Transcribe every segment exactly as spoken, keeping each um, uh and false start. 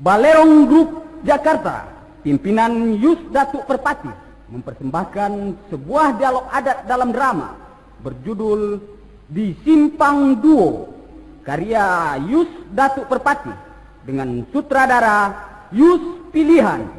Balerong Group Jakarta, pimpinan Yus Datuk Perpatih, mempersembahkan sebuah dialog adat dalam drama berjudul Di Simpang Duo, karya Yus Datuk Perpatih, dengan sutradara Yus Pilihan.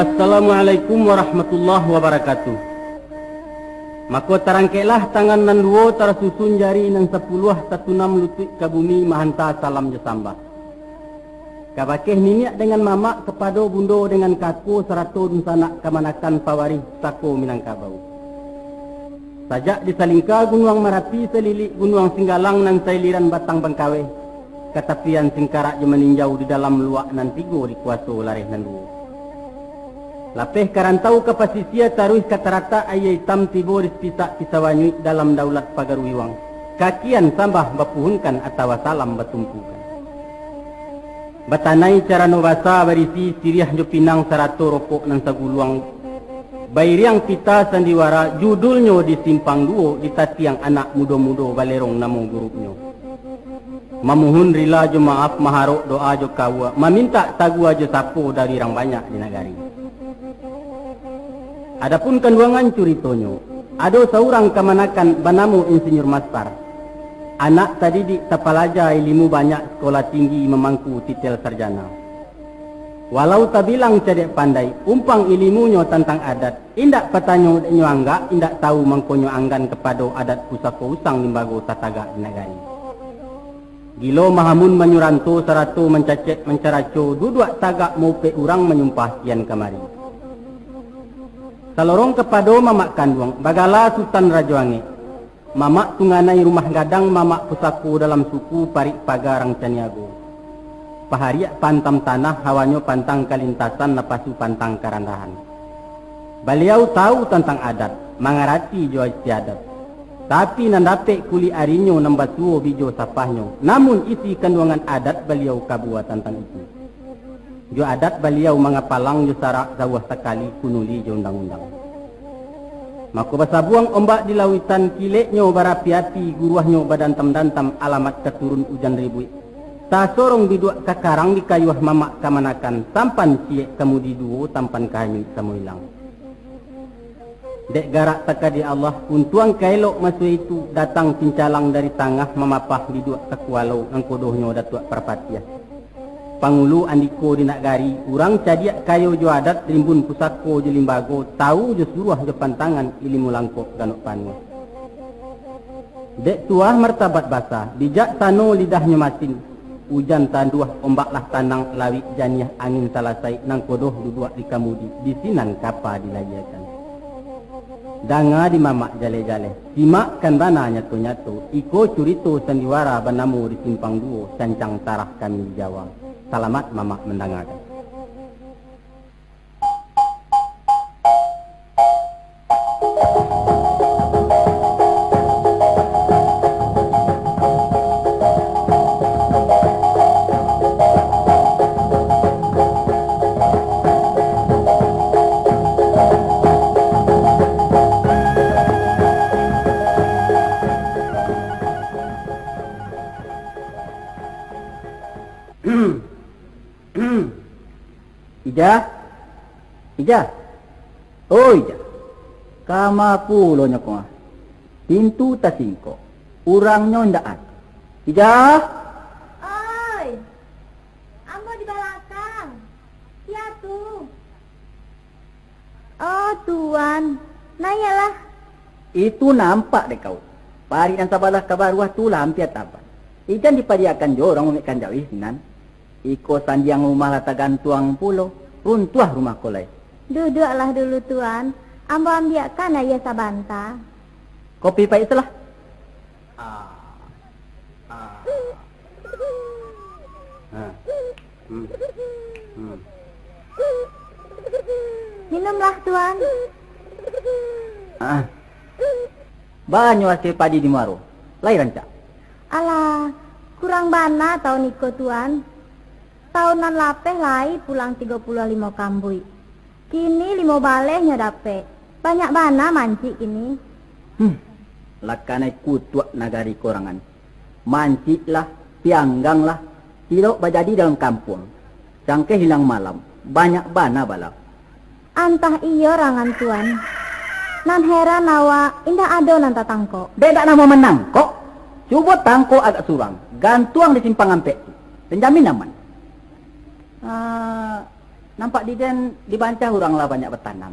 Assalamualaikum warahmatullahi wabarakatuh. Mako, tarangkeklah tangan nan duo, tarasusun jari nan sapuluah, tatunam lutuik ka bumi, mahanta salam jo sambah. Kabakeh niniak dengan mamak, kapado bundo dengan kako, sarato dunsanak kamanakan pawarih sako Minangkabau. Sajak di salingka Gunuang Marapi, salilik Gunuang Singgalang, nan sailiran Batang Bangkaweh, ka tapian Singkarak jo Maninjau, di dalam luak nan tigo dikuaso lareh nan duo. Lapeh ka rantau ka pasisia, taruih ka taratak Aia Itam, tibo di Sipisak Pisau Anyuik, dalam daulat Pagaruiwang, kakian sambah bapuhunkan, atawa salam batumpukan. Batanai carano basa, barisi siriah jo pinang, sarato rokok nan saguluang, bairiang pita sandiwara, judulnyo Di Simpang Duo, ditatiang anak mudo-mudo, Balerong namo gurupnyo. Mamuhun rila jo maaf, maharok doa jo kaua, mamintak tagua jo sapo dari urang banyak di nagari. Adapun kanduangan curitonyo, ado saurang kamanakan banamo Insinyur Maspar. Anak tadidik tapalaja, ilimu banyak, sikola tinggi, mamangku titel sarjana. Walau tabilang cadiak pandai, umpang ilimunyo tantang adat, indak patanyo dek nyo anggak, indak tahu mangkonyo anggan kapado adat pusako usang limbago tatagak di nagari. Gilo mahamun manyuranto, sarato mancacek mancaraco, duduak tagak maupek urang, manyumpah kian kamari. Salorong kapado mamak kanduang, bagala Sutan Rajo Angek. Mamak tunganai rumah gadang, mamak pusako dalam suku, parik paga rang caniago. Pahariak pantam tanah, hawanyo pantang kalintasan, napasu pantang karandahan. Baliau tahu tantang adat, mangarati jo istiadat. Tapi nan dapek kulik arinyo, nan basuo bijo sapahnyo, namun isi kanduangan adat baliau kabua tantang itu. Jo adat baliau mangapalang, jo sarak jauah sakali, kunuli jo undang-undang. Mako basabuang ombak di lauitan, kileknyo barapi-api, guruahnyo badantam-dantam, alamat ka turun ujan ribuik. Tasorong biduak ka karang, dikayuah mamak kamanakan, tampan ciek kamudi duo, tampan ka hanyuik samo ilang. Dek garak takadek Allah, untuang ka elok maso itu, datang pincalang dari tangah, mamapah biduak ka kualo, nangkodohnyo Datuak Parpatiah. Pangulu andiko di nagari, urang cadiak kayo jo adat, rimbun pusako jo limbago, tahu jo suruah jo pantangan, ilimu langkok ganok panuah. Dek tuah martabat basa, bijaksano lidahnyo masin, ujan tanduah, ombak lah tanang, lawik janiah, angin salasai, nangkodoh duduak di kamudi, di sinan kapa dilayiekan. Danga di mamak jaleh-jaleh, simakkan bana nyato-nyato, iko curito sandiwara banamo Di Simpang Duo, cancang tarah kami di Jawa. Salamat mamak mandangakan. Ijah, Ijah, oh Ijah, kama pulo nyo ko ah? Pintu tasingkok, urangnyo indak ado. Ijah! Oi, ambo di balakang. Sia tu? Oh, Tuan, naiaklah. Itu nampak dek kau. Parik nan sabalah ka baruah tu lah ampia tabang. Ijan dipadiakan jo urang mamekkan jauih sinan. Iko sandiang rumah lah tagantuang pulo, runtuah rumah ko lai. Duduaklah dulu, Tuan. Ambo ambiakkan aia sabanta. Kopi paik tu lah. Ah. Ah. Ah. Hmm. Lah, Tuan. Ah. Banyak hasil padi di muaro. Lai rancak. Alah, kurang bana taun iko, Tuan. Taun nan lapeh lai pulang tigo puluah limo kambuik. Kini limo baleh nyo dapek. Banyak bana mancik kini. Hmm. Lakanai kutuak nagari korangan. Mancik lah, pianggang lah, tilok bajadi dalam kampuang. Cangkeh ilang malam, banyak bana bala. Antah iyo rangan Tuan. Nan heran awak, indak ado nan tatangkok. Dek dak namuah manangkok, cubo tangkok agak surang, gantuang di simpang ampek tu. Tanjamin aman. Ah, nampak di den dibancah urang lah banyak batanam.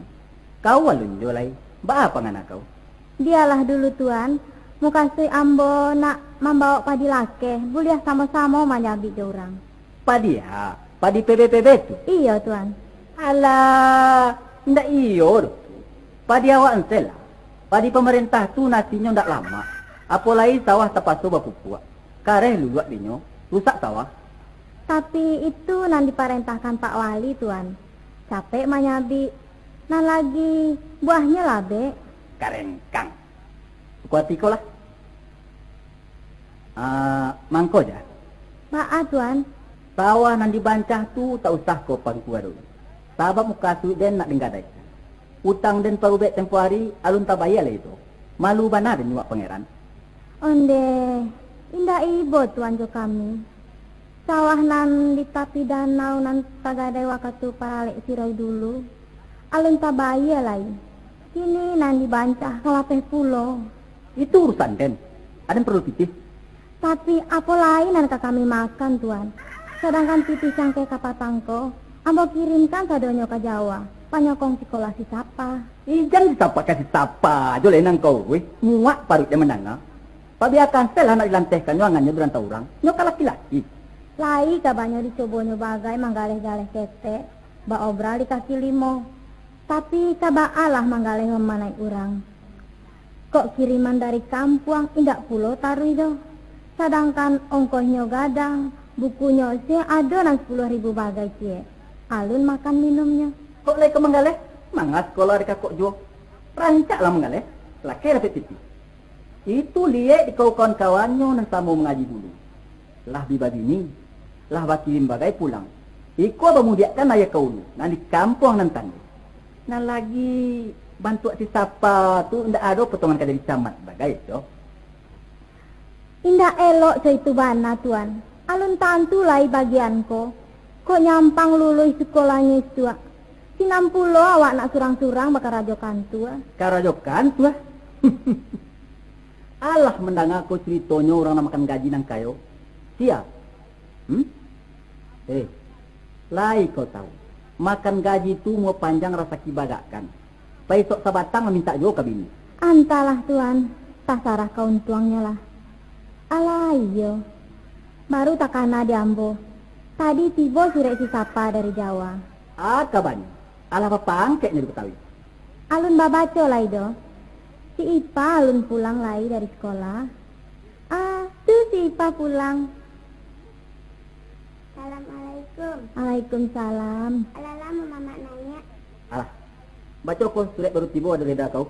Kau alun jo lai, baa pangana kau? Bialah dulu, Tuan. Mukasuik ambo nak mambawok padi lakeh, buliah samo-samo manyabik jo urang. Padi a? Padi P B P B tu? Iyo, Tuan. Alah, indak iyo doh tu. Padi awak ensel lah. Padi pamarentah tu nasinyo ndak lamak. Apo lai sawah tapaso bapupuak. Kareh luluak dinyo, rusak sawah. Tapi itu nan diparentahkan Pak Wali, Tuan. Capek manyabik. Nan lagi, buahnyo labek. Karengkang. Suko ati ko lah. Ah, mangko ja. Baa, Tuan? Sawah nan dibancah tu tak usah ko pangkua dulu. Sabab mukasuik den nak den gadaikan. Utang den parubek tempo ari, alun tabayia lai tu. Malu bana den nyuak Pangeran. Ondeh, indak ibo Tuan jo kami. Sawah nan di tapi danau nan tagadai wakatu paralek siroi dulu, alun tabayia lai. Kini nan dibancah ka lapeh pulo. Itu urusan den. Aden paralu pitih. Tapi, apo lai nan ka kami makan, Tuan? Sadangkan pitih cangkeh kapatang ko, ambo kirimkan sadonyo ka Jawa, panyokong sikolah si Sapa. Ijan si Sapa ka si Sapa jo lenang kau, weh. Muak paruik den mandanga. Pabiakan se lah nak dilantehkannyo angannyo di rantau urang. Nyo ka laki-laki. Lai kabanyo dicobonyo bagai manggaleh-galeh ketek, baobral di kaki limo. Tapi, ka baa lah manggaleh mamanaik urang. Kok kiriman dari kampuang indak pulo taruih doh. Sadangkan ongkohnyo gadang, bukunyo se ado nan sapuluah ribu bagai ciek. Alun makan minumnyo. Kok lai ka manggaleh? Manga sikolah di kakok juo. Rancak lah manggaleh. Lakeh dapek pitih. Itu liek di kawan-kawannyo nan samo mangaji dulu. Lah bi babini, lah bakilim bagai pulang. Iko bamudiakkan ayah ka ulu, nan di kampuang nan tangguah. Nan lagi bantuak si Sapa tu indak ado potongan ka jadi camat bagai tu. Indak elok co itu bana, Tuan. Alun tantu lai bagian ko. Kok nyampang luluih sikolahnyo isuak. Sinan pulo awak nak surang-surang bakarajo kantua. Karajo kantua? Alah mandanga ko curitonyo urang nan makan gaji nan kayo. Sia? Hmm? Eh, lai kau tahu, makan gaji tu muo panjang rasaki bagakkan. Paisok sabatang mamintak juo ka bini. Antahlah, Tuan, tasarah ka untuangnyo lah. Alah iyo, baru takana di ambo. Tadi tibo surek si Sapa dari Jawa. Ah, kabanyo. Alah bapangkeknyo di Batawi. Alun babaco lai doh. Si Ipa alun pulang lai dari sikolah. Ah, tu si Ipa pulang. Assalamualaikum. Waalaikumsalam. Alah lamo mamak naiak? Alah. Baco ko surek baru tibo dari eda kau.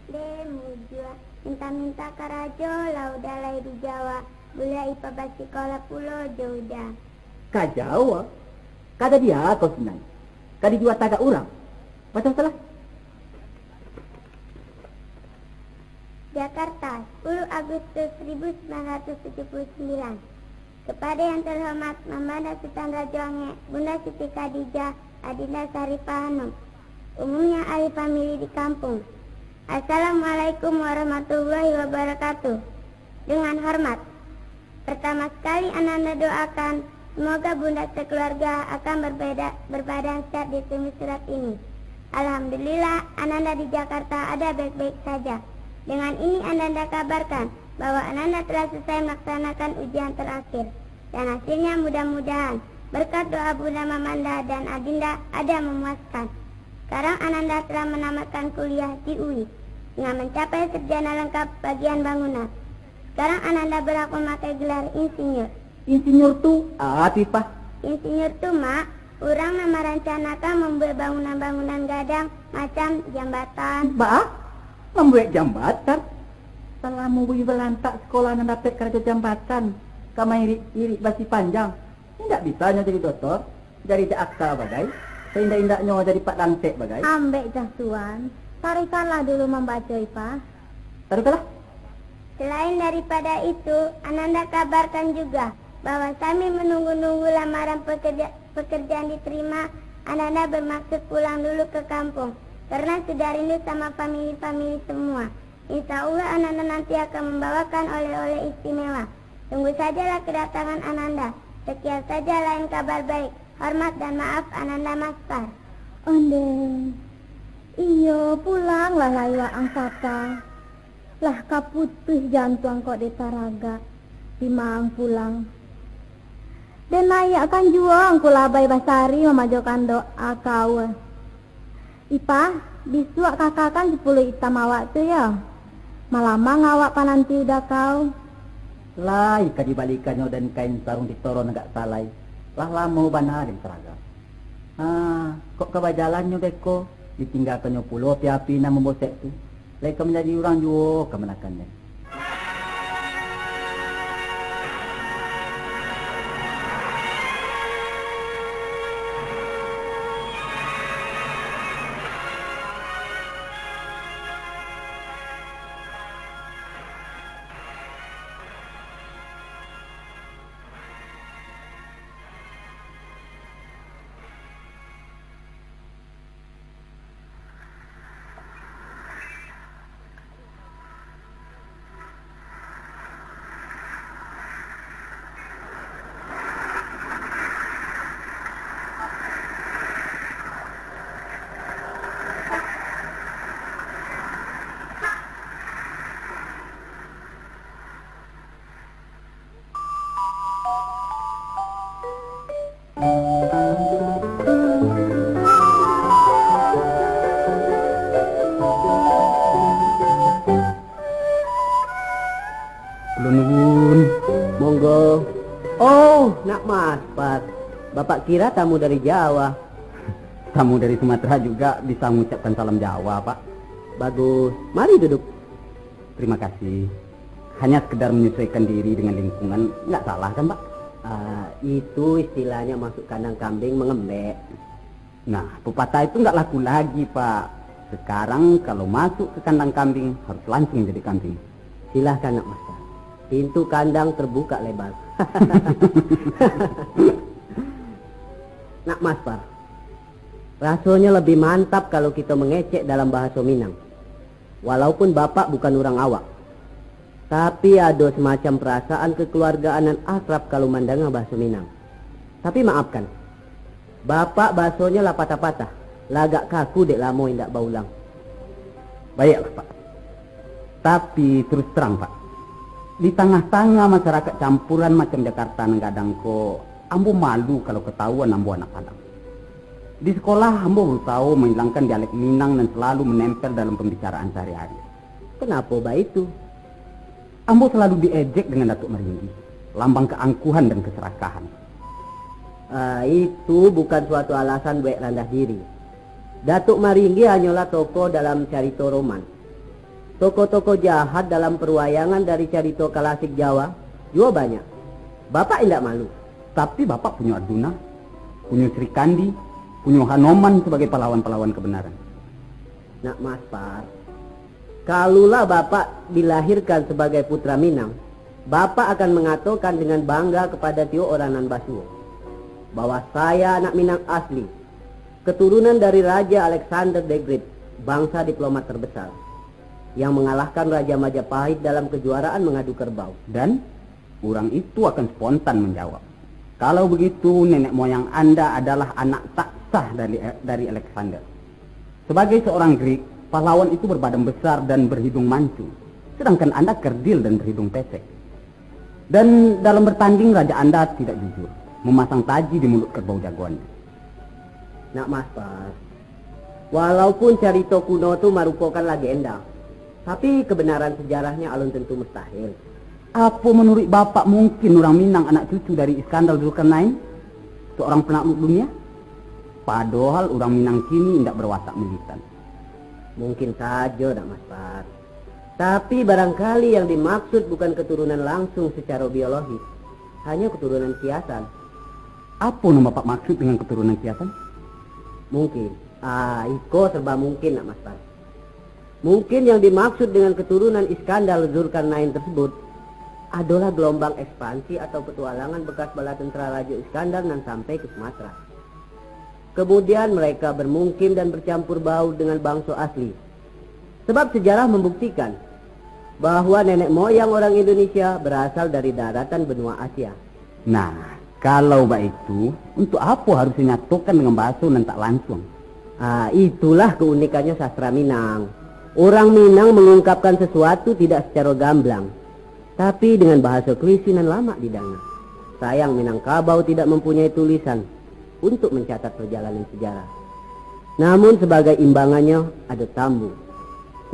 Deh, mujua. Minta-minta karajo lah Uda lai di Jawa. Buliah Ipa basikolah pulo jo Uda. Ka Jawa? Ka jadi a kau sinan? Ka dijua tagak urang? Baco salah. Jakarta, sepuluh Agustus seribu sembilan ratus tujuh puluh sembilan. Kepada yang terhormat Mamanda Sutan Rajo Angek, Bunda Siti Khadijah, Adinda Sarifah Hanum, umumnya ahli famili di kampung. Assalamualaikum warahmatullahi wabarakatuh. Dengan hormat. Pertama sekali Ananda doakan, semoga Bunda sekeluarga akan berbeda, berbadan sehat di sumber surat ini. Alhamdulillah, Ananda di Jakarta ada baik-baik saja. Dengan ini Ananda kabarkan bahwa Ananda telah selesai melaksanakan ujian terakhir. Dan hasilnya mudah-mudahan berkat doa Bunda Mamanda dan Adinda ada memuaskan. Sekarang Ananda telah menamatkan kuliah di U I dengan mencapai sarjana lengkap bagian bangunan. Sekarang Ananda berhak memakai gelar insinyur. Insinyur tu apo, Pah? Insinyur tu, Mak, Urang nan marancanakan mambuek bangunan-bangunan gadang, macam jambatan. Ba? Mambuek jambatan? Salamo Bui balantak, sikolah nan dapek karajo jambatan, ka mairik-irik basi panjang. Indak bisa nyo jadi dotor, jadi jaksa bagai, saindak-indaknyo jadi Pak Dangtek bagai. Ambek jah, Tuan. Taruihkanlah dulu mambaco, Ipah. Taruihkanlah. Selain daripada itu, Ananda kabarkan juga bahwa sambil menunggu-nunggu lamaran pekerja-, pekerjaan diterima, Ananda bermaksud pulang dulu ke kampung, karena sudah rindu sama famili-famili semua. Insya Allah, Ananda nanti akan membawakan oleh-oleh istimewa. Tunggu sajalah kedatangan Ananda. Sekian saja, lain kabar baik. Hormat dan maaf, Ananda Maspar. Ondeh. Iyo, pulanglah lai waang sapa. Lah ka putuih jantuang kok dek taragak. Dimaang pulang. Den naiakkan juo angku labai basari mamajokan doa kau. Ipah, bisuak kakakan sipuluah itam awak tu yo. Malamang awak pananti udah kau. Lai ka dibalikannyo den kain sarung di toron agak salai. Lah lamo bana den saragam. Ha, kok ka bajalannyo beko, ditinggakannyo pulo api-api nan mambosek tu. Lai ka manjadi urang juo kamanakan den. Ulun nuwun. Monggo. Oh, nak Maspar. Bapak kira tamu dari Jawa. Tamu dari Sumatera juga bisa mengucapkan salam Jawa, Pak. Bagus. Mari duduk. Terima kasih. Hanya sekedar menyesuaikan diri dengan lingkungan, nggak salah kan, Pak? Ah, itu istilahnya masuk kandang kambing mengembek. Nah, pepatah itu nggak laku lagi, Pak. Sekarang kalau masuk ke kandang kambing, harus langsung jadi kambing. Silahkan, Nak Maspar. Pintu kandang terbuka lebar. Nak Maspar, rasanya lebih mantap kalau kita mengecek dalam bahasa Minang. Walaupun Bapak bukan urang awak, tapi ado semacam perasaan kekeluargaan nan akrab kalau mandanga bahaso Minang. Tapi maafkan, Bapak bahasonyo lah patah-patah, lah agak kaku dek lamo indak baulang. Baiaklah, Pak. Tapi, terus terang, Pak, di tangah-tangah masyarakat campuran macam Jakarta nan gadang ko, ambo malu kalau katahuan ambo anak Padang. Di sekolah, ambo berusaho mahilangkan dialek Minang nan salalu manempel dalam pambicaraan sahari-hari. Kenapo baitu? Ambo salalu diejek dengan Datuak Maringgi, lambang keangkuhan dan keserakahan. Ah, itu bukan suatu alasan buek randah diri. Datuak Maringgi hanyolah tokoh dalam carito roman. Tokoh-tokoh jahat dalam paruwayangan dari carito kalasik Jawa juo banyak. Bapak indak malu? Tapi Bapak punyo Arjuna, punyo Sri Kandi, punyo Hanoman sabagai pahlawan-pahlawan kabanaran. Nak Maspar, kalulah Bapak dilahirkan sabagai putra Minang, Bapak akan mangatokan dengan bangga kapada tiok urang nan basuo, bahwa saya anak Minang asli, keturunan dari Raja Alexander the Great, bangsa diplomat terbesar, yang mengalahkan Raja Majapahit dalam kejuaraan mengadu kerbau. Dan urang itu akan spontan manjawab, "Kalau begitu, nenek moyang Anda adalah anak tak sah dari, dari Alexander. Sebagai seorang Greek, pahlawan itu berbadan besar dan berhidung mancung, sedangkan Anda kerdil dan berhidung pesek. Dan dalam bertanding, raja Anda tidak jujur, memasang taji di mulut kerbau jagoannya." Nak Maspar, walaupun carito kuno tu marupokan legenda, tapi kebenaran sejarahnya alun tentu mustahil. Apo manuruik Bapak mungkin urang Minang anak cucu dari Iskandar Zulkarnain, seorang penakluk dunia? Padohal urang Minang kini indak bawatak militan. Mungkin sajo, Nak Maspar. Tapi barangkali yang dimaksud bukan keturunan langsung secara biologis, hanya keturunan kiasan. Apo nan Bapak maksud dengan keturunan kiasan? Mungkin, ah, iko serba mungkin, Nak Maspar. Mungkin yang dimaksud dengan keturunan Iskandar Zulkarnain tersebut adalah gelombang ekspansi atau petualangan bekas bala tentara Rajo Iskandar nan sampai ke Sumatera. Kemudian mereka bermukim dan bercampur baur dengan bangso asli. Sebab sejarah membuktikan bahwa nenek moyang orang Indonesia berasal dari daratan benua Asia. Nah, kalau baitu, untuk apo harus dinyatokan dengan bahaso nan tak lansuang? Ah, itulah keunikannya sastra Minang. Orang Minang mengungkapkan sesuatu tidak secara gamblang, tapi dengan bahaso klise nan lamak didanga. Sayang, Minangkabau tidak mempunyai tulisan untuk mencatat perjalanan sejarah. Namun, sebagai imbangannya, ada tambu.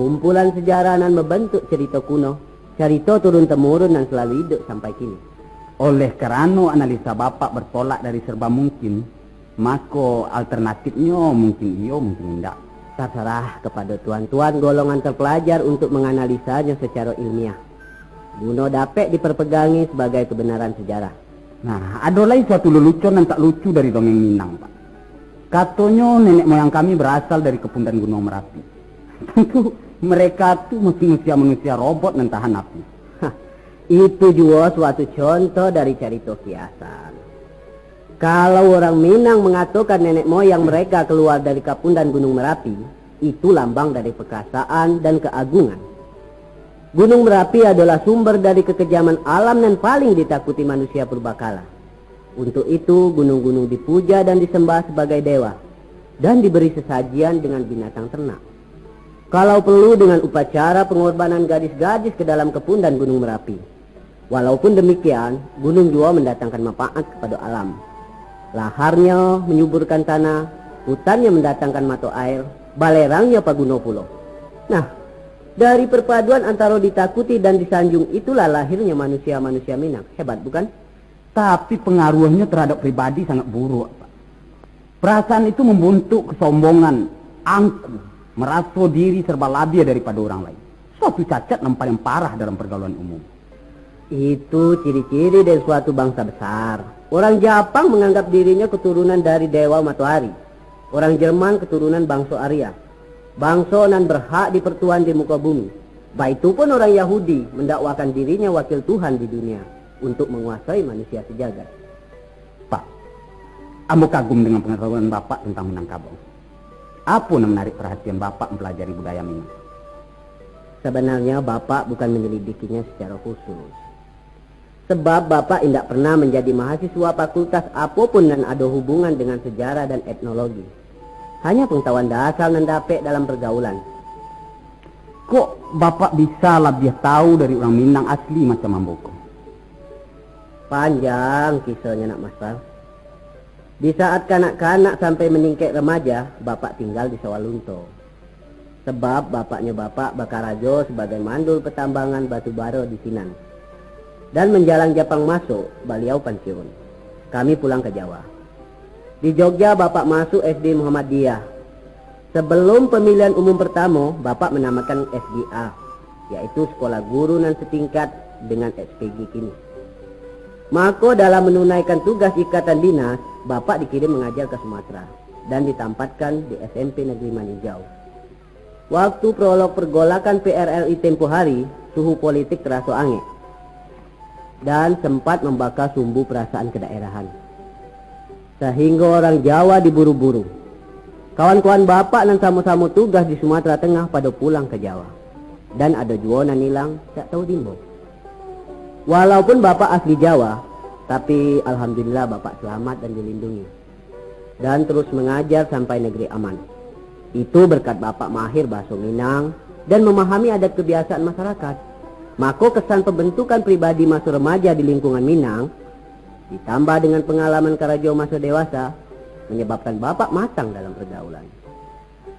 Kumpulan sejarah nan membentuk cerita kuno, cerita turun-temurun nan selalu hidup sampai kini. Oleh karano analisa Bapak bertolak dari serba mungkin, mako alternatifnyo mungkin iyo, mungkin indak. Terserah kepada tuan-tuan golongan terpelajar untuk menganalisanya secara ilmiah, guno dapek diperpegangi sebagai kebenaran sejarah. Nah, ado lai suatu lelucon nan tak lucu dari dongeng Minang, Pak. Katonyo nenek moyang kami berasal dari Kepundan Gunuang Merapi. Tantu mereka tu manusia-manusia robot nan tahan api. Hah, itu juo suatu contoh dari carito kiasan. Kalau orang Minang mengatokan nenek moyang mereka keluar dari Kapundan Gunung Merapi, itu lambang dari perkasaan dan keagungan. Gunung Merapi adalah sumber dari kekejaman alam nan paling ditakuti manusia purbakala. Untuk itu, gunung-gunung dipuja dan disembah sebagai dewa, dan diberi sesajian dengan binatang ternak. Kalau perlu, dengan upacara pengorbanan gadis-gadis ke dalam Kepundan Gunung Merapi. Walaupun demikian, gunung juo mendatangkan manfaat kepada alam. Laharnyo menyuburkan tanah, hutannya mendatangkan mato air, balerangnya paguno pulo. Nah, dari perpaduan antara ditakuti dan disanjung itulah lahirnya manusia-manusia Minang. Hebat, bukan? Tapi pengaruhnya terhadap pribadi sangat buruk, Pak. Perasaan itu membentuk kesombongan, angkuh, meraso diri serba labiah daripada orang lain. Suatu cacat yang paling parah dalam pergaulan umum. Itu ciri-ciri dari suatu bangsa besar. Orang Japang menganggap dirinya keturunan dari dewa matoari. Orang Jerman keturunan bangso Arya. Bangso nan berhak dipertuan di muka bumi. Baitu pun orang Yahudi mendakwakan dirinya wakil Tuhan di dunia untuk menguasai manusia sejagat. Pak, ambo kagum dengan pengetahuan Bapak tentang Minangkabau. Apo nan menarik perhatian Bapak mempelajari budaya Minang? Sebenarnya Bapak bukan menyelidikinya secara khusus. Sebab Bapak indak pernah menjadi mahasiswa fakultas apo pun nan ado hubungan dengan sejarah dan etnologi. Hanya pengetahuan dasar nan dapek dalam pergaulan. Kok Bapak bisa labiah tahu dari urang Minang asli macam ambo ko? Panjang kisonyo, Nak Maspar. Di saat kanak-kanak sampai meningkek remaja, Bapak tinggal di Sawalunto. Sebab bapaknyo Bapak bakarajo sabagai mandul patambangan batu bara di sinan. Dan manjalang Japang masuak, baliau pansiun. Kami pulang ka Jawa. Di Jogja, Bapak masuak S D Muhammadiyah. Sebelum pamilihan umum partamo, Bapak manamakan S D A, yaitu Sekolah Guru nan Setingkat dengan S P G kini. Mako, dalam manunaikan tugas ikatan dinas, Bapak dikirim mangaja ka Sumatera dan ditampatkan di S M P Negeri Maninjau. Waktu prolog pergolakan P R R I tempo hari, suhu politik taraso angek dan sempat mambaka sumbu perasaan kedaerahan, sahinggo urang Jawa diburu-buru. Kawan-kawan Bapak nan samo-samo tugas di Sumatera Tengah pado pulang ka Jawa, dan ado juo nan ilang dak tahu dimbo. Walaupun Bapak asli Jawa, tapi alhamdulillah Bapak selamat dan dilindungi, dan terus mangajar sampai negeri aman. Itu berkat Bapak mahir bahaso Minang dan memahami adat kebiasaan masyarakat. Mako, kesan pembentukan pribadi maso remaja di lingkungan Minang, ditambah dengan pengalaman karajo maso dewasa, menyebabkan Bapak matang dalam pergaulan.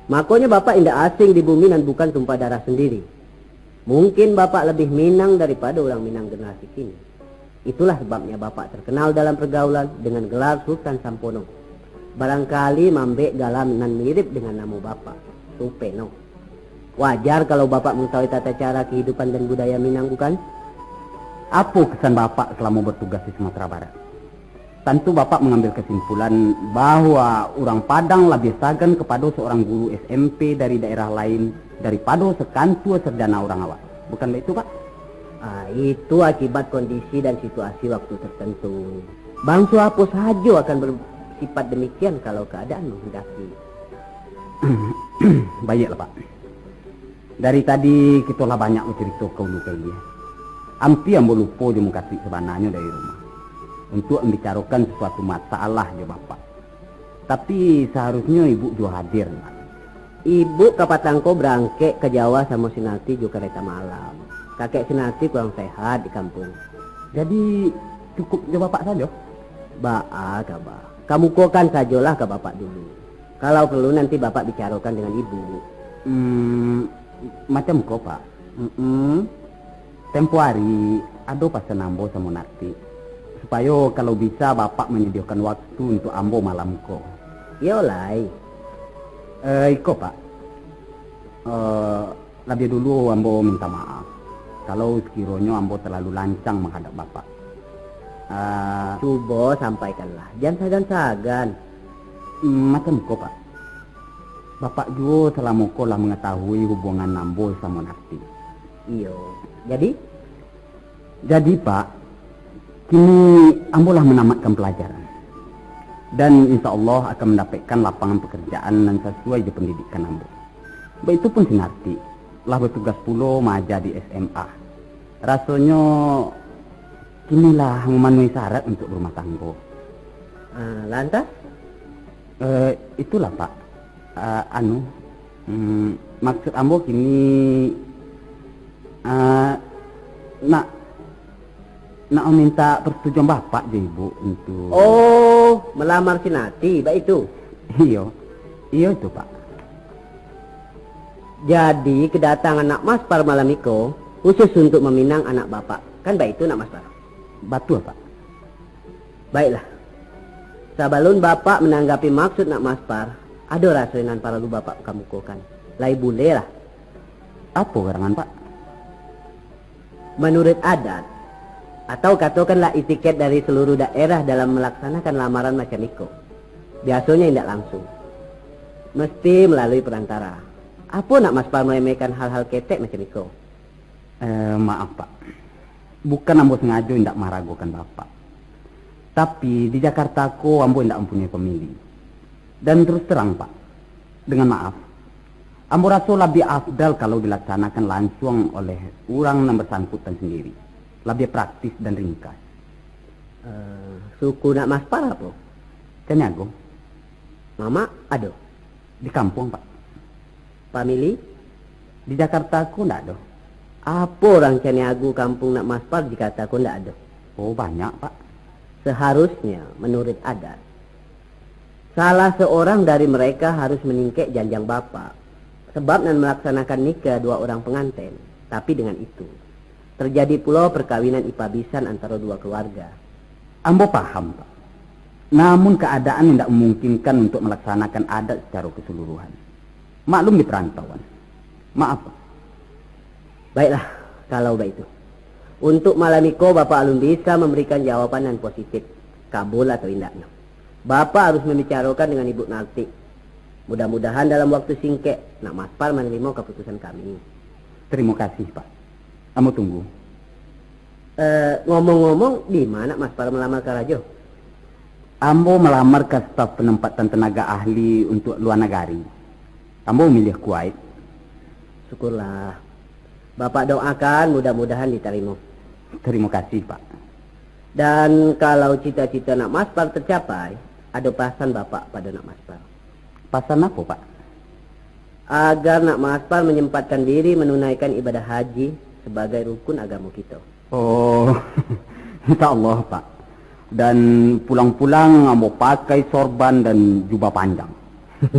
Makonyo Bapak indak asing di bumi nan bukan tumpah darah sendiri. Mungkin Bapak lebih Minang daripado urang Minang generasi kini. Itulah sebabnya Bapak terkenal dalam pergaulan dengan gelar Sultan Sampono. Barangkali mambek gala nan mirip dengan namo Bapak, Supeno. Wajar kalau Bapak mangatahui tata cara kahidupan dan budaya Minang, bukan? Apo kesan Bapak salamo batugas di Sumatera Barat? Tantu Bapak mangambil kasimpulan bahwa urang Padang labiah sagan kapado saurang guru S M P dari daerah lain daripado sakantua sarjana urang awak. Bukan baitu, Pak? Ah, itu akibat kondisi dan situasi waktu tertentu. Bangso apo sajo akan bersifat demikian kalau keadaan menghendaki. Baiaklah, Pak. Dari tadi kito lah banyak bacarito ka ulu ka ilia. Ampia ambo lupo jo mukasuik sabananyo dari rumah, untuak mambicarokan sasuatu masalah jo Bapak. Tapi, saharusnyo Ibuk juo hadir, Pak. Ibuk kapatang ko barangkek ka Jawa samo si Nati jo kareta malam. Kakek si Nati kurang sehat di kampuang. Jadi, cukup jo Bapak sajo? Baa kaba. Kamukokan sajolah ka Bapak dulu. Kalau perlu, nanti Bapak bicarokan dengan Ibuk. Hmm, macam ko, Pak. Mm-mm. Tempo ari, ado pasan ambo samo Nati, supayo kalau bisa Bapak manyadiokan waktu untuak ambo malam ko. Iyo lai. Eh, iko, Pak. Eh, labiah dulu ambo minta maaf, kalau sakironyo ambo talalu lancang mahadap Bapak. Ah, cubo sampaikanlah, jan sagan-sagan. Mm, macam ko, Pak. Bapak juo salamo ko lah mangatahui hubungan ambo samo Nati. Iyo. Jadi? Jadi, Pak, kini ambo lah manamatkan palajaran. Dan insya Allah akan mandapekkan lapangan pakarajaan nan sasuai jo pandidikan ambo. Baitu pun si Nati, lah batugas pulo maaja di S M A. Rasonyo, kini lah mamanuhi syarat untuak barumah tanggo. Ah, lantas? Eh, itulah, Pak. Eh, anu, mm, maksud ambo kini, eh, nak, nak maminta persetujuan Bapak jo Ibuk untuak. Oh, malamar si Nati, baitu? Iyo, iyo itu, Pak. Jadi, kedatangan Nak Maspar malam iko khusus untuak maminang anak Bapak, kan baitu, Nak Maspar? Batua, Pak. Baiklah. Sabalun Bapak mananggapi maksud Nak Maspar, ado raso nan paralu Bapak kamukokan. Lai bulehlah. Apo karangan, Pak? Manuruik adat, atau katokanlah etiket dari saluruh daerah dalam malaksanakan lamaran macam iko, biasonyo indak langsuang. Mesti malalui perantara. Apo Nak Maspar maremehkan hal-hal ketek macam iko? Eh, maaf, Pak. Bukan ambo sangajo indak maragokan Bapak. Tapi, di Jakarta ko ambo indak mampunyoi famili. Dan terus terang, Pak, dengan maaf, ambo raso labiah afdal kalau dilaksanakan lansuang oleh urang nan bersangkutan sendiri. Labiah praktis dan ringkas. Eh, suku Nak Maspar apo? Caniago. Mamak ado? Di kampuang, Pak. Famili? Di Jakarta ko ndak ado. Apo urang Caniago kampuang Nak Maspar di Jakarta ko ndak ado? Oh, banyak, Pak. Seharusnya, menurut adat, salah seorang dari mereka harus maningkek janjang Bapak, sebab nan melaksanakan nikah dua orang pengantin. Tapi dengan itu, terjadi pulo perkawinan ipabisan antaro dua keluarga. Ambo paham, Pak. Namun, keadaan indak memungkinkan untuk melaksanakan adat secara keseluruhan. Maklum di perantauan. Maaf, Pak. Baiklah, kalau baitu. Untuk malam iko, Bapak alun bisa memberikan jawaban nan positif, kabul atau indaknyo. Bapak harus mambicarokan dengan Ibuk Nati. Mudah-mudahan dalam waktu singkek, Nak Maspar manarimo kaputusan kami. Tarimo kasih, Pak. Ambo tunggu. Eh, ngomong-ngomong, di ma Nak Maspar malamar karajo? Ambo malamar ka staf penempatan tenaga ahli untuak lua nagari. Ambo mamiliah Kuwait. Syukurlah. Bapak doakan mudah-mudahan ditarimo. Tarimo kasih, Pak. Dan kalau cita-cita Nak Maspar tercapai, ado pasan Bapak pado Nak Maspar. Pasan apo, Pak? Agar Nak Maspar menyempatkan diri menunaikan ibadah haji sebagai rukun agamo kito. Oh, insya Allah, Pak. Dan pulang-pulang ambo pakai sorban dan jubah panjang.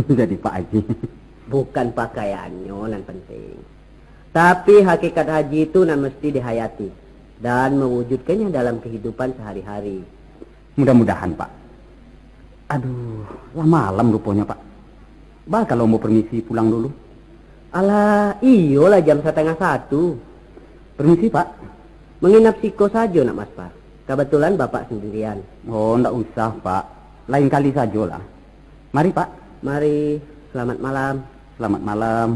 Jadi Pak Haji. Bukan pakaiannyo nan penting, tapi hakikat haji itu nan mesti dihayati dan mewujudkannya dalam kehidupan sehari-hari. Mudah-mudahan, Pak. Aduh, lah malam ruponyo, Pak. Ba, kalau ambo permisi pulang dulu. Alah, iyolah jam satangah satu. Permisi, Pak. Manginap siko sajo nak Mas Par. Kabatulan Bapak sendirian. Oh, ndak usah, Pak. Lain kali sajolah. Mari, Pak. Mari, selamat malam. Selamat malam.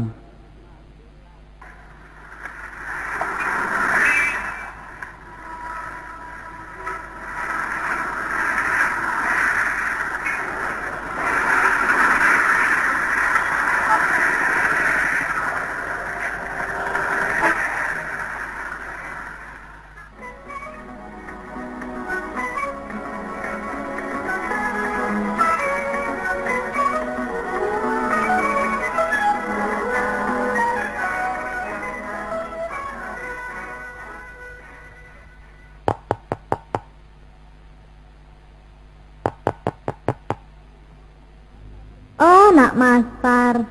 Oh, nak Mas Par.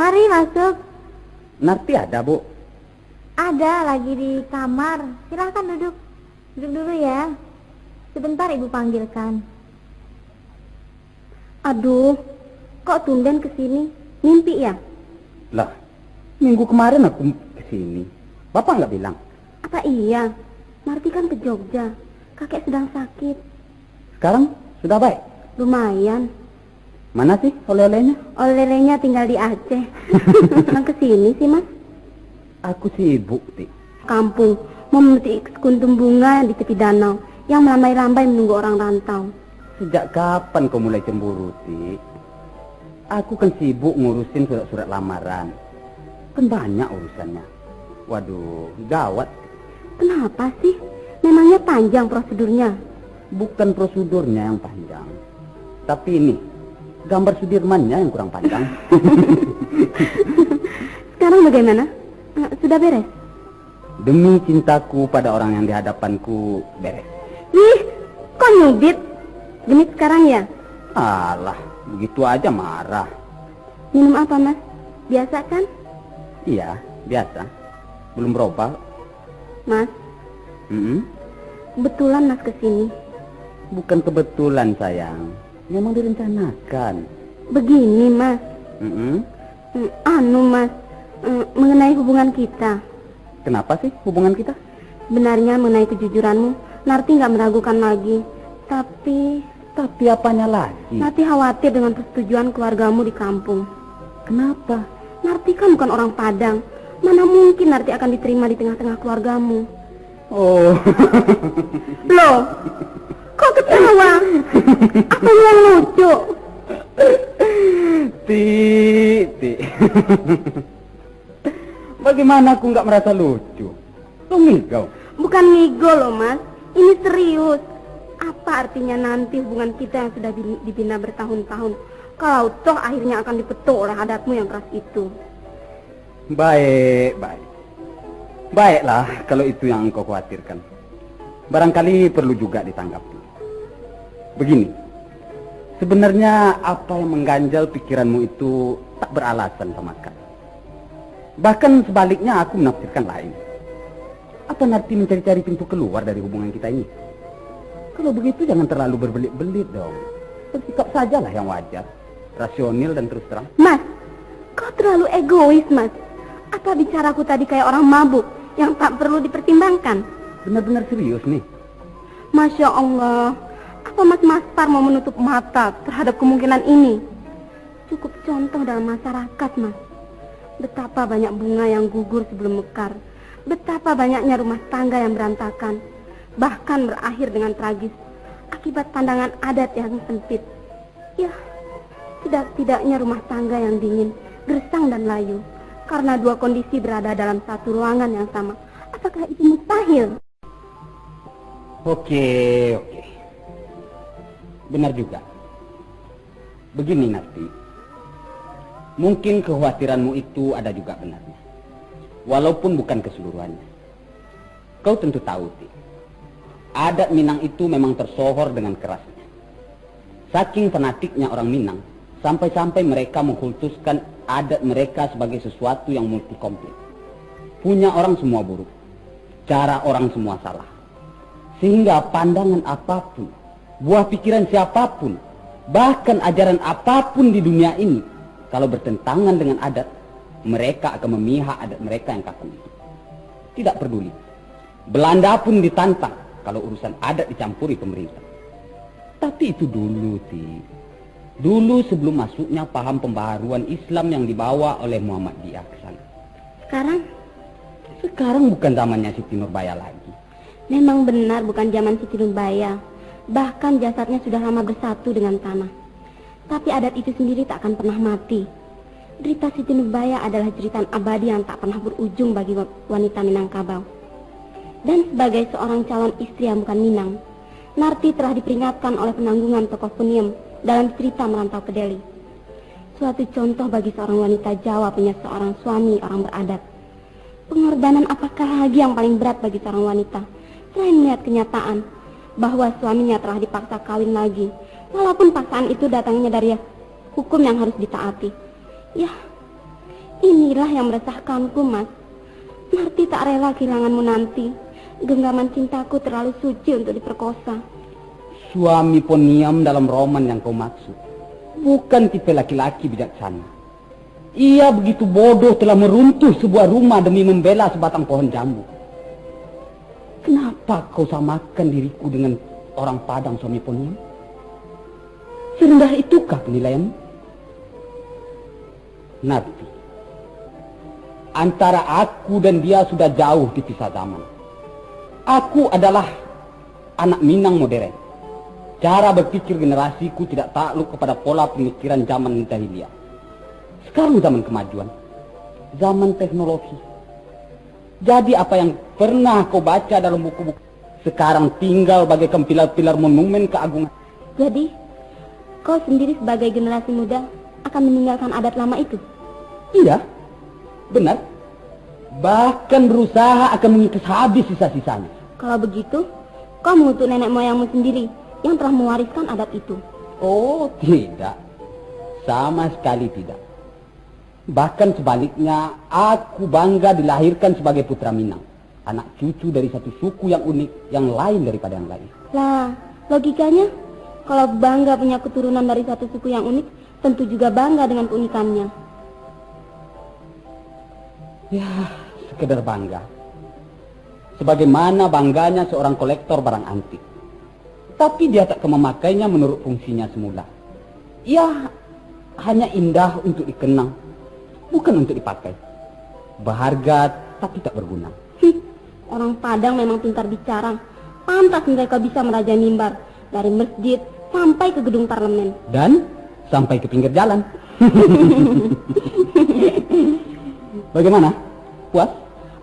Mari masuk. Narti ada, Bu? Ada, lagi di kamar. Silahkan duduk. Duduk dulu ya. Sebentar ibu panggilkan. Aduh, kok tumben ke sini? Mimpi ya? Lah, minggu kemarin aku ke sini. Bapak nggak bilang? Apa iya? Narti kan ke Jogja. Kakek sedang sakit. Sekarang sudah baik? Lumayan. Mana sih oleh-olehnya? Oleh-olehnya tinggal di Aceh. Senang ke sini sih, Mas. Aku sibuk, Ti. Kampung, memetik sekuntum bunga di tepi danau yang melambai-lambai menunggu orang rantau. Sejak kapan kau mulai cemburu, Ti? Aku kan sibuk ngurusin surat-surat lamaran. Kan banyak urusannya. Waduh, gawat. Kenapa sih? Memangnya panjang prosedurnya? Bukan prosedurnya yang panjang, tapi ini, gambar Sudirmannya yang kurang panjang. Sekarang bagaimana? Eh, sudah beres? Demi cintaku pada orang yang di hadapanku, beres. Ih, kok nyubit? Genit sekarang ya? Alah, begitu aja marah. Minum apa, Mas? Biasa kan? Iya, biasa. Belum berubah. Mas. Mm-mm. Kebetulan Mas ke sini. Bukan kebetulan, sayang. Memang direncanakan. Begini, Mas. Mm-mm. Mm, anu, Mas, mm, mengenai hubungan kita. Kenapa sih hubungan kita? Sebenarnya mengenai kejujuranmu, Narti nggak meragukan lagi. Tapi Tapi apanya lagi? Narti khawatir dengan persetujuan keluargamu di kampung. Kenapa? Narti kan bukan orang Padang. Mana mungkin Narti akan diterima di tengah-tengah keluargamu? Oh. Loh, kok ketawa? Apa yang lucu? Ti, Ti. Bagaimana aku nggak merasa lucu? Kau ngigau? Bukan ngigau loh, Mas. Ini serius. Apa artinya nanti hubungan kita yang sudah bin-, dibina bertahun-tahun, kalau toh akhirnya akan dipetok oleh adatmu yang keras itu? Baik, baik. Baiklah, kalau itu yang engkau khawatirkan. Barangkali perlu juga ditanggapi. Begini, sebenarnya apa yang mengganjal pikiranmu itu tak beralasan sama sekali. Bahkan sebaliknya, aku menafsirkan lain. Apa Narti mencari-cari pintu keluar dari hubungan kita ini? Kalau begitu, jangan terlalu berbelit-belit dong. Bersikap sajalah yang wajar, rasional dan terus terang. Mas, kau terlalu egois, Mas. Apa bicaraku tadi kayak orang mabuk yang tak perlu dipertimbangkan? Benar-benar serius nih. Masya Allah, apa Mas Maspar mau menutup mata terhadap kemungkinan ini? Cukup contoh dalam masyarakat, Mas. Betapa banyak bunga yang gugur sebelum mekar. Betapa banyaknya rumah tangga yang berantakan, bahkan berakhir dengan tragis akibat pandangan adat yang sempit. Ya, setidak-tidaknya rumah tangga yang dingin, gersang dan layu, karena dua kondisi berada dalam satu ruangan yang sama. Apakah itu mustahil? Oke, oke. Benar juga. Begini, Narti. Mungkin kekhawatiranmu itu ada juga benarnya. Walaupun bukan keseluruhannya. Kau tentu tahu, Ti. Adat Minang itu memang tersohor dengan kerasnya. Saking fanatiknya orang Minang, sampai-sampai mereka mengkultuskan adat mereka sebagai sesuatu yang multi konflik. Punya orang semua buruk, cara orang semua salah. Sehingga pandangan apapun, buah pikiran siapapun, Bahkan ajaran apapun di dunia ini, kalau bertentangan dengan adat, mereka akan memihak adat mereka yang kaku itu. Tidak peduli. Belanda pun ditantang kalau urusan adat dicampuri pemerintah. Tapi itu dulu, Ti. Dulu sebelum masuknya paham pembaharuan Islam yang dibawa oleh Muhammad di sana. Sekarang? Sekarang bukan zamannya Siti Nurbaya lagi. Memang benar bukan zaman Siti Nurbaya. Bahkan jasadnya sudah lama bersatu dengan tanah. Tapi adat itu sendiri tak akan pernah mati. Derita Siti Nurbaya adalah jeritan abadi yang tak pernah berujung bagi wa-, wanita Minangkabau. Dan sebagai seorang calon istri yang bukan Minang, Narti telah diperingatkan oleh penanggungan tokoh Puniem dalam cerita Merantau ke Deli. Suatu contoh bagi seorang wanita Jawa punya seorang suami orang beradat. Pengorbanan apakah lagi yang paling berat bagi seorang wanita, selain melihat kenyataan bahwa suaminya telah dipaksa kawin lagi, walaupun paksaan itu datangnya dari hukum yang harus ditaati? Yah, inilah yang meresahkanku, Mas. Narti tak rela kehilanganmu nanti. Genggaman cintaku terlalu suci untuk diperkosa. Suami Poniam dalam roman yang kau maksud bukan tipe laki-laki bijaksana. Ia begitu bodoh telah meruntuh sebuah rumah demi membela sebatang pohon jambu. Kenapa kau samakan diriku dengan orang Padang, suami Poniam? Serendah itukah penilaianmu? Narti, antara aku dan dia sudah jauh dipisah zaman. Aku adalah anak Minang modern. Cara berpikir generasiku tidak takluk kepada pola pemikiran zaman jahiliyah. Sekarang zaman kemajuan, zaman teknologi. Jadi apa yang pernah kau baca dalam buku-buku sekarang tinggal bagaikan pilar-pilar monumen keagungan. Jadi, kau sendiri sebagai generasi muda akan meninggalkan adat lama itu? Iya, benar. Bahkan berusaha akan mengikis habis sisa-sisanya. Kalau begitu, kau mengutuk nenek moyangmu sendiri yang telah mewariskan adat itu. Oh, tidak. Sama sekali tidak. Bahkan sebaliknya, aku bangga dilahirkan sebagai putra Minang, anak cucu dari satu suku yang unik, yang lain daripada yang lain. Lah, logikanya, kalau bangga punya keturunan dari satu suku yang unik, tentu juga bangga dengan keunikannya. Ya, sekedar bangga. Sebagaimana bangganya seorang kolektor barang antik. Tapi dia tak akan memakainya menurut fungsinya semula. Ia hanya indah untuk dikenang, bukan untuk dipakai. Berharga, tapi tak berguna. Hmm, orang Padang memang pintar bicara. Pantas mereka bisa merajai mimbar dari masjid sampai ke gedung parlemen. Dan sampai ke pinggir jalan. Bagaimana? Puas?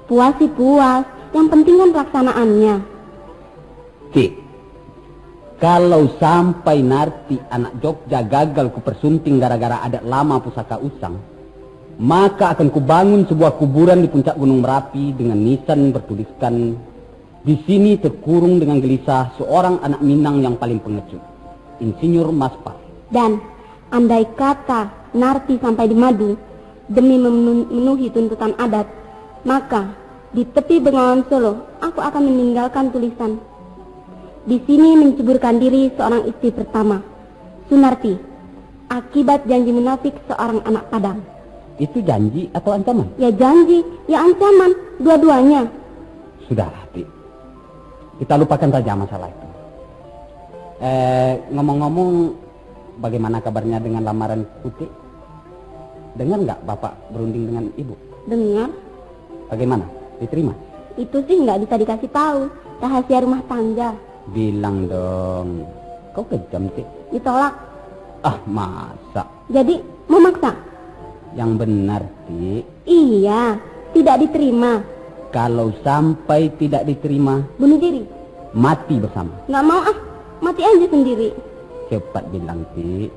Puas sih puas. Yang penting kan pelaksanaannya. Cik, kalau sampai Narti anak Jogja gagal kupersunting gara-gara adat lama pusaka usang, maka akan kubangun sebuah kuburan di puncak Gunung Merapi dengan nisan bertuliskan, "Di sini terkurung dengan gelisah seorang anak Minang yang paling pengecut, Insinyur Maspar." Dan andai kata Narti sampai di Madu demi memenuhi tuntutan adat, maka di tepi Bengawan Solo aku akan meninggalkan tulisan, "Di sini menceburkan diri seorang istri pertama, Sunarti, akibat janji munafik seorang anak Padang." Itu janji atau ancaman? Ya janji, ya ancaman, dua-duanya. Sudahlah, Ti. Kita lupakan saja masalah itu. Eh, ngomong-ngomong, bagaimana kabarnya dengan lamaran Utik? Dengar nggak Bapak berunding dengan Ibu? Dengar. Bagaimana? Diterima? Itu sih nggak bisa dikasih tahu. Rahasia rumah tangga. Bilang dong. Kau kejam, Tik. Ditolak. Ah, masa? Jadi, mau maksa? Yang benar, Tik. Iya, tidak diterima. Kalau sampai tidak diterima, bunuh diri. Mati bersama. Nggak mau ah, mati aja sendiri. Cepat bilang, Tik.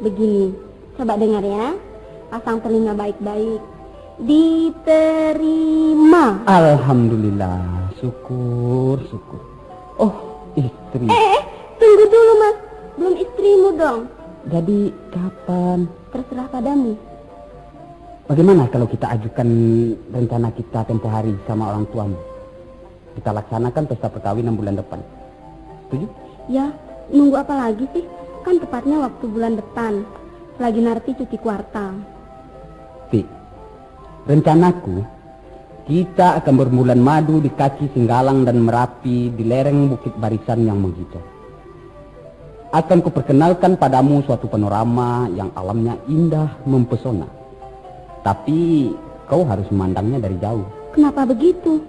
Begini, coba dengar ya. Pasang telinga baik-baik. Diterima. Alhamdulillah, syukur, syukur. Oh, istri. Eh, eh, eh, tunggu dulu, Mas. Belum istrimu dong. Jadi, kapan? Terserah padamu. Bagaimana kalau kita ajukan rencana kita tempo hari sama orang tuamu? Kita laksanakan pesta perkawinan bulan depan. Setuju? Ya, nunggu apa lagi sih? Kan tepatnya waktu bulan depan, selagi Narti cuti kuartal. Tik, rencanaku, kita akan berbulan madu di kaki Singgalang dan Merapi di lereng Bukit Barisan yang menghitung. Akan kuperkenalkan padamu suatu panorama yang alamnya indah mempesona. Tapi, kau harus memandangnya dari jauh. Kenapa begitu?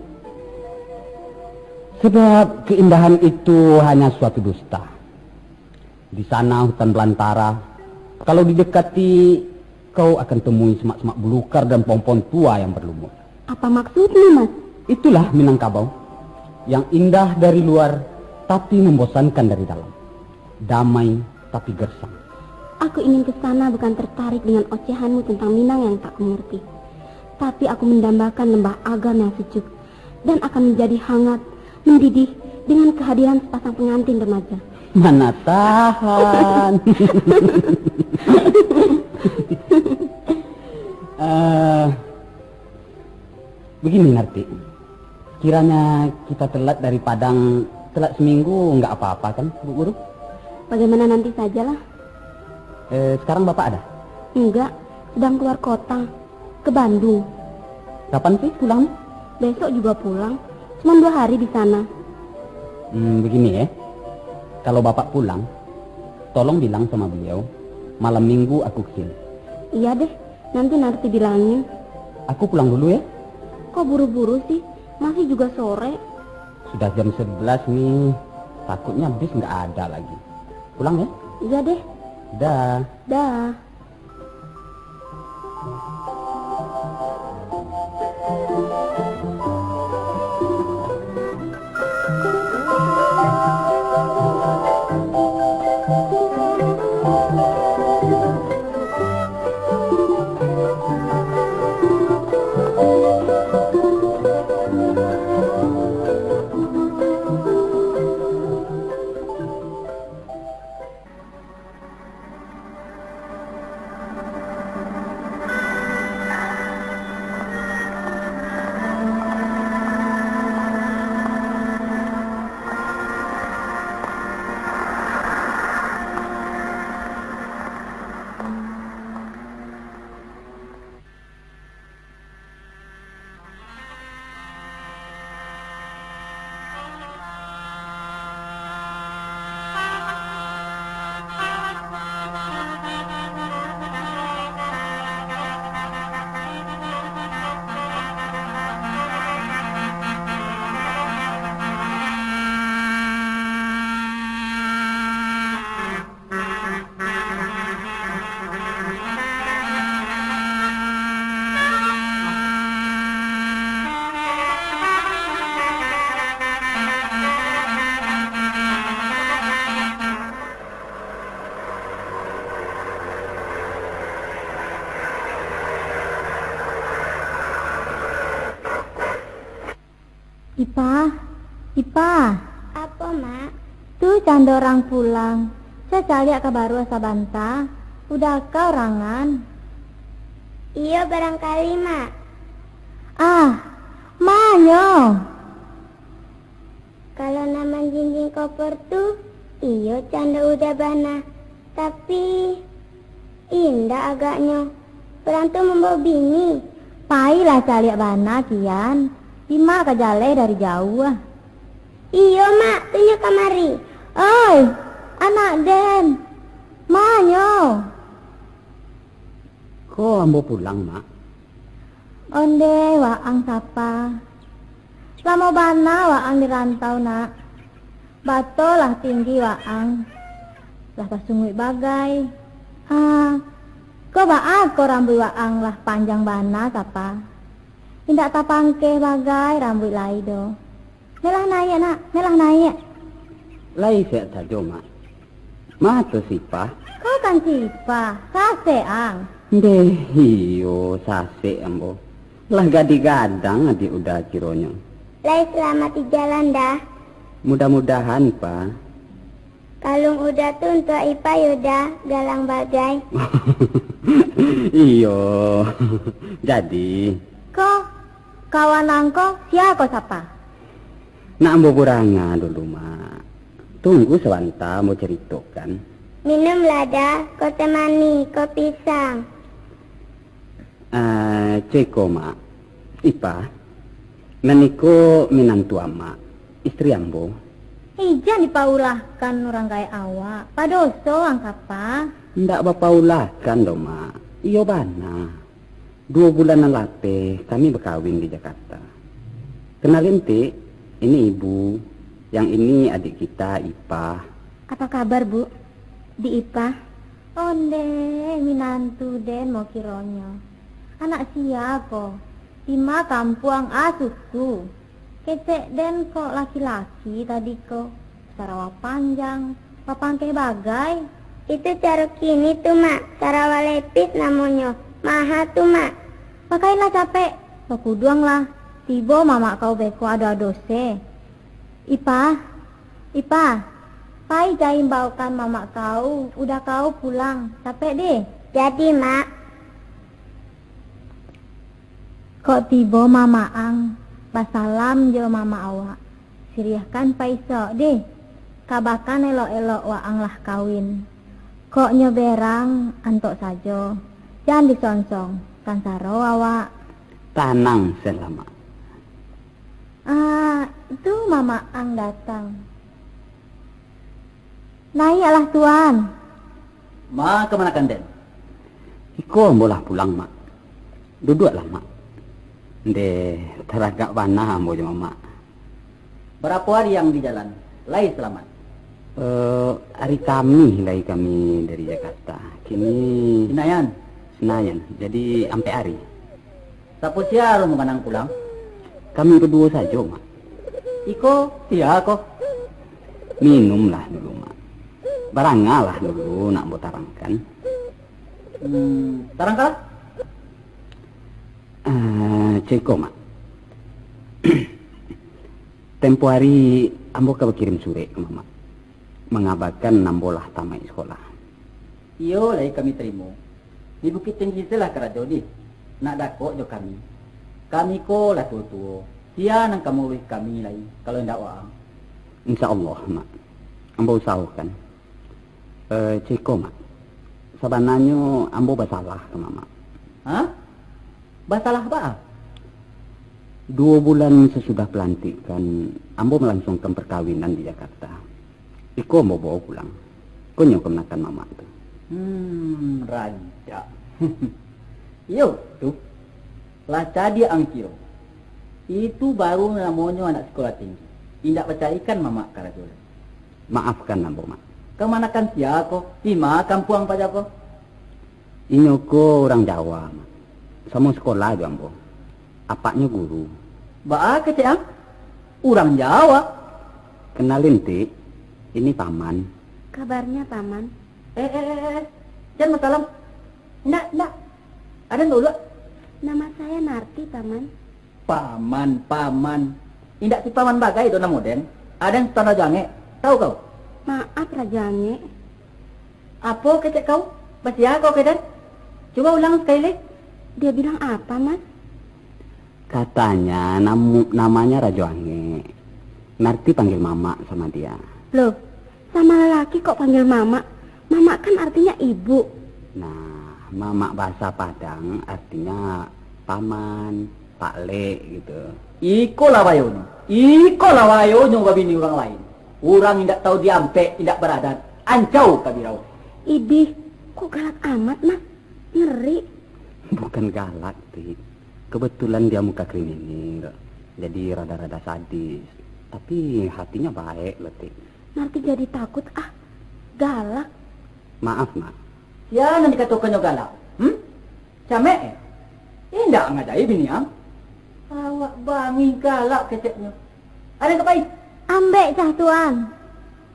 Sebab keindahan itu hanya suatu dusta. Di sana hutan belantara. Kalau didekati, kau akan temui semak-semak belukar dan pohon-pohon tua yang berlumut. Apa maksudmu, Mas? Itulah Minangkabau. Yang indah dari luar, tapi membosankan dari dalam. Damai, tapi gersang. Aku ingin ke sana bukan tertarik dengan ocehanmu tentang Minang yang tak kumengerti. Tapi aku mendambakan lembah Agam yang sejuk dan akan menjadi hangat, mendidih dengan kehadiran sepasang pengantin remaja. Mana tahan. Eh, begini, Narti. Kiranya kita telat dari Padang, telat seminggu, nggak apa-apa kan, Bu Guru? Bagaimana nanti sajalah. Eh, sekarang Bapak ada? Enggak, sedang keluar kota, ke Bandung. Kapan sih pulang? Besok juga pulang, cuma dua hari di sana. Hmm, begini ya, kalau Bapak pulang, tolong bilang sama beliau, malam minggu aku ke sini. Iya deh, nanti Narti bilangin. Aku pulang dulu ya. Kok buru-buru sih? Masih juga sore. Sudah jam sebelas nih. Takutnya bis nggak ada lagi. Pulang ya. Iya deh. Dah. Dah. Ipa, Ipa. Apo, Mak? Tu cando urang pulang. Sa caliak ka baruah sabanta, udah ka urangan. Iyo, barangkali, Mak. Ah, manyo? Kalau nan manjinjing kopor tu, iyo cando udah bana. Tapi, indak agaknyo. Urang tu mambawa bini. Pailah caliak bana kian. Imak ka jaleh dari jauah. Iyo, Mak, tunyo kamari. Oi, anak den. Manyo? Ko ambo pulang, Mak. Ondeh, waang sapa? Lamo bana waang di rantau, nak. Bato lah tinggi waang. Lah basunguik bagai. Ah, ko baa ko rambuik waang lah panjang bana, sapa? Indak tapangkeh bagai rambuik lai doh. Melah naiak, nak, melah naiak. Lai sehat sajo, Mak. Ma tu si Ipah? Kau kan si Ipah, sasek ang. Ndeh, iyo, sasek ambo. Lah gadih gadang adiak Uda kironyo. Lai salamaik di jalan, Da? Mudah-mudahan, Ipah. Kalung Uda tu untuak Ipah yo, Da, galang bagai. Iyo, jadi. Ko, kawan ang ko, sia ko sapa? Nak ambo buranga dulu, Mak. Tunggu sabanta ambo caritokan. Minumlah, Da, ko teh manih, ko pisang. Ah, ceko, Mak. Ipah, nan iko minantu Amak, istri ambo. Ijan dipaulahkan urang gaek awak, padoso ang kapa? Ndak bapaulahkan doh, Mak. Iyo bana. Duo bulan nan lapeh kami bakawin di Jakarta. Kenalin, Tik, ini ibu, yang ini adik kita, Ipah. Apa kabar, Bu? Di Ipah? Ondeh, minantu den mo kironyo. Anak sia ko? Di ma kampuang a susu? Kecek den kok laki-laki tadi ko, sarawa panjang, bapangkeh bagai. Itu caro kini tu, Mak, sarawa lepis namonyo, maha tu, Mak. Pakailah capek, bakuduanglah, tibo mamak kau beko ado-ado se. Ipah, Ipah, pai cari baokan mamak kau, udah kau pulang, capek deh. Jadi, Mak. Kok tibo mamak ang, basalam jo mamak awak, siriahkan paisok deh, kabakan elok-elok waang lah kawin. Kok nyo berang, antok sajo, jan disonsong, kan saro awak. Tanang, Selamat. Ah, itu mamak ang datang. Naiaklah, Tuan. Ma kamanakan den? Iko ambo lah pulang, Mak. Duduaklah, Mak. Ndeh, taragak bana ambo jo Mamak. Barapo ari ang di jalan? Lai salamat? Eh, ari Kamih lai kami dari Jakarta. Kini Sinayan? Sinayan. Jadi, ampek ari. Sapo sia rombongan ang pulang? Kami baduo sajo, Mak. Iko sia ko? Minumlah dulu, Mak. Barangalah dulu, nak ambo tarangkan. Hmm, tarangkanlah. Ah, ceko, Mak. Tempo ari ambo ka bakirim surek ka Mamak, mangabakan ambo lah tamaik sikolah. Iyo, lai kami tarimo. Di Bukittinggi se lah karajo dih. Nak dakek jo kami. Kami ko lah tuo-tuo. Sia nan ka mauruih kami lai, kalau indak waang? Insya Allah, Mak. Ambo usahokan. Eh, ceko, Mak. Sabananyo ambo basalah ka Mamak. Hah? Basalah baa? Duo bulan sasudah palantikan, ambo malangsungkan parkawinan di Jakarta. Iko ambo bao pulang. Ko nyo kamanakan Mamak tu. Hmm, rancak. Iyo, tu. Lah cadiak ang kiro. Itu baru namonyo anak sikolah tinggi. Indak bacarikan Mamak karajo lai. Maafkan ambo, Mak. Kamanakan sia ko? Di ma kampuang paja ko? Inyo ko urang Jawa, Mak. Samo sikolah jo ambo. Apaknyo guru. Baa kecek ang? Urang Jawa? Kenalin, Tik. Ini Paman. Kabarnya, Paman? Eh, eh, eh, eh. Jan basalam. Indak, indak. Aden dulu. Nama saya Narti, Paman. Paman, Paman. Indak si Paman bagai doh namo den. Aden Sutan Rajo Angek. Tahu kau? Maaf, Rajo Angek. Apo kecek kau? Basia kau ka den? Cuba ulang sakali lai. Dia bilang apa, Mas? Katanya namu-, namanya Rajo Angek. Narti panggil Mamak sama dia. Loh, sama lelaki kok panggil Mamak? Mamak kan artinya ibu. Nah, Mamak bahasa Padang artinya paman, pak lek gitu. Ikolah bayonyo. Ikolah bayonyo babini urang lain. Urang indak tahu diampek, indak baradat. Ancau ka birau. Idih, kok galak amat, Mas? Ngeri. Bukan galak, Ti. Kebetulan dia muka kriminal. Jadi rada-rada sadis. Tapi hatinya baik loh, Ti. Narti jadi takut, ah. Galak. Maaf, Mak. Sia nan dikatokannyo galak? Hmm? Camek, eh? Indak ngajai bini ang? Awak bangih galak keceknyo. Aden ka pai? Ambek cah, Tuan.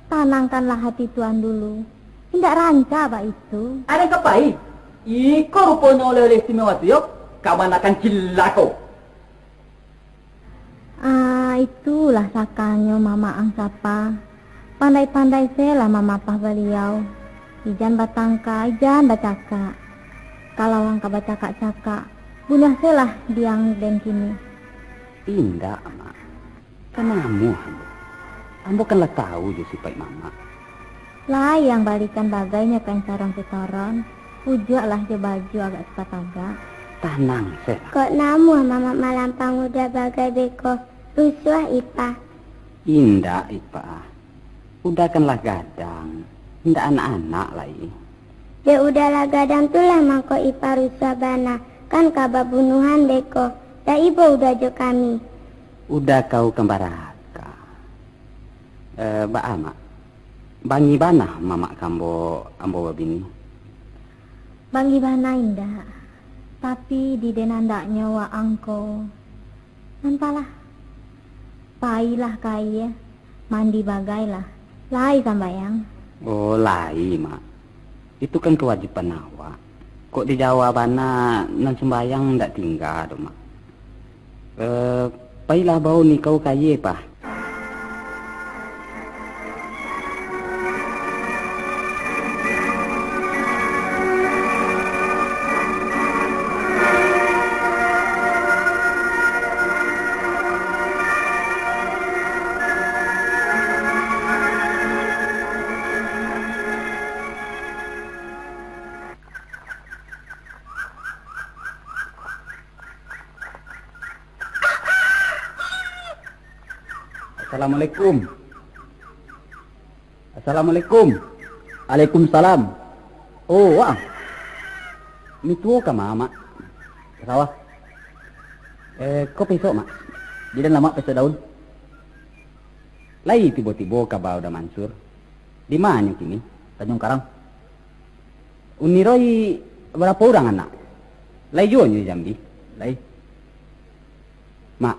Tanangkanlah hati Tuan dulu. Indak rancak baitu. Aden ka pai? Iko ruponyo oleh-oleh istimewa tu yo. Kamanakan cilako. Ah, itulah sakanyo mamak ang sapa. Pandai-pandai se lah mamapah baliau. Ijan batangka, ijan bacakak. Kalau ang ka bacakak-cakak, bunuah se lah diang den kini. Indak, Mak. Kan amuah ambo. Ambo kan lah tahu jo sipaik Mamak. Lai ang balikan bagai nyo kain saruang sitoron, ujuaklah jo baju agak sapatagak. Tanang, Sel. Kok namuah Mamak Malampang udah bagai beko, rusuah Ipah? Indak, Ipah. Udah kan lah gadang, indak anak-anak lai. Dek udah lah gadang tu lah mangko Ipah rusuah bana, kan ka babunuhan beko, dak ibo udah jo kami. Udah kau kambaraka. Eh, baa, Mak? Bangih bana mamak ka ambo, ambo babini? Bangih bana indak, tapi di den andaknyo waang ko, antahlah, pailah ka aia, mandi bagailah, lai sambayang. Oh, lai, Mak. Itu kan kawajiban awak. Kok di Jawa bana nan sumbayang ndak tingga doh, Mak. Eh, pailah bao nikau ka aia, Pah. Assalamualaikum. Assalamualaikum. Waalaikumsalam. Oh, Waang. Mituo ka ma, Mak? Ka sawah. Eh, ko paisok, Mak? Di den lamak paisok daun. Lai tibo-tibo kaba Uda Mansur. Di ma nyo kini? Tanjung Karang. Uni Roy, barapo urang anak? Lai juo nyo di Jambi? Lai. Mak,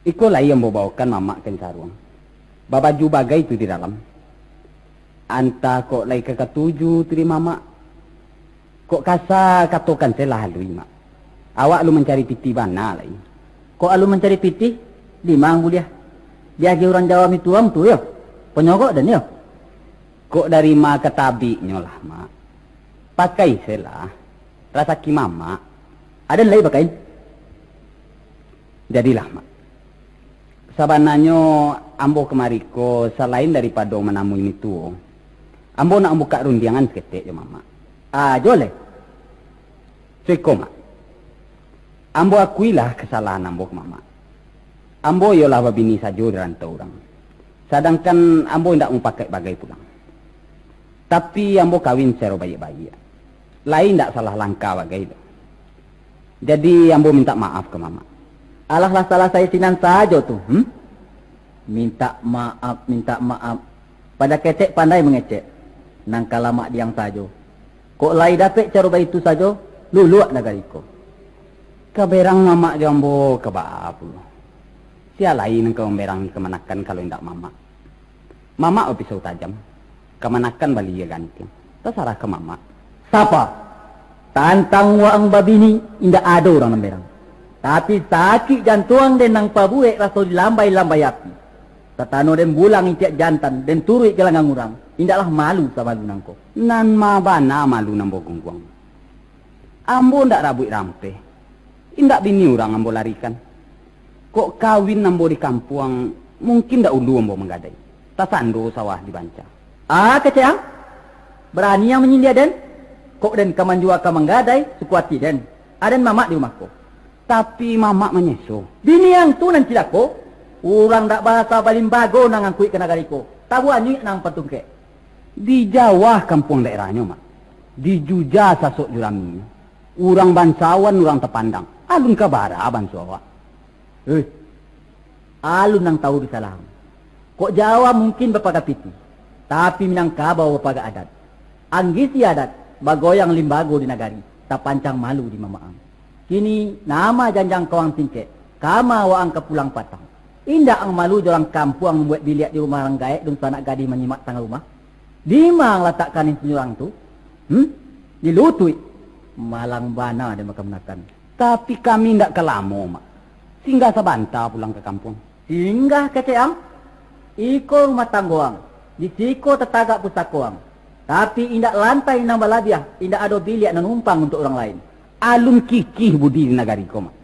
iko lai ambo baokan mamak kain saruang. Babaju bagai tu di dalam. Antah kok lai ka katuju tu di mamak. Kok kasa katokan se lah alui, Mak. Awak alun mancari pitih bana lai. Kok alun mancari pitih? Di ma ang buliah? Diagiah urang Jawa mituang tu yo. Panyogok den yo. Kok dari ma ka tabiknyo lah, Mak. Pakai se lah. Rasaki mamak. Aden lai pakai. Jadilah, Mak. Sabananyo, ambo kamari ko salain daripado manamui mituo, ambo nak mambukak rundiangan saketek jo mamak. Ajo lai. Suko, Mak. Ambo akuilah kasalahan ambo ka mamak. Ambo iyolah babini sajo di rantau urang. Sadangkan ambo indak mupakaik bagai pulang. Tapi ambo kawin sacaro baiak-baiak. Lai indak salah langkah bagai tu. Jadi ambo mintak maaf ka mamak. Alah lah salasai sinan sajo tu, hmm? Mintak maaf, mintak maaf. Pado ketek pandai mangecek. Nan ka lamak diang sajo. Kok lai dapek caro baitu sajo, luluak nagari ko. Ka berang mamak jo ambo ka baa pulo? Sia lai nan ka mamberangi kamanakan kalau indak mamak? Mamak bapisau tajam, kamanakan baliak gantiang. Tasarah ka mamak. Sapa? Tantang waang babini, indak ado urang nan berang. Tapi sakik jantuang den nan pabuek raso dilambai-lambai api. Tatano den bulang itiak jantan, den turuik galanggang urang, indaklah malu samalu nangko. Nan ma bana malu nan bagungguang. Ambo ndak rabuik rampeh, indak bini urang ambo larikan. Kok kawin ambo di kampuang, mungkin dahulu ambo manggadai. Tasando sawah di banca. Ah, kecek ang? Barani ang manyindia den? Kok den ka manjua ka manggadai, suko ati den. Aden mamak di rumah ko. Tapi mamak manyeso. Bini ang tu nan cilako. Urang dak barasa balimbago nan angkuik ka nagari ko. Tabuanyuik nan patungkek. Di Jawa kampuang daerahnyo, Mak. Di Juja sasok juraminyo. Urang bansawan, urang tapandang. Alun ka bara banso awak. Eh, alun nan tahu di salah ang. Kok Jawa mungkin bapaga pitih, tapi Minangkabau bapaga adat. Anggisi adat, bagoyang limbago di nagari, tapancang malu di mamak ang. Kini, nama janjang ko ang singkek, kama waang ka pulang patang. Indak ang malu jo urang kampuang mambuek biliak di rumah urang gaek dunsanak gadih manyimak tangah rumah? Dima ang latakkan intinyo urang tu? Hmm? Di lutuik? Malang bana den makan-makan. Tapi kami indak ka lamo, Mak. Singgah sabanta pulang ka kampuang. Singgah kecek ang? Iko rumah tanggo ang, di siko tatagak pusako ang. Tapi indak lantai nan balabiah, indak ado biliak nan numpang untuak urang lain. Alun kikih budi di nagari ko, Mak.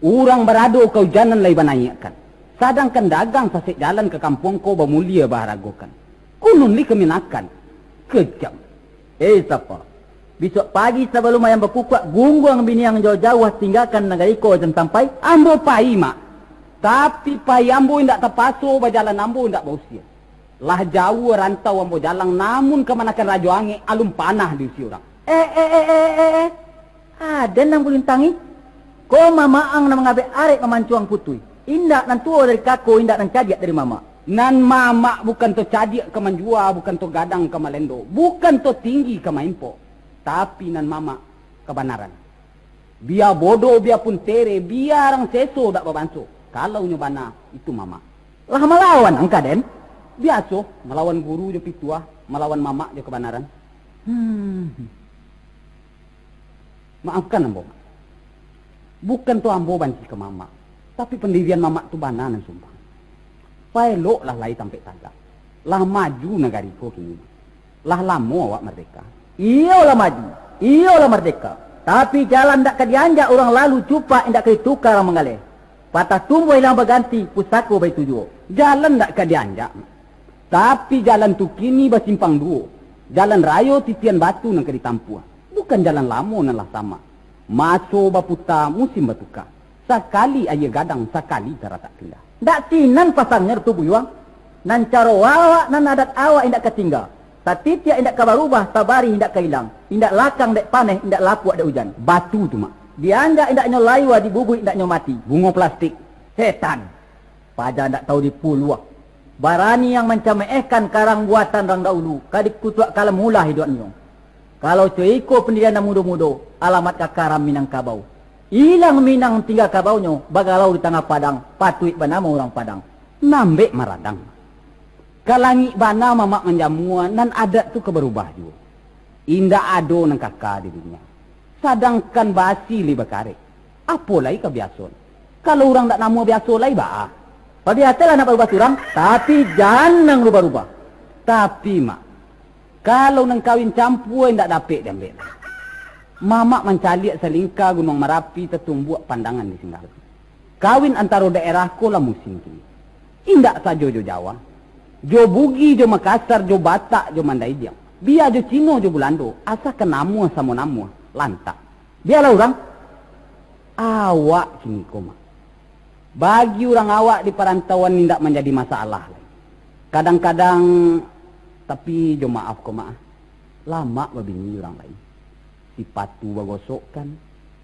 Urang barado kaujanan lai banaiakkan, sadangkan dagang sasek jalan ka kampuang ko bamulia baharagokan. Kunun li kamanakan. Kejam. Eh, sapa? Bisuak pagi sabalun ayam bakukuak, gungguang biniang jauah-jauah, tinggakan nagari ko jan sampai. Ambo pai, Mak. Tapi pai ambo indak tapaso, bajalan ambo indak bausia. Lah jauah rantau ambo jalang, namun kamanakan Rajo Angek alun panah diusia urang. Eh, eh, eh, eh, eh, eh. Aden nan bulintang i. Ko mamak ang nan mangabek arek mamancuang putuih. Indak nan tuo dari kako, indak nan cadiak dari mamak. Nan mamak bukan to cadiak ka manjua, bukan to gadang ka malendo, bukan to tinggi ka maimpok. Tapi nan mamak kabanaran. Bia bodoh, bia pun tere, bia rang seso dak babanso. Kalau nyo bana, itu mamak. Lah malawan angka den? Biaso, malawan guru jo pituah, malawan mamak jo kabanaran. Hmm. Maafkan ambo, Mak. Bukan tu ambo banci ka mamak, tapi pandirian mamak tu bana nan sumbang. Paeloklah lai tampek tagak. Lah maju nagari ko kini, Mak. Lah lamo awak mardeka. Iyo lah maju, iyo lah mardeka. Tapi jalan ndak ka dianjak urang lalu, cupak indak ka ditukar urang manggaleh. Patah tumbuah ilang baganti, pusako baitu juo. Jalan ndak ka dianjak, Mak. Tapi jalan tu kini basimpang duo. Jalan rayo titian batu nan ka ditampuah. Bukan jalan lamo nan lah samak. Maso baputa, musim batuka. Sakali aia gadang, sakali taratak pindah. Ndak sinan pasangnyo Datu Buyuang. Nan caro awak, nan adat awak indak ka tingga. Satitiak indak ka barubah, sabarih indak ka ilang. Indak lakang dek paneh, indak lapuak dek ujan. Batu tu, Mak. Dianjak indak nyo layua, dibubuik indak nyo mati. Bungo plastik. Setan. Paja ndak tahu dipuluah. Barani yang mancameehkan karang buatan rang dahulu, ka dikutuak kalam ulah iduiknyo. Kalau co iko pandirian nan mudo-mudo, alamat ka karam Minangkabau. Ilang Minang tingga kabaunyo, bagalau di tangah padang, patuik banamo urang Padang. Nambek maradang. Ka langik bana mamak manjamua, nan adat tu ka barubah juo. Indak ado nan kaka di dunia. Sadangkan basi lai bakarek, apo lai ka biaso? Kalau urang ndak namuah biaso lai, baa? Pabiasolah nak barubah surang, tapi jan nan rubah-rubah. Tapi, Mak, kalau nan kawin campua indak dapek diambek lai. Mamak mancaliak salingka Gunuang Marapi tatumbuak pandangan di Singgah. Kawin antaro daerah ko lah musim kini. Indak sajo jo Jawa, jo Bugi, jo Makassar, jo Batak, jo Mandaidiang. Bia jo Cino, jo Bulando, asakan namuah samo namuah, lantak. Bialah urang. Awak kini ko, Mak. Bagi urang awak di parantauan indak manjadi masalah lai. Kadang-kadang, tapi jo maaf ko, Mak, lamak babini urang lain. Sipatu bagosokkan,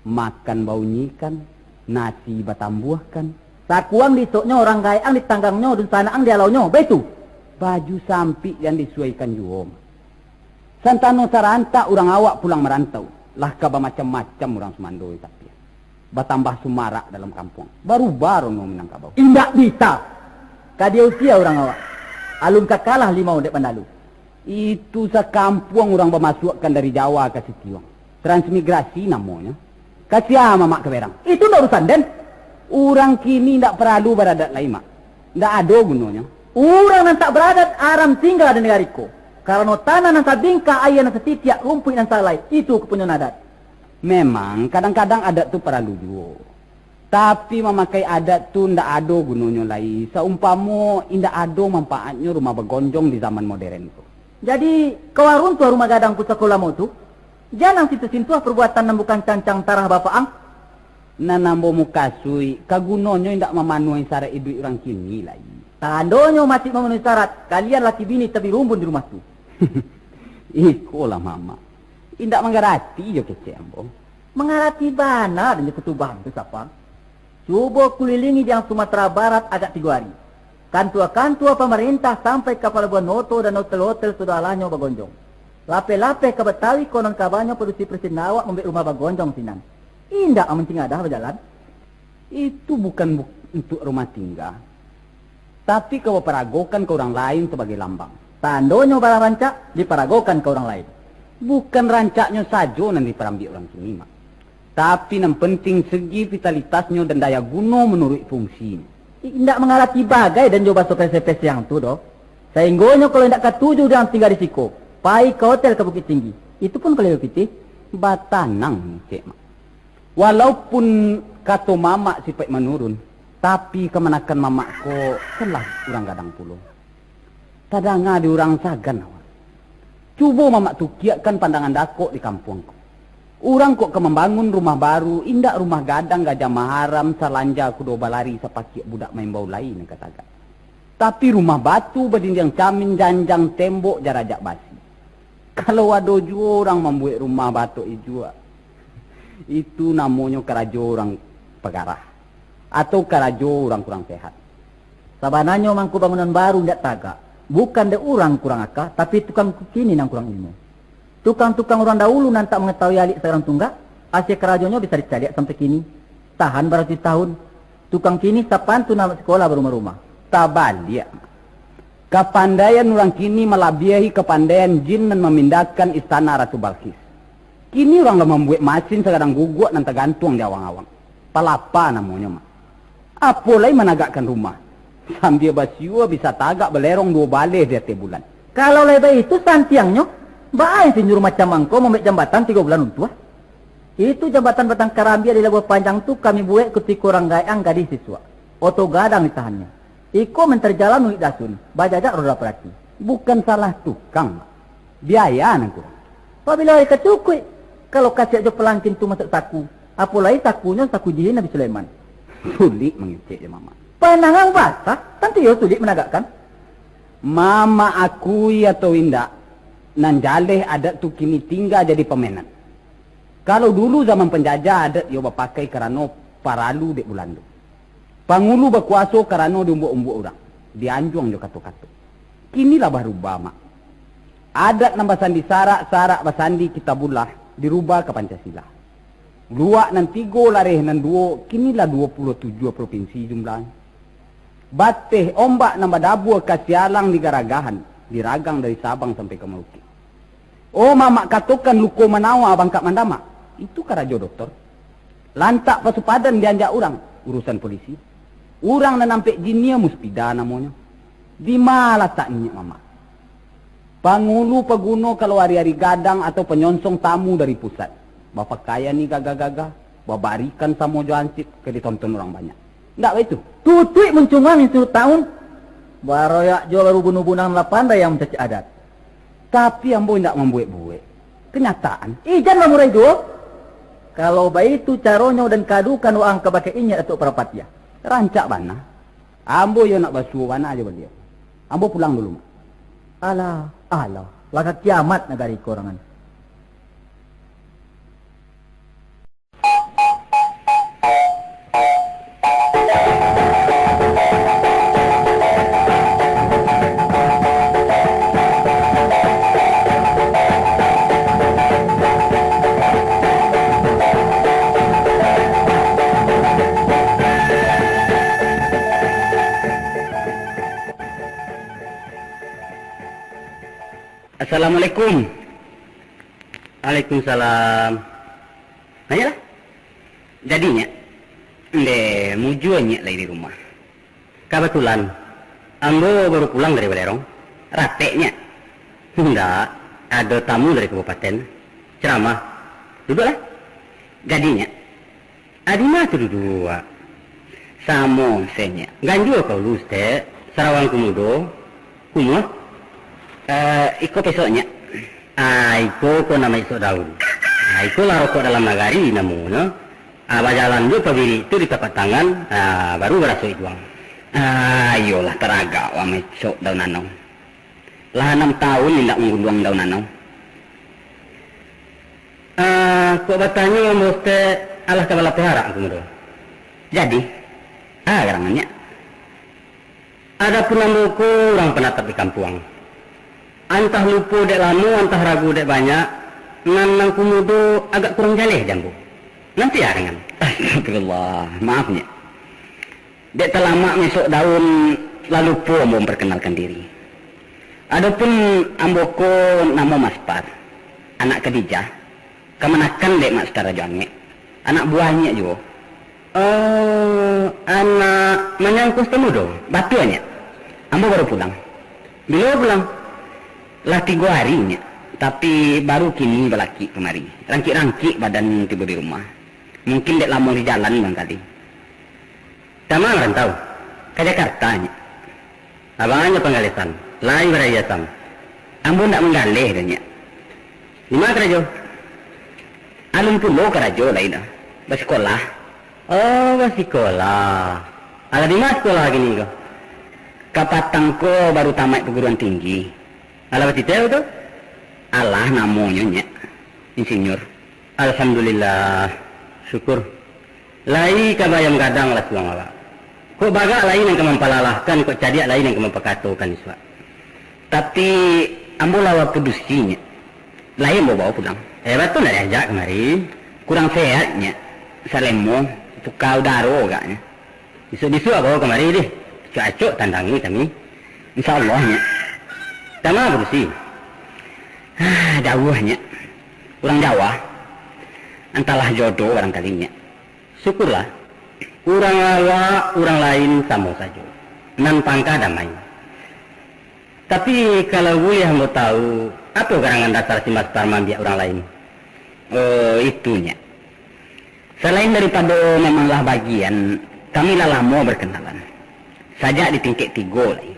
makan baunyikan, nasi batambuahkan. Sakuang diisoknyo, urang gaek ang ditanggangnyo, dunsanak ang dialaunyo, baitu. Baju sampik jan disuaikan juo, Mak. Santano sarantak urang awak pulang marantau, lah ka bamacam-macam urang sumando di tapian. Batambah sumarak dalam kampuang, barubah rono Minangkabau. Indak bisa. Ka diusia urang awak. Alun ka kalah limau dek bandalu. Itu sakampuang urang bamasuakkan dari Jawa ka Sitiuang. Transmigrasi namonyo. Ka sia mamak ka berang? Itu ndak urusan den. Urang kini ndak paralu baradat lai, Mak. Ndak ado gunonyo. Urang nan tak baradat aram tingga di nagari ko. Karano tanah nan sabingkah, aia nan satitiak, rumpuik nan salai, itu kapunyoan adat. Memang, kadang-kadang adat tu paralu juo. Tapi mamakai adat tu ndak ado gunonyo lai, saumpamo indak ado manpaatnyo rumah bagonjong di zaman moderen ko. Jadi, kawa runtuah rumah gadang pusako lamo tu? Jan ang sintuah-sintuah parbuatan nan bukan cancang tarah bapak ang. Nan ambo mukasuik, ka gunonyo indak mamanuahi saraik iduik urang kini lai. Tandonyo masuak mamanuahi syarat, kalian laki bini tabirumbun di rumah tu. Ikolah mamak. Indak mangarati jo kecek ambo. Mangarati bana den jo kutubang tu, Sapang. Cubo kulilingi di ang Sumatera Barat agak tigo ari. Kantua-kantua pamarintah sampai ka palabuahan oto dan hotel-hotel sudah alahnyo bagonjong. Lapeh-lapeh ka Batawi konon kabanyo padusi presiden awak mambek rumah bagonjong sinan. Indak ang mancing adah bajalan. Itu bukan bu-, untuak rumah tingga, tapi ka baparagokan ka urang lain sabagai lambang. Tandonyo barang rancak diparagokan ka urang lain. Bukan rancaknyo sajo nan diparambiak urang kini, Mak. Tapi nan penting segi vitalitasnyo dan daya guno manuruik fungsinyo. Indak mangarati bagai den jo baso pese-pese ang tu doh. Sainggonyo kalau indak katuju di ang tingga di siko, pai ka hotel ka Bukittinggi. Itu pun kalau iyo pitih. Batanang, Cek Mak. Walaupun kato mamak sipaik manurun, tapi kamanakan mamak ko kan lah urang gadang pulo. Tadanga di urang sagan awak. Cubo Mamak tukiakkan pandangan dakok di kampuang ko. Urang kok ka mambangun rumah baru, indak rumah gadang gajah maharam, salanja kudo balari, sapakiak budak maimbau lai nan ka tagak. Tapi rumah batu badindiang camin, janjang tembok jarajak basi. Kalau ado juo urang mambuek rumah batok ijuak, itu namonyo karajo urang pagarah, atau karajo urang kurang sehat. Sabananyo mangko bangunan baru indak tagak, bukan dek urang kurang aka, tapi tukang kini nan kurang ilmu. Tukang-tukang urang dahulu nan tak mangatahui alik sagarang tunggak, asie karajonyo bisa dicaliak sampai kini, tahan baratuih tahun. Tukang kini sapantun anak sikolah barumah-rumah. Tabaliak. Kapandaian urang kini malabiahi kapandaian jin nan mamindahkan istana Ratu Balkis. Kini urang lah mambuek masin sagadang guguak nan tagantuang di awang-awang. Palapa namonyo, Mak. Apo lai managakkan rumah? Sambia basiua bisa tagak balerong duo baleh di ateh bulan. Kalau lai baitu santiangnyo, baa insinyur macam angkau mambuek jambatan tigo bulan untuah? Itu jambatan batang karambia di Labuah Panjang tu kami buek kutiko urang gaek gadih sisuak. Oto gadang ditahannyo. Iko mancari jalan ulik dasun, bajajak roda parati. Bukan salah tukang, Mak. Biaya nan kurang. Pabilo ari ka cukuik, kalau kasiak jo palangkin tu masuak saku, apo lai sakunyo saku jihin Nabi Sulaiman. Sulik mangecek jo Mamak. Pandangang basah, tantu iyo sulik managakkan. Mamak akui atau indak, nan jaleh adat tu kini tingga jadi pamenan. Kalau dulu zaman panjajah adat iyo bapakai karano paralu dek Bulando. Pangulu bakuaso karano diumbuak-umbuak urang, dianjuang jo kato-kato. Kini lah barubah, Mak. Adat nan basandi sarak, sarak basandi Kitabullah, dirubah ka Pancasila. Luak nan tigo, lareh nan duo, kini lah duo puluah tujuah propinsi jumlahnyo. Bateh ombak nan badabua ka sialang digaragahan, diragang dari Sabang sampai ka Maluku. Oh, Mamak katokan luko manawa bangkak mandamak. Itu karajo doktor. Lantak pasu padan dianjak urang, urusan polisi. Urang nan ampek jinia muspida namonyo. Di ma lataknyo, Mamak? Pangulu paguno kalau ari-ari gadang atau panyonsong tamu dari pusat. Bapakaian ni gagah-gagah, babarikan samo jo hansip ka ditonton urang banyak. Ndak baitu? Tutuik muncungan itu taun. Baroyak jo baru bunuh-bunang lah pandai yang mancacik adat. Tapi ambo indak mambuek-buek. Kenyataan. Ijan bamurai juo. Kalau baitu caronyo dan kadukan waang kabake inyo Datuk Parapatiah. Rancak bana. Ambo iyo nak basuo bana jo baliau. Ambo pulang dulu, Mak. Alah, alah, lah ka kiamat nagari ko rangan. Assalamualaikum. Waalaikumsalam. Ayolah. Jadi, Nyak, ndeh mujua Nyak lai di rumah. Kabatulan, ambo baru pulang dari Balerong. Rapek, Nyak? Indak, ado tamu dari kabupaten. Ceramah. Duduaklah. Jadi, Nyak, a di ma tu duduak? Samo se, Nyak. Ganjua ka ulu, Ustaz. Sarawang kumudo. Kumuah. Eh, iko pesok, Nyak. Ah, iko ko namo isok daun. Ah, iko lah rokok dalam nagari namonyo. Ah, bajalan jo pabirik tu di tapak tangan, ah, baru baraso iduang. Ah, iyolah, taragak wang isok daun anau. Lah anam taun indak manggunduang daun anau. Ah, kok batanyo, Ustaz, alah ka balapo arak, kumudo? Jadi, ah, garangan, Nyak. Adapun ambo ko urang panatap di kampuang. Antah lupo dek lamo, antah ragu dek banyak, nan nangku mudo agak kurang jaleh di ambo. Nanti ah, ringan. Astagfirullah, maaf, Nyak. Dek talamak misok daun, lah lupo ambo mampakenalkan diri. Adopun ambo ko namo Maspar, anak Kadijah, kamanakan dek Mak Star Rajo Angek, anak buah Nyak juo. Eh, anak manyangkuas pemudo, batua, Nyak? Ambo baru pulang. Bilo pulang? Lah tigo ari, Nyak, tapi baru kini balakik kamari. Rangkik-rangkik badan tibo di rumah. Mungkin dek lamo di jalan barangkali. Ka ma marantau? Ka Jakarta, Nyak. Abang nyo Panggalesan. Lai baraia sam. Ambo ndak manggaleh doh, Nyak. Di ma karajo? Alun pulo karajo lai doh. Basikolah. Oh, basikolah. Alah, di ma sikolah kini ko? Kapatang ko baru tamaik paguruan tinggi. Alah, batiteh tu? Alah, namonyo, Nyak, insinyur. Alhamdulillah. Syukur. Lai ka bayam gadang lah surang awak. Kok bagak lai nan ka mampalalahkan, kok cadiak lai nan ka mampakatokan isuak. Tapi, ambo lah bapadusi, Nyak. Lai ambo bawa pulang. Eh, batua ndak diajak kamari. Kurang sehat, Nyak. Salemo, puka udaro agaknyo. Bisuak-bisuak bawa kamari deh. Acok-acok tandangi kami. Insya Allah, Nyak. Tama badusi. Ah, jauah, Nyak. Urang Jawa. Antahlah jodoh barangkali, Nyak. Syukurlah. Urang awak, urang lain samo sajo. Nan pangka damai. Tapi, kalau buliah ambo tahu, apo garangan dasar si Mas Par maambiak urang lain? Oh, itu, Nyak. Salain daripado memang lah bagian, kami lah lamo berkenalan. Sajak di tingkek tigo lai.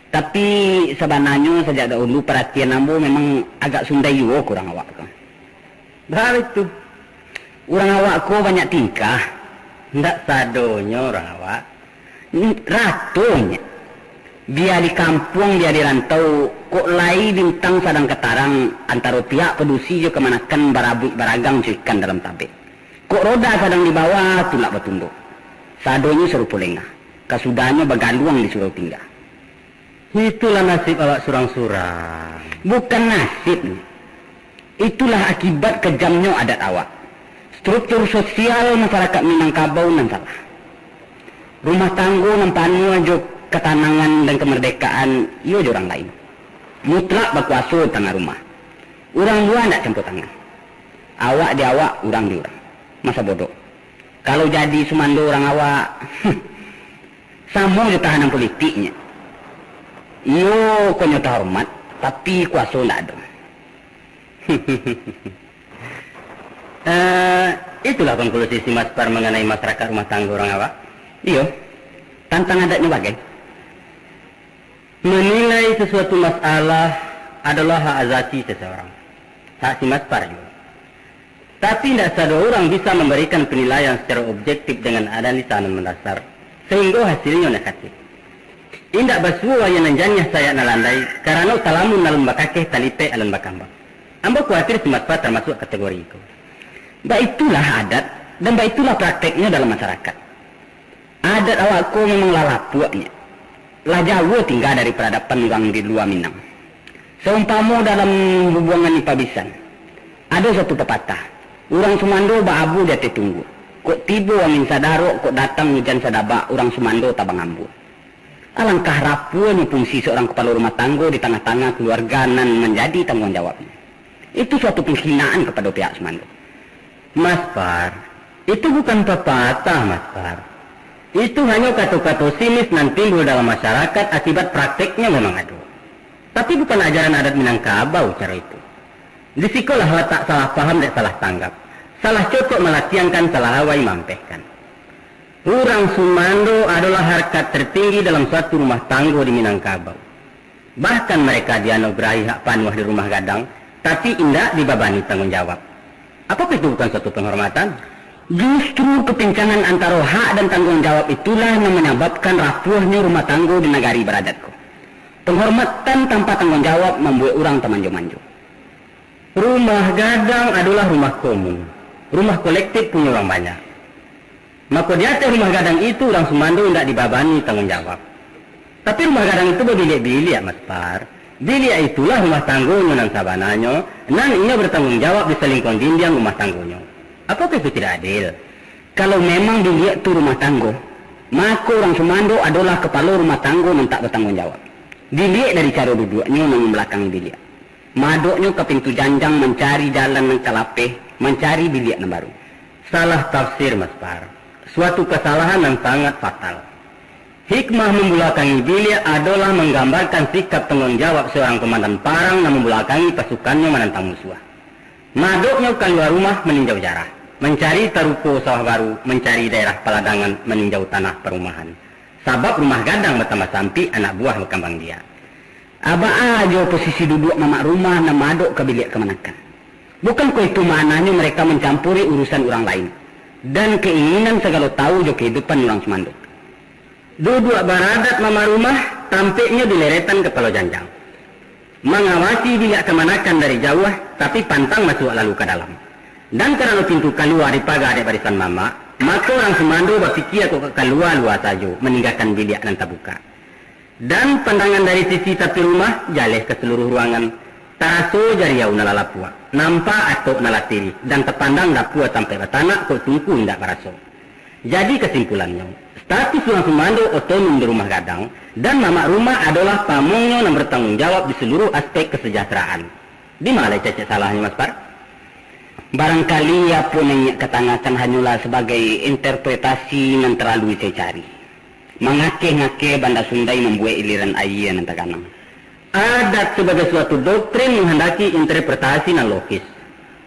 Tapi, sabananyo sajak dahulu paratian ambo memang agak sundai juo ka urang awak tu. Baitu. Urang awak ko banyak tingkah. Ndak sadonyo urang awak. N-, rato, Nyak. Bia di kampuang, bia di rantau, kok lai bintang sadang ka tarang, antaro pihak padusi jo kamanakan barabuik baragang jo ikan dalam tabek. Kok roda sadang di bawah, tulak batunduak. Sadonyo sarupo lengah. Kasudahnyo bagaluang di surau tingga. Itulah nasib awak surang-surang. Bukan nasib, Nyak. Itulah akibat kejamnyo adat awak. Struktur sosial masyarakat Minangkabau nan salah. Rumah tanggo nan panuah jo katanangan dan kamardekaan, iyo jo urang lain. Mutlak bakuaso di tangah rumah. Urang lua ndak campur tangan. Awak di awak, urang di urang. Masa bodoh. Kalau jadi sumando urang awak, samo jo tahanan politiknyo. Iyo, konyo tahormat, tapi kuaso ndak ado. Eh, itulah konklusi si Mas Par manganai masyarakat rumah tanggo urang awak. Iyo, tantang adatnyo bagai. Menilai sesuatu masalah adalah hak azasi seseorang. Hak si Mas Par juo. Tapi, indak sadonyo urang bisa mambarikan panilaian sacaro objektif dengan analisa nan mandasar, sahinggo hasilnyo negatif. Indak basuo aia nan janiah sayak nan landai, karano talamun alun bakakeh, talipek alun bakambang. Ambo kuatir si Mas Par tamasuak kategori iko. Baitulah adat, dan baitulah prakteknyo dalam masyarakat. Adat awak ko memang lah lapuak, Nyak. Lah jauah tingga dari paradaban urang di lua Minang. Saumpamo dalam bubuangan di Pabisan, ado satu papatah, urang sumando baabu di ateh tunggua. Kok tibo angin sadarok, kok datang ujan sadabak, urang sumando tabang ambua. Alangkah rapuahnyo fungsi seorang kapalo rumah tanggo di tangah-tangah kaluarga nan manjadi tangguang jawabnyo. Itu suatu penghinaan kapado pihak sumando. Mas Par, itu bukan papatah, Mas Par. Itu hanyo kato-kato sinis nan timbul dalam masyarakat akibat prakteknyo memang ado. Tapi bukan ajaran adat Minangkabau caro itu. Di sikolah latak salah paham dek salah tanggap, salah cokok malatiangkan, salah awai maampehkan. Urang sumando adolah harkat tertinggi dalam suatu rumah tanggo di Minangkabau. Bahkan mereka dianugerahi hak panuah di rumah gadang, tapi indak dibabani tangguang jawab. Apakah itu bukan suatu penghormatan? Justru kepincangan antaro hak dan tangguang jawab itulah nan manyababkan rapuahnyo rumah tanggo di nagari baradat ko. Penghormatan tanpa tangguang jawab mambuek urang tamanjo-manjo. Rumah gadang adolah rumah komun, rumah kolektif punyo urang banyak. Mako, di ateh rumah gadang itu, urang sumando indak dibabani tangguang jawab. Tapi, rumah gadang itu babiliak-biliak, Mas Par. Biliak itulah rumah tanggonyo nan sabananyo, nan inyo batangguang jawab di salingkuang dindiang rumah tanggonyo. Apakah itu tidak adil? Kalau memang biliak tu rumah tanggo, mako, urang sumando adolah kapalo rumah tanggo nan tak batangguang jawab. Diliek dari caro duduaknyo nan mambalakangi biliak. Maadoknyo ka pintu janjang mancari jalan nan ka lapeh, mancari biliak nan baru. Salah tafsir, Mas Par. Suatu kasalahan nan sangat fatal. Hikmah mambulakangi biliak adolah manggambarkan sikap tangguang jawab seorang komandan parang nan mambulakangi pasukannyo manantang musuah. Maadoknyo kalua rumah maninjau jarah, mancari taruko sawah baru, mancari daerah paladangan maninjau tanah parumahan. Sabab rumah gadang batambah sampik, anak buah bakambang biak. Abaa jo posisi duduak mamak rumah nan maadok ka biliak kamanakan. Bukan ko itu maknanyo mereka mancampuri urusan urang lain, dan keinginan sagalo tahu jo kahidupan urang sumando. Duduak baradat mamak rumah, tampeknyo di leretan kapalo janjang. Mangawasi biliak kamanakan dari jauah, tapi pantang masuak lalu ka dalam. Dan karano pintu kalua dipaga dek barisan mamak, mako urang sumando bapikia kok ka kalua-lua sajo, maninggakan biliak nan tabukak. Dan pandangan dari sisi tapi rumah, jaleh ka saluruh ruangan. Taraso jariau nan lah lapuak, nampak atok nan lah tirih, dan tapandang dapua sampai batanak kok tungku indak baraso. Jadi kasimpulannyo, status urang sumando otonom di rumah gadang, dan mamak rumah adolah pamongnyo nan bertanggung jawab di saluruh aspek kesejahteraan. Di ma lai cacek salahnyo, Mas Par? Barangkali apo nan inyiak katangakan hanyolah sabagai interpretasi nan talalu dicari-cari. Mangakeh-ngakeh banda sundai mambuek iliran aia nan taganang. Adat sabagai suatu doktrin manghandaki interpretasi nan logis.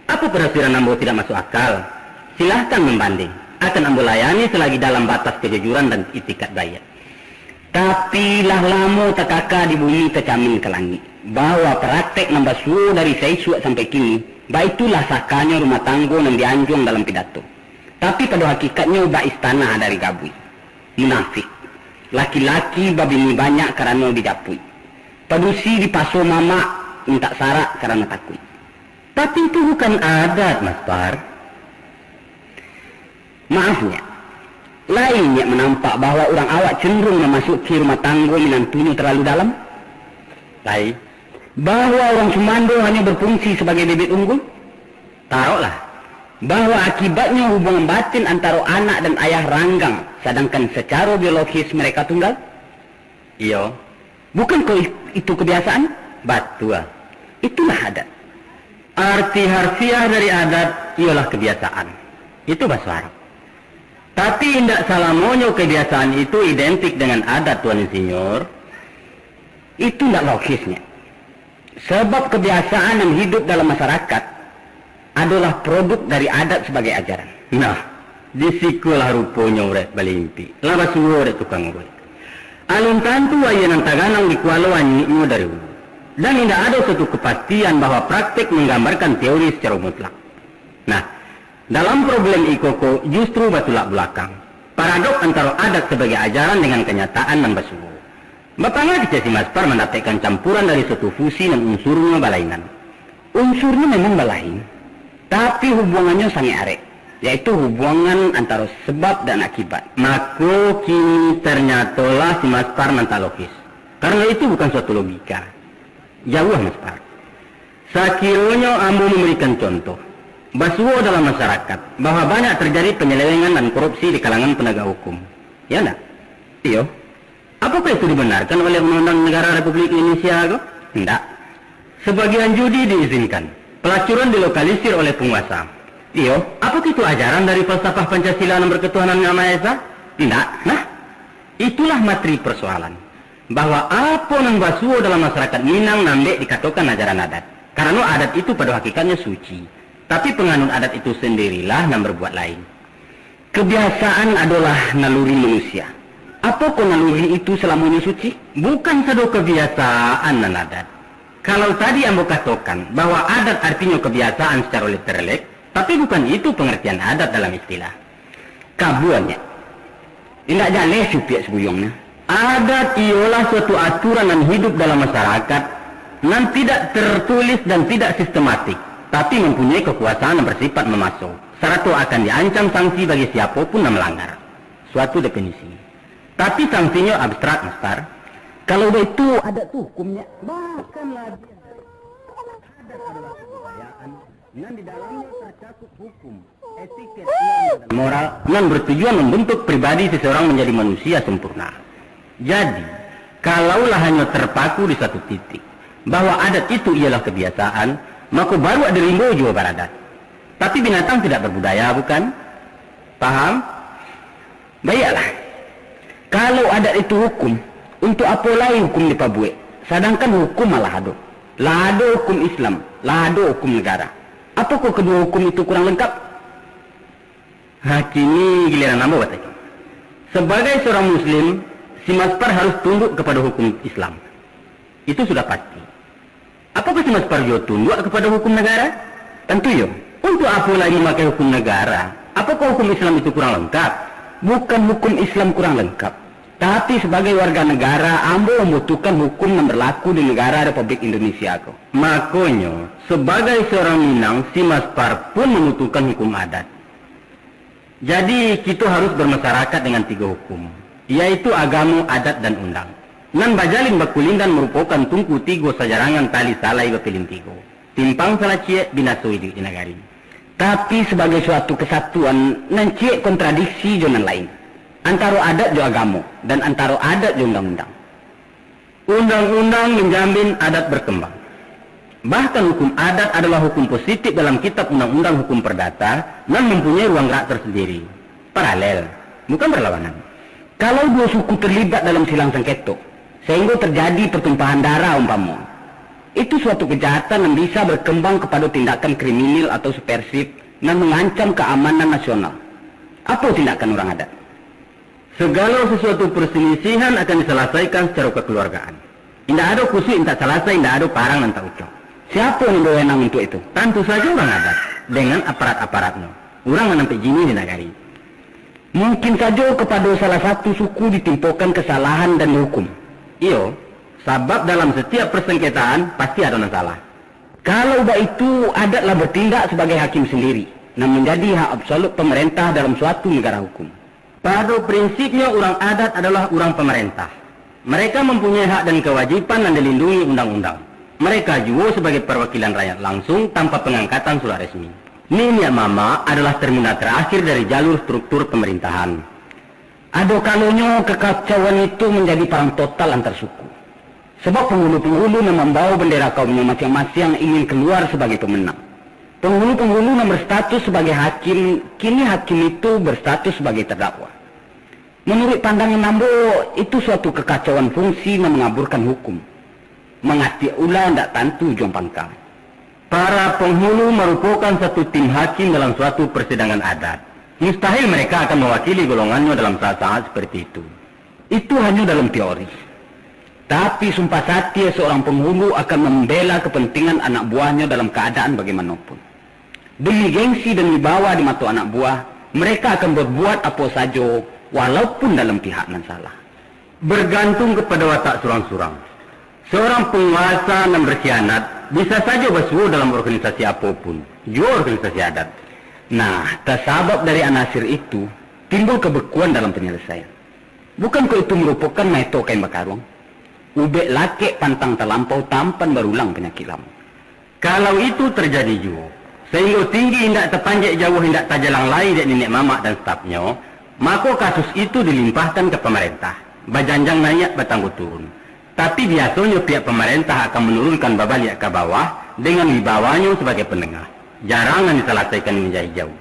Apo parasiran ambo tidak masuk akal? Silahkan mambanding. Akan ambo layani salagi dalam batas kajujuran dan itikat baiak. Tapi lah lamo takaka di bumi tacamin ka langik, bahwa praktek nan basuo dari saisuak sampai kini, baitulah sakanyo rumah tanggo nan dianjuang dalam pidato. Tapi pado hakikatnyo bak istana dari gabuik. Munafik. Laki-laki babini banyak karano dijapuik. Padusi dipaso mamak mintak sarak karano takuik. Tapi itu bukan adat, Mas Par. Maaf, Nyiak. Lai Nyiak manampak bahwa urang awak cenderung mamasuki rumah tanggo minantunyo talalu dalam? Lai. Bahwa urang sumando hanyo berfungsi sabagai bibit unggul? Taroklah. Bahwa akibatnyo hubungan batin antaro anak dan ayah ranggang, sadangkan sacaro biologis mereka tunggal? Iyo. Bukan ko i-, itu kebiasaan? Batua. Itulah adat. Arti harfiah dari adat iyolah kebiasaan. Itu bahaso Arab. Tapi indak salamonyo kebiasaan itu identik dengan adat, Tuan Insinyur. Itu ndak logisnyo. Sabab kabiasaan nan hidup dalam masyarakat adolah produk dari adat sabagai ajaran. Nah, di sikolah ruponyo urek balimpik, lah basuo dek tukang uruik. Alun tantu aia nan taganang di kualo anyuiknyo dari hulu. Dan indak ado satu kapastian bahwa praktek manggambarkan teori sacaro mutlak. Nah, dalam problem iko ko justru batulak bulakang. Paradok antaro adat sabagai ajaran dengan kanyataan nan basuo. Bapangah kecek si Maspar mandapekkan campuran dari suatu fusi nan unsurnyo balainan. Unsurnyo memang balain, tapi hubungannyo sangaik arek, yaitu hubungan antaro sebab dan akibat. Mako, kini ternyatolah si Maspar nan tak logis. Karena itu bukan suatu logika. Jauah, Maspar. Sakironyo ambo mambarikan contoh, basuo dalam masyarakat, bahwa banyak tarjadi panyalewengan dan korupsi di kalangan panagak hukum. Ya ndak? Iyo. Apakah itu dibenarkan oleh Undang-Undang Negara Republik Indonesia ko? Ndak. Sebagian judi diizinkan, pelacuran dilokalisir oleh penguasa. Iyo. Apakah itu ajaran dari falsafah Pancasila nan berketuhanan Yang Maha Esa? Ndak. Nah, itulah materi persoalan, bahwa apo nan basuo dalam masyarakat Minang nan dek dikatokan ajaran adat. Karano adat itu pado hakikatnyo suci, tapi panganut adat itu sendirilah nan berbuat lain. Kebiasaan adolah naluri manusia. Apokoh naluri itu salamonyo suci? Bukan sado kabiasaan nan adat. Kalau tadi ambo katokan bahwa adat artinyo kabiasaan sacaro literalek, tapi bukan itu pangartian adat dalam istilah. Kabuanyo. Indak jaleh supiak sabuyuangnyo. Adat iyolah suatu aturan nan hidup dalam masyarakat, nan tidak tertulis dan tidak sistematik, tapi mempunyai kekuasaan yang bersifat memaksa, sarato akan diancam sanksi bagi siapo pun nan melanggar. Suatu definisi. Tapi sangsinyo abstrak, Maspar. Kalau baitu, adat tu hukumnyo. Bahkan labiah dari itu, adat adalah kebudayaan nan di dalamnyo tercakup hukum, etiket, norma, dan moral nan bertujuan membentuk pribadi seseorang menjadi manusia sempurna. Jadi, kalaulah hanyo terpaku di satu titik, bahwa adat itu ialah kebiasaan, mako baruak dirimbo juo baradat. Tapi binatang tidak berbudaya, bukan? Paham? Baiaklah. Kalau adat itu hukum, untuak apo lai hukum dipabuek? Sadangkan hukum alah ado. Lah ado hukum Islam, lah ado hukum negara. Apokoh kaduo hukum itu kurang lengkap? Ha, kini giliran ambo batanyo. Sabagai surang muslim, si Maspar harus tunduk kapado hukum Islam. Itu sudah pasti. Apakah si Mas Parjo tunduk kepada hukum negara? Tantu iyo. Untuk apo lai mamakai hukum negara? Apakah hukum Islam itu kurang lengkap? Bukan hukum Islam kurang lengkap. Tapi, sabagai warga negara, ambo mambutuhkan hukum nan berlaku di negara Republik Indonesia ko. Makonyo, sabagai saurang Minang, si Mas Par pun mambutuhkan hukum adat. Jadi, kito harus bermasyarakat dengan tigo hukum, yaitu agamo, adat, dan undang. Nan bajalin bakulindan marupokan tungku tigo sajarangan tali salai bapilin tigo. Timpang salah ciek, binaso iduik di nagari. Tapi, sabagai suatu kesatuan, nan ciek kontradiksi jo nan lain, antaro adat jo agamo, dan antaro adat jo undang-undang. Undang-undang menjamin adat berkembang. Bahkan hukum adat adalah hukum positif dalam kitab undang-undang hukum perdata nan mempunyai ruang gerak tersendiri, paralel, bukan berlawanan. Kalau duo suku terlibat dalam silang sengketo, sehingga terjadi pertumpahan darah umpamo, itu suatu kejahatan yang bisa berkembang kepada tindakan kriminal atau subversif nan mengancam keamanan nasional. Apo tindakan urang adat? Segalo sasuatu perselisihan akan disalasaikan secara kekeluargaan. Indak ado kusuik intak salasai, indak ado parang nan tak ucok. Siapo nan bawenang untuak itu? Tantu sajo urang adat, dengan aparat-aparatnyo, urang nan ampek jinih di nagari. Mungkin sajo kapado salah satu suku ditimpokan kasalahan dan dihukum. Iyo, sabab dalam satiap persengketaan pasti ado nan salah. Kalau baitu, adat lah bertindak sabagai hakim sandiri, nan manjadi hak absolut pamarentah dalam suatu nagara hukum. Pado prinsipnyo, urang adat adolah urang pamarentah. Mereka mampunyai hak dan kawajiban nan dilindungi undang-undang. Mereka juo sabagai parwakilan rakyat langsung tanpa pangangkatan surat resmi. Niniak mamak adolah terminal tarakhir dari jalur struktur pamarintahan. Ado kalonyo kakacauan itu manjadi parang total antar suku. Sabab panghulu-panghulu nan mambawa bandera kaumnyo masiang-masiang ingin kaluar sabagai pamenang. Panghulu-panghulu nan berstatus sabagai hakim, kini hakim itu berstatus sabagai tardakwa. Manuruik pandangan ambo, itu suatu kakacauan fungsi nan mangaburkan hukum. Mangatiak ula indak tantu ujuang pangka. Para panghulu marupokan satu tim hakim dalam suatu parsidangan adat. Mustahil mereka akan mawakili golongannyo dalam saat-saat saparti itu. Itu hanyo dalam teori. Tapi, sumpah satie, saurang panghulu akan mambela kapantingan anak buahnyo dalam kaadaan bagaimanopun. Demi gengsi dan wibawa di mato anak buah, mereka akan babuek apo sajo, walaupun dalam pihak nan salah. Bergantung kapado watak surang-surang. Saurang panguasa nan bakhianat bisa sajo basuo dalam organisasi apo pun, juo organisasi adat. Nah, tasabab dari anasir itu, timbul kabekuan dalam panyalesaian. Bukankah itu marupokan maeto kain bakaruang? Ubek lakek pantang talampau, tampan barulang panyakik lamo. Kalau itu tarjadi juo, sahinggo tinggi indak tapanjek, jauah indak tajalang lai dek niniak mamak dan stafnyo, mako kasus itu dilimpahkan ka pamarentah, bajanjang naiak, batanggo turun. Tapi, biasonyo pihak pamarentah akan manurunkan babaliak ka bawah dengan wibawanyo sabagai pandengah. Jarang nan disalasaikan di meja hijau.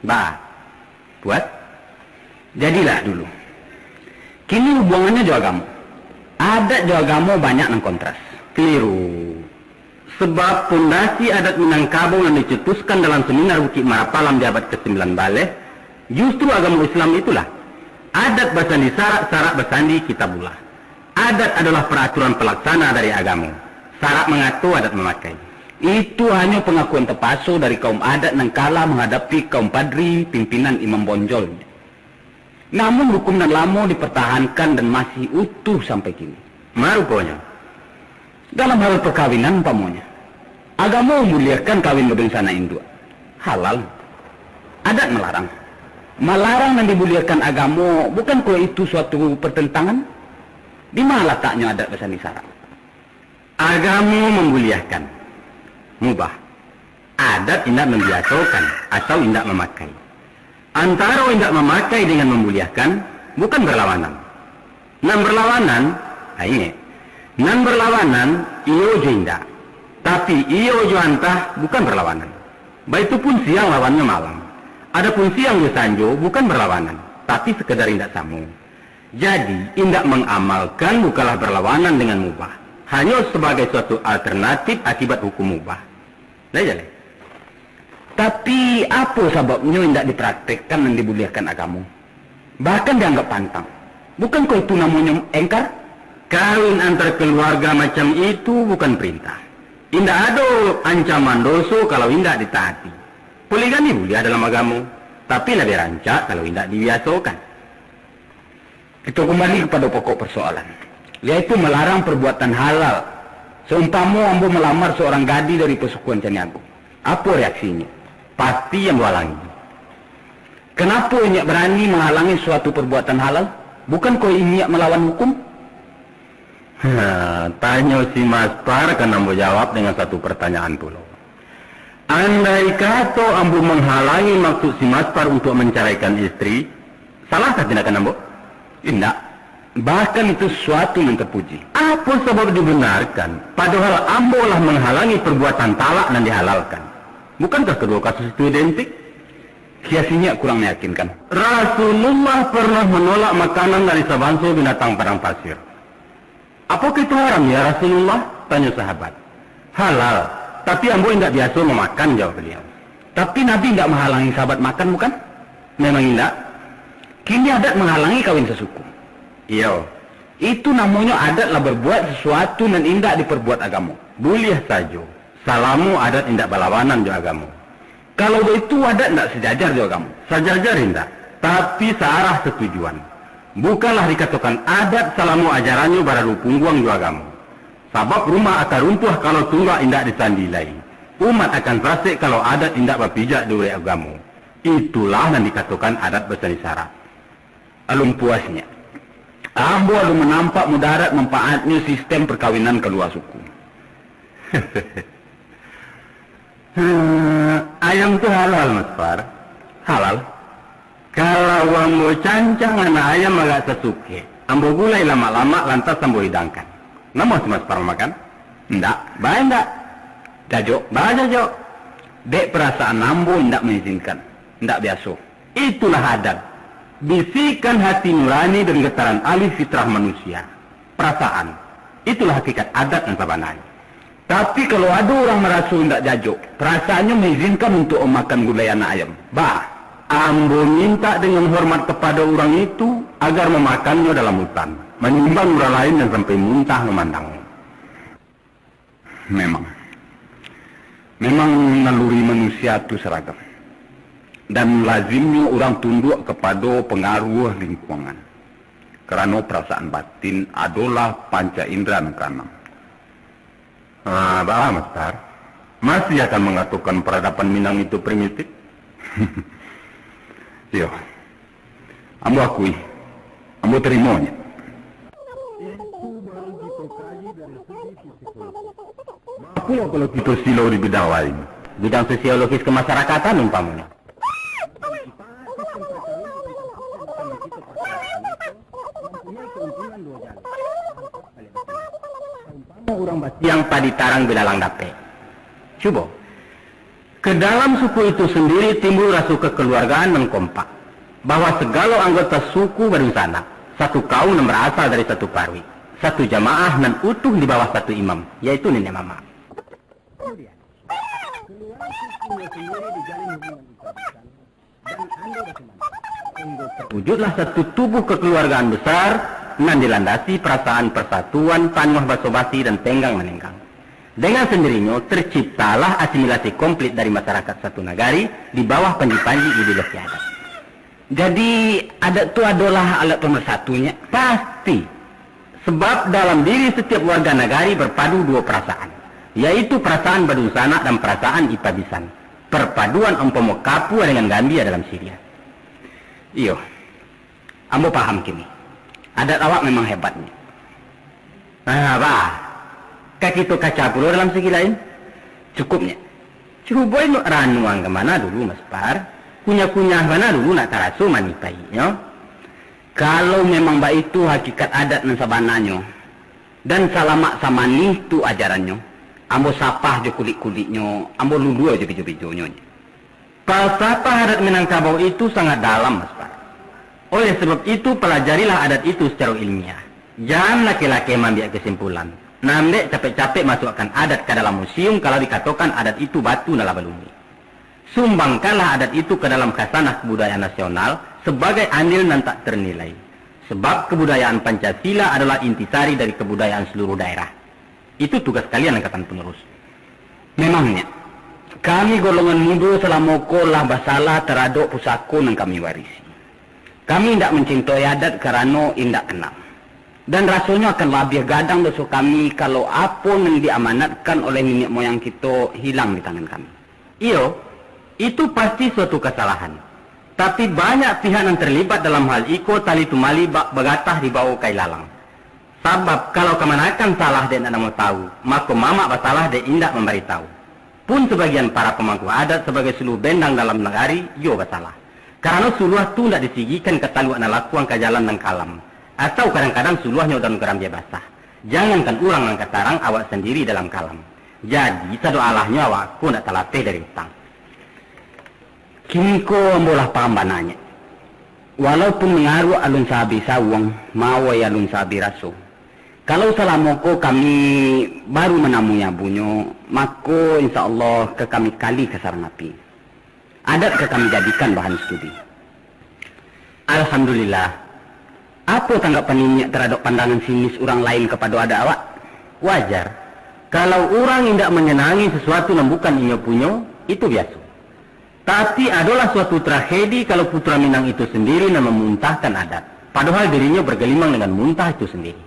Ba, Puas? Jadilah dulu. Kini hubuangannyo jo agamo. Adat jo agamo banyak nan kontras. Keliru. Sebab pondasi adat Minangkabau nan dicetuskan dalam seminar Bukik Marapalam di abad kasambilan baleh, justru agamo Islam itulah. Adat basandi syarak, syarak basandi Kitabullah. Adat adolah paraturan palaksana dari agamo. Syarak mangato, adat mamakai. Itu hanyo pangakuan tapaso dari kaum adat nan kalah manghadapi kaum padri pimpinan Imam Bonjol. Namun, hukum nan lamo dipartahankan dan masih utuh sampai kini. Maruponyo, dalam hal parkawinan umpamonyo, agamo mambuliahkan kawin badunsanak induak. Halal. Adat malarang. Malarang nan dibuliahkan agamo, bukankah itu suatu partantangan? Di ma lataknyo adat basandi syarak? Agamo mambuliahkan. Mubah. Adat indak mambiasokan atau indak mamakai. Antaro indak mamakai dengan mambuliahkan, bukan barlawanan. Nan barlawanan, ha, ingek, nan barlawanan iyo jo indak. Tapi, iyo jo antah bukan barlawanan. Baitu pun siang lawannyo malam. Adapun siang jo sanjo bukan barlawanan, tapi sakadar indak samo. Jadi, indak mangamalkan bukanlah barlawanan dengan mubah, hanyo sabagai suatu alternatif akibat hukum mubah. Lai jaleh. Tapi, apo sababnyo indak dipraktekkan nan dibuliahkan agamo? Bahkan dianggap pantang. Bukankah itu namonyo engkar? Kawin antar keluarga macam itu bukan perintah. Indak ado ancaman doso kalau indak ditaati. Poligami buliah dalam agamo, tapi labiah rancak kalau indak dibiasokan. Kito kumbali kapado pokok parsoalan, yaitu malarang parbuatan halal. Saumpamo ambo malamar saurang gadih dari pasukuan Caniago, apo reaksinyo? Pasti ambo halangi. Kanapo inyiak barani mahalangi suatu parbuatan halal? Bukankah inyiak malawan hukum? Ha, tanyo si Maspar kan ambo jawab dengan satu pertanyaan pulo. Andai kato ambo manghalangi maksud si Maspar untuak mancaraikan istri, salahkah tindakan ambo? Indak. Bahkan itu suatu nan tapuji. Apo sabab dibenarkan, padohal ambo lah manghalangi parbuatan talak nan dihalalkan? Bukankah kaduo kasus itu identik? Kias inyiak kurang meyakinkan. Rasulullah pernah manolak makanan dari sabanso binatang padang pasir. "Apakah itu haram, ya Rasulullah?" tanyo sahabat. "Halal, tapi ambo indak biaso mamakan," jawab baliau. "Tapi Nabi indak mahalangi sahabat makan, bukan?" "Memang indak." "Kini adat mahalangi kawin sasuku." "Iyo." "Itu namonyo adat lah barbuat sasuatu nan indak diparbuat agamo." "Buliah sajo, salamo adat indak balawanan jo agamo." "Kalau baitu, adat indak sajajar jo agamo?" "Sajajar indak, tapi saarah satujuan. Bukanlah dikatokan adat salamo ajarannyo baradu pungguang jo agamo. Sabab rumah akan runtuah kalau tunggak indak disandi lai. Umat akan sarasek kalau adat indak bapijak di urek agamo. Itulah nan dikatokan adat basandi sarak." Alun puasnyo, ambo alun manampak mudarat manfaatnyo sistem parkawinan kalua suku. Hmm, ayam tu halal, Maspar? Halal. Kalau ambo cancang anak ayam agak sasukek, ambo gulai lamak-lamak, lantas ambo hidangkan. Namuah si Maspar mamakan? Indak. Baa indak? Jajok. Baa jajok? Dek parasaan ambo indak maizinkan. Indak biaso. Itulah adat. Bisikan hati nurani dan gataran alih fitrah manusia. Parasaan. Itulah hakikat adat nan sabananyo. Tapi, kalau ado urang maraso indak jajok, perasaannyo maizinkan untuak mamakan gulai anak ayam, bah, ambo mintak dengan hormat kapado urang itu, agar mamakannyo dalam hutan, manimbang urang lain nan sampai muntah mamandangnya. Memang. Memang naluri manusia tu saragam. Dan lazimnyo urang tunduak kapado pangaruah lingkungan. Karano parasaan batin adolah panca indra nan kaanam. Ah, baa, Maspar? Masih akan mangatokan paradaban Minang itu primitif? Iyo. Ambo akui. Ambo tarimonyo. Apo kalau kito silau di bidang lain? Bidang sosiologis kemasyarakatan umpamonyo. Urang basiang padi tarang bilalang dapek. Cubo. Ka dalam suku itu sandiri timbul raso kakaluargaan nan kompak, bahwa sagalo anggota suku badunsanak, satu kaum nan barasal dari satu paruik, satu jamaah nan utuh di bawah satu imam, yaitu niniak mamak. Kaluarga suku nan sandiri dijalin hubungan ibadah dan ando basumanak, sahinggo terwujudlah satu tubuh kakaluargaan basar nan dilandasi parasaan parsatuan, panuah baso-basi dan tenggang-manenggang. Dengan sandirinyo, tarciptalah asimilasi komplit dari masarakat satu nagari di bawah panji-panji ideologi adat. Jadi, adat tu adolah alat pamarsatunya? Pasti. Sabab dalam diri satiap warga nagari barpadu duo parasaan, yaitu parasaan badunsanak dan parasaan ipabisan. Parpaduan umpamo kapua dengan gambia dalam siriah. Iyo. Ambo paham kini. Adat awak memang hebatnyo. Ah, bah. Ka kito kaca pulo dalam segi lain. Cukupnyo. Cubo inok ranuang ka bana dulu, Maspar. Kunyah-kunyah bana dulu nak taraso manih pahiknyo. Kalau memang baitu hakikat adat nan sabananyo, dan salamak samanih tu ajarannyo, ambo sapah jo kulik-kuliknyo, ambo lulua jo bejo-bejonyo. Palsapah adat Minangkabau itu sangat dalam, Maspar. Oleh sabab itu, palajarilah adat itu sacaro ilmiah. Jan lakeh-lakeh maambiak kasimpulan. Nan dek capek-capek masuakkan adat ka dalam musium, kalau dikatokan adat itu batu nan lah balumui. Sumbangkanlah adat itu ka dalam khazanah kabudayaan nasional sabagai andil nan tak tarnilai. Sebab kebudayaan Pancasila adalah intisari dari kebudayaan seluruh daerah. Itu tugas kalian angkatan penerus. Memangnya, kami golongan mudo salamo ko lah basalah taradok pusako nan kami warisi. Kami indak mancintai adat karano indak kenal. Dan rasonyo akan labiah gadang doso kami kalau apo nan diamanatkan oleh niniak moyang kito hilang di tangan kami. Iyo, itu pasti suatu kasalahan. Tapi banyak pihak nan tarlibat dalam hal iko tali tumali bak bagatah di bawah kai lalang. Sabab kalau kamanakan salah dek indak namo tahu, mako mamak basalah dek indak mambaritahu. Pun sabagian para pamangku adat sabagai suluh bendang dalam nagari, iyo basalah. Karano suluah tu indak disigikan ka taluak nan lakuang ka jalan nan kalam. Atau kadang-kadang suluahnyo daun garambia basah. Jangankan urang nan ka tarang, awak sandiri dalam kalam. Jadi, sadoalahnyo awak ko indak talapeh dari utang. Kini ko ambo lah paham bananyo. Walaupun mangaruak alun saabih sawuang, maawai alun saabih raso. Kalau salamo ko kami baru manamui abunyo, mako, insya Allah, ka kami kali ka sarang api. Adat ka kami jadikan bahan studi. Alhamdulillah. Apo tanggapan niniak taradok pandangan sinis urang lain kapado adat awak? Wajar. Kalau urang indak manyanangi sasuatu nan bukan inyo punyo, itu biaso. Tapi, adolah suatu tragedi kalau Putra Minang itu sandiri nan mamuntahkan adat, padohal dirinyo bagelimang dengan muntah itu sandiri.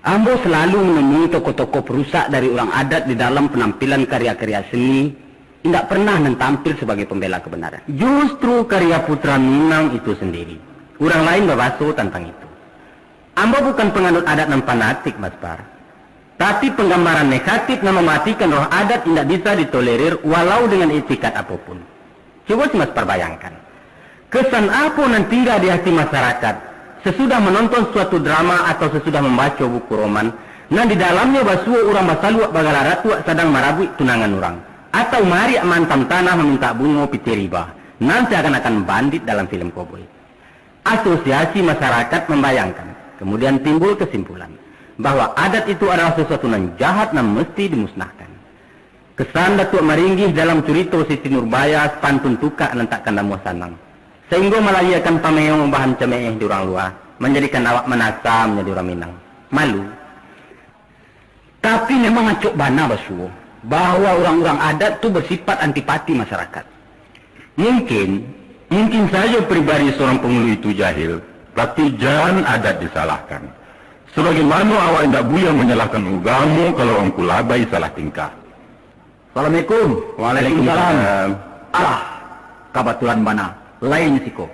Ambo salalu manemui tokoh-tokoh parusak dari urang adat di dalam panampilan karya-karya seni, indak pernah nan tampil sabagai pambela kabanaran. Justru karya Putra Minang itu sandiri, urang lain babaso tantang itu. Ambo bukan panganut adat nan fanatik, Baspar. Tapi, panggambaran negatif nan mamatikan roh adat indak bisa ditolerir walau dengan iktikad apo pun. Cubo si Baspar bayangkan, kesan apo nan tingga di hati masarakat sasudah manonton suatu drama atau sasudah mambaco buku roman, nan di dalamnyo basuo urang basaluak bagala datuak sadang marabuik tunangan urang, atau mariak maantam tanah mamintak bungo pitih riba, nan seakan-akan bandit dalam filem koboi. Asosiasi masarakat mambayangkan, kemudian timbul kesimpulan bahwa adat itu adalah sasuatu nan jahat nan musti dimusnahkan. Kesan Datuak Maringgih dalam curito Siti Nurbaya sapantun tukak nan takkan namuah sanang, sainggo malahiakan pameong bahan cameeh di urang lua, manjadikan awak manasa manjadi urang Minang. Malu. Tapi, memang acok bana basuo, bahwa urang-urang adat tu bersifat antipati masarakat. Mungkin, mungkin sajo pribadi seorang pangulu itu jahil, tapi jan adat disalahkan. Sabagaimano awak indak buliah manyalahkan ugamo kalau angku labai salah tingkah. Assalamualaikum. Waalaikumsalam. Alah, kabatulan bana, lain siko.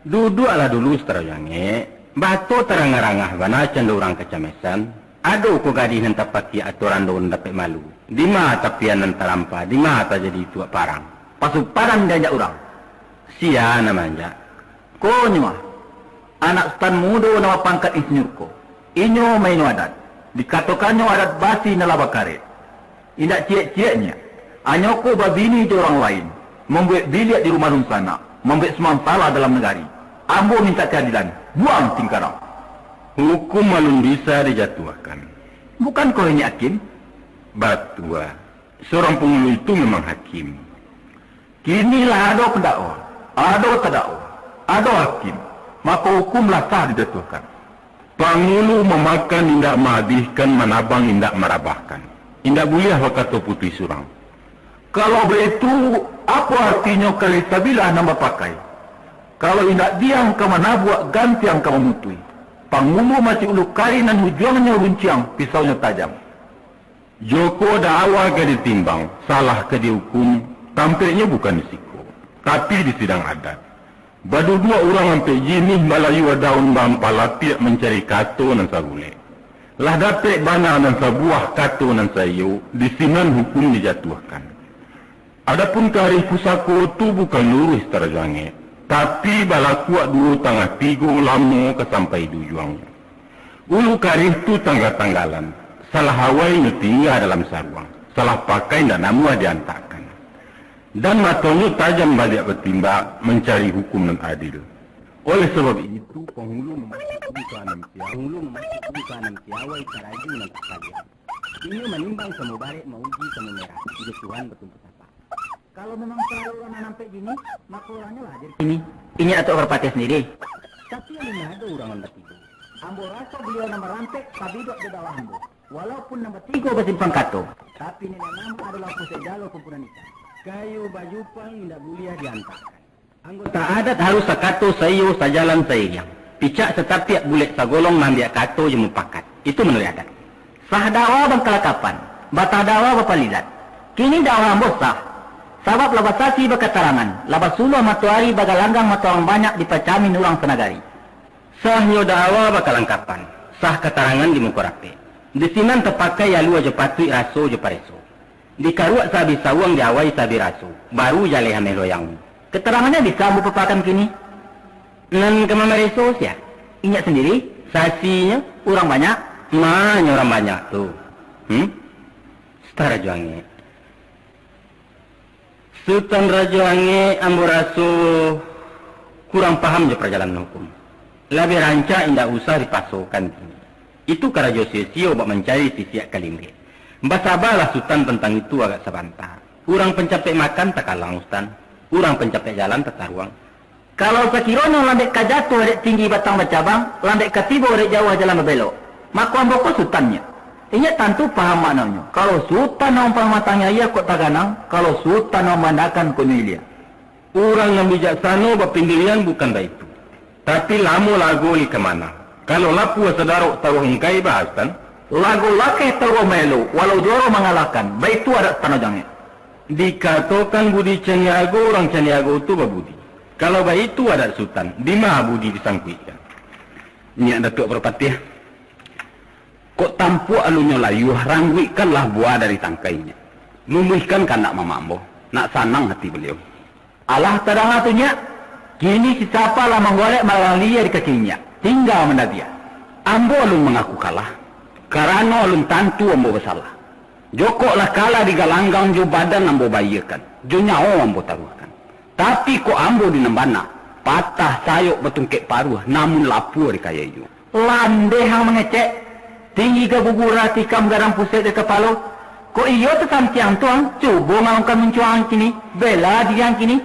Duduaklah dulu, Sutaro Jangek. Bato tarangah-rangah bana cando urang kacamesan. Ado ko gadih nan tapakiak atau rando nan dapek malu? Dima tapian nan tarampa? Dima tajadi tuak parang? Pasu padan dianjak urang. Sia nan maanjak? Konyo ah, anak sutan mudo nan bapangkat insinyur ko. Inyo maino adat. Dikatokannyo adat basi nan lah bakarek. Indak ciek-cieknyo, anyo ko babini jo urang lain, mambuek biliak di rumah dunsanak, mambuek sumasalah dalam nagari. Ambo mintak kaadilan, buang tingkarang. Hukum alun bisa dijatuahkan. Bukan ko ini hakim? Batua, seorang pangulu itu memang hakim. Kini lah ado pandakwa, ado tadakwa, ado hakim, mako hukum lah sah dijatuahkan. Pangulu mamakan indak maabihkan, manabang indak marabahkan. Indak buliah bakato putuih surang. Kalau baitu, apo artinyo karih sabilah nan bapakai? Kalau indak diang ka manabuak, gantiang ka mamutuih. Pangulu mati ulu karih nan ujuangnyo runciang, pisaunyo tajam. Joko dakwa ka ditimbang, salah ka diukum, tampeknyo bukan di siko, tapi di sidang adat. Baduduak urang ampek jinih, balayua daun baampah lapiak mancari kato nan sabulek. Lah dapek bana nan sabuah kato nan saiyo, di sinan hukum dijatuahkan. Adapun karih pusako tu bukan luruih tarjangek, tapi balakuak duo tangah tigo lamo ka sampai di ujuangnyo. Ulu karih tu tangga-tanggalan, salah awai nyo tingga dalam saruang, salah pakai ndak namuah diantakkan. Dan matonyo tajam baliak batimbak mancari hukum nan adil. Oleh sabab itu, panghulu mamasuak duka nan pia-, panghulu mamasuak duka nan piawai karaju nan tak paliang. Inyo manimbang samo barek mauji samo merah, jo Tuhan batumpu tapak. Kalau memang salalu urang nan ampek jinih, mako urangnyo lah hadir kini. Inyo Datuak Parpatiah sandiri. Tapi alun ado urang nan batigo. Ambo raso baliau nan marampek, tabibak jo dakwah ambo. Walaupun nan batigo basimpang kato, tapi Nenek Mamak adolah pusek jalo kumpulan ikan. Kayu bajupang indak buliah diantakkan. Anggota adat harus sakato, saiyo, sajalan, sairiang. Picak satapiak, bulek sagolong, maambiak kato jo mupakat. Itu manuruik adat. Sah dawa bakalangkapan, batah dawa bapalilat. Kini dawa ambo sah, sabab lah basasi bakatarangan, lah basuluah matoari, bagalanggang mato urang banyak, dipacamin urang sanagari. Sahnyo dawa bakalangkapan, sah katarangan di muko rapek. Di sinan tapakai alua jo patuik, raso jo pareso. Dikaruak saabih sawuang, diawai saabih raso, baru jaleh ameh loyang. Katarangannyo bisa ambo papakan kini. Nan ka mamareso sia? Inyak sandiri? Sasinyo urang banyak. Ma nyo urang banyak tu? Hmm? Sutan Rajo Angek. Sutan Rajo Angek, ambo raso kurang paham jo parjalanan hukum. Labiah rancak indak usah dipasokan kini. Itu karajo sio-sio bak mancari sisiak ka linggek. Basabalah Sutan tantang itu agak sabanta. Urang pancapek makan takalang, Sutan. Urang pancapek jalan tataruang. Kalau sakironyo landek ka jatuah dek tinggi batang bacabang, landek ka tibo dek jauah jalan babelok, mako ambo ko Sutannyo. Inyo tantu paham maknonyo. Kalau Sutan nan pamatang nyo aia kok taganang, kalau Sutan nan mambandakan kok nyo ilia. Urang nan bijaksano bapandirian bukan baitu. Tapi lamo lago lai ka mana? Kalau lapuah sadarok taruah ungkai, baa Sutan? Lago lakeh taruah maelo, walau juaro mangalahkan, baitu adat Sutan Rajo Angek. Dikatokan budi caniago, urang caniago tu babudi. Kalau baitu adat Sutan, dima budi disangkuikkan? Nyiak Datuak Parpatiah, kok tampuak alunnyo layuah, rangguikkanlah buah dari tangkainyo. Luluihkan kandak mamak ambo, nak sanang ati baliau. Alah tadanga tu, Nyiak, kini si Sapa lah manggolek malalang lia di kaki Nyiak, tingga mandabiah. Ambo alun mangaku kalah, karano alun tantu ambo basalah. Jokok lah kalah digalanggang jo badan ambo baiakan, jo nyawo ambo taruahkan. Tapi kok ambo di nan bana, patah sayok batungkek paruah, namun lapua dikayai juo. Landeh ang mangecek, tinggi ka gugurah tikam gadang pusek di kapalo. Kok iyo tasantiang tu ang, cubo ngalongkan muncuang ang kini, bela diri ang kini.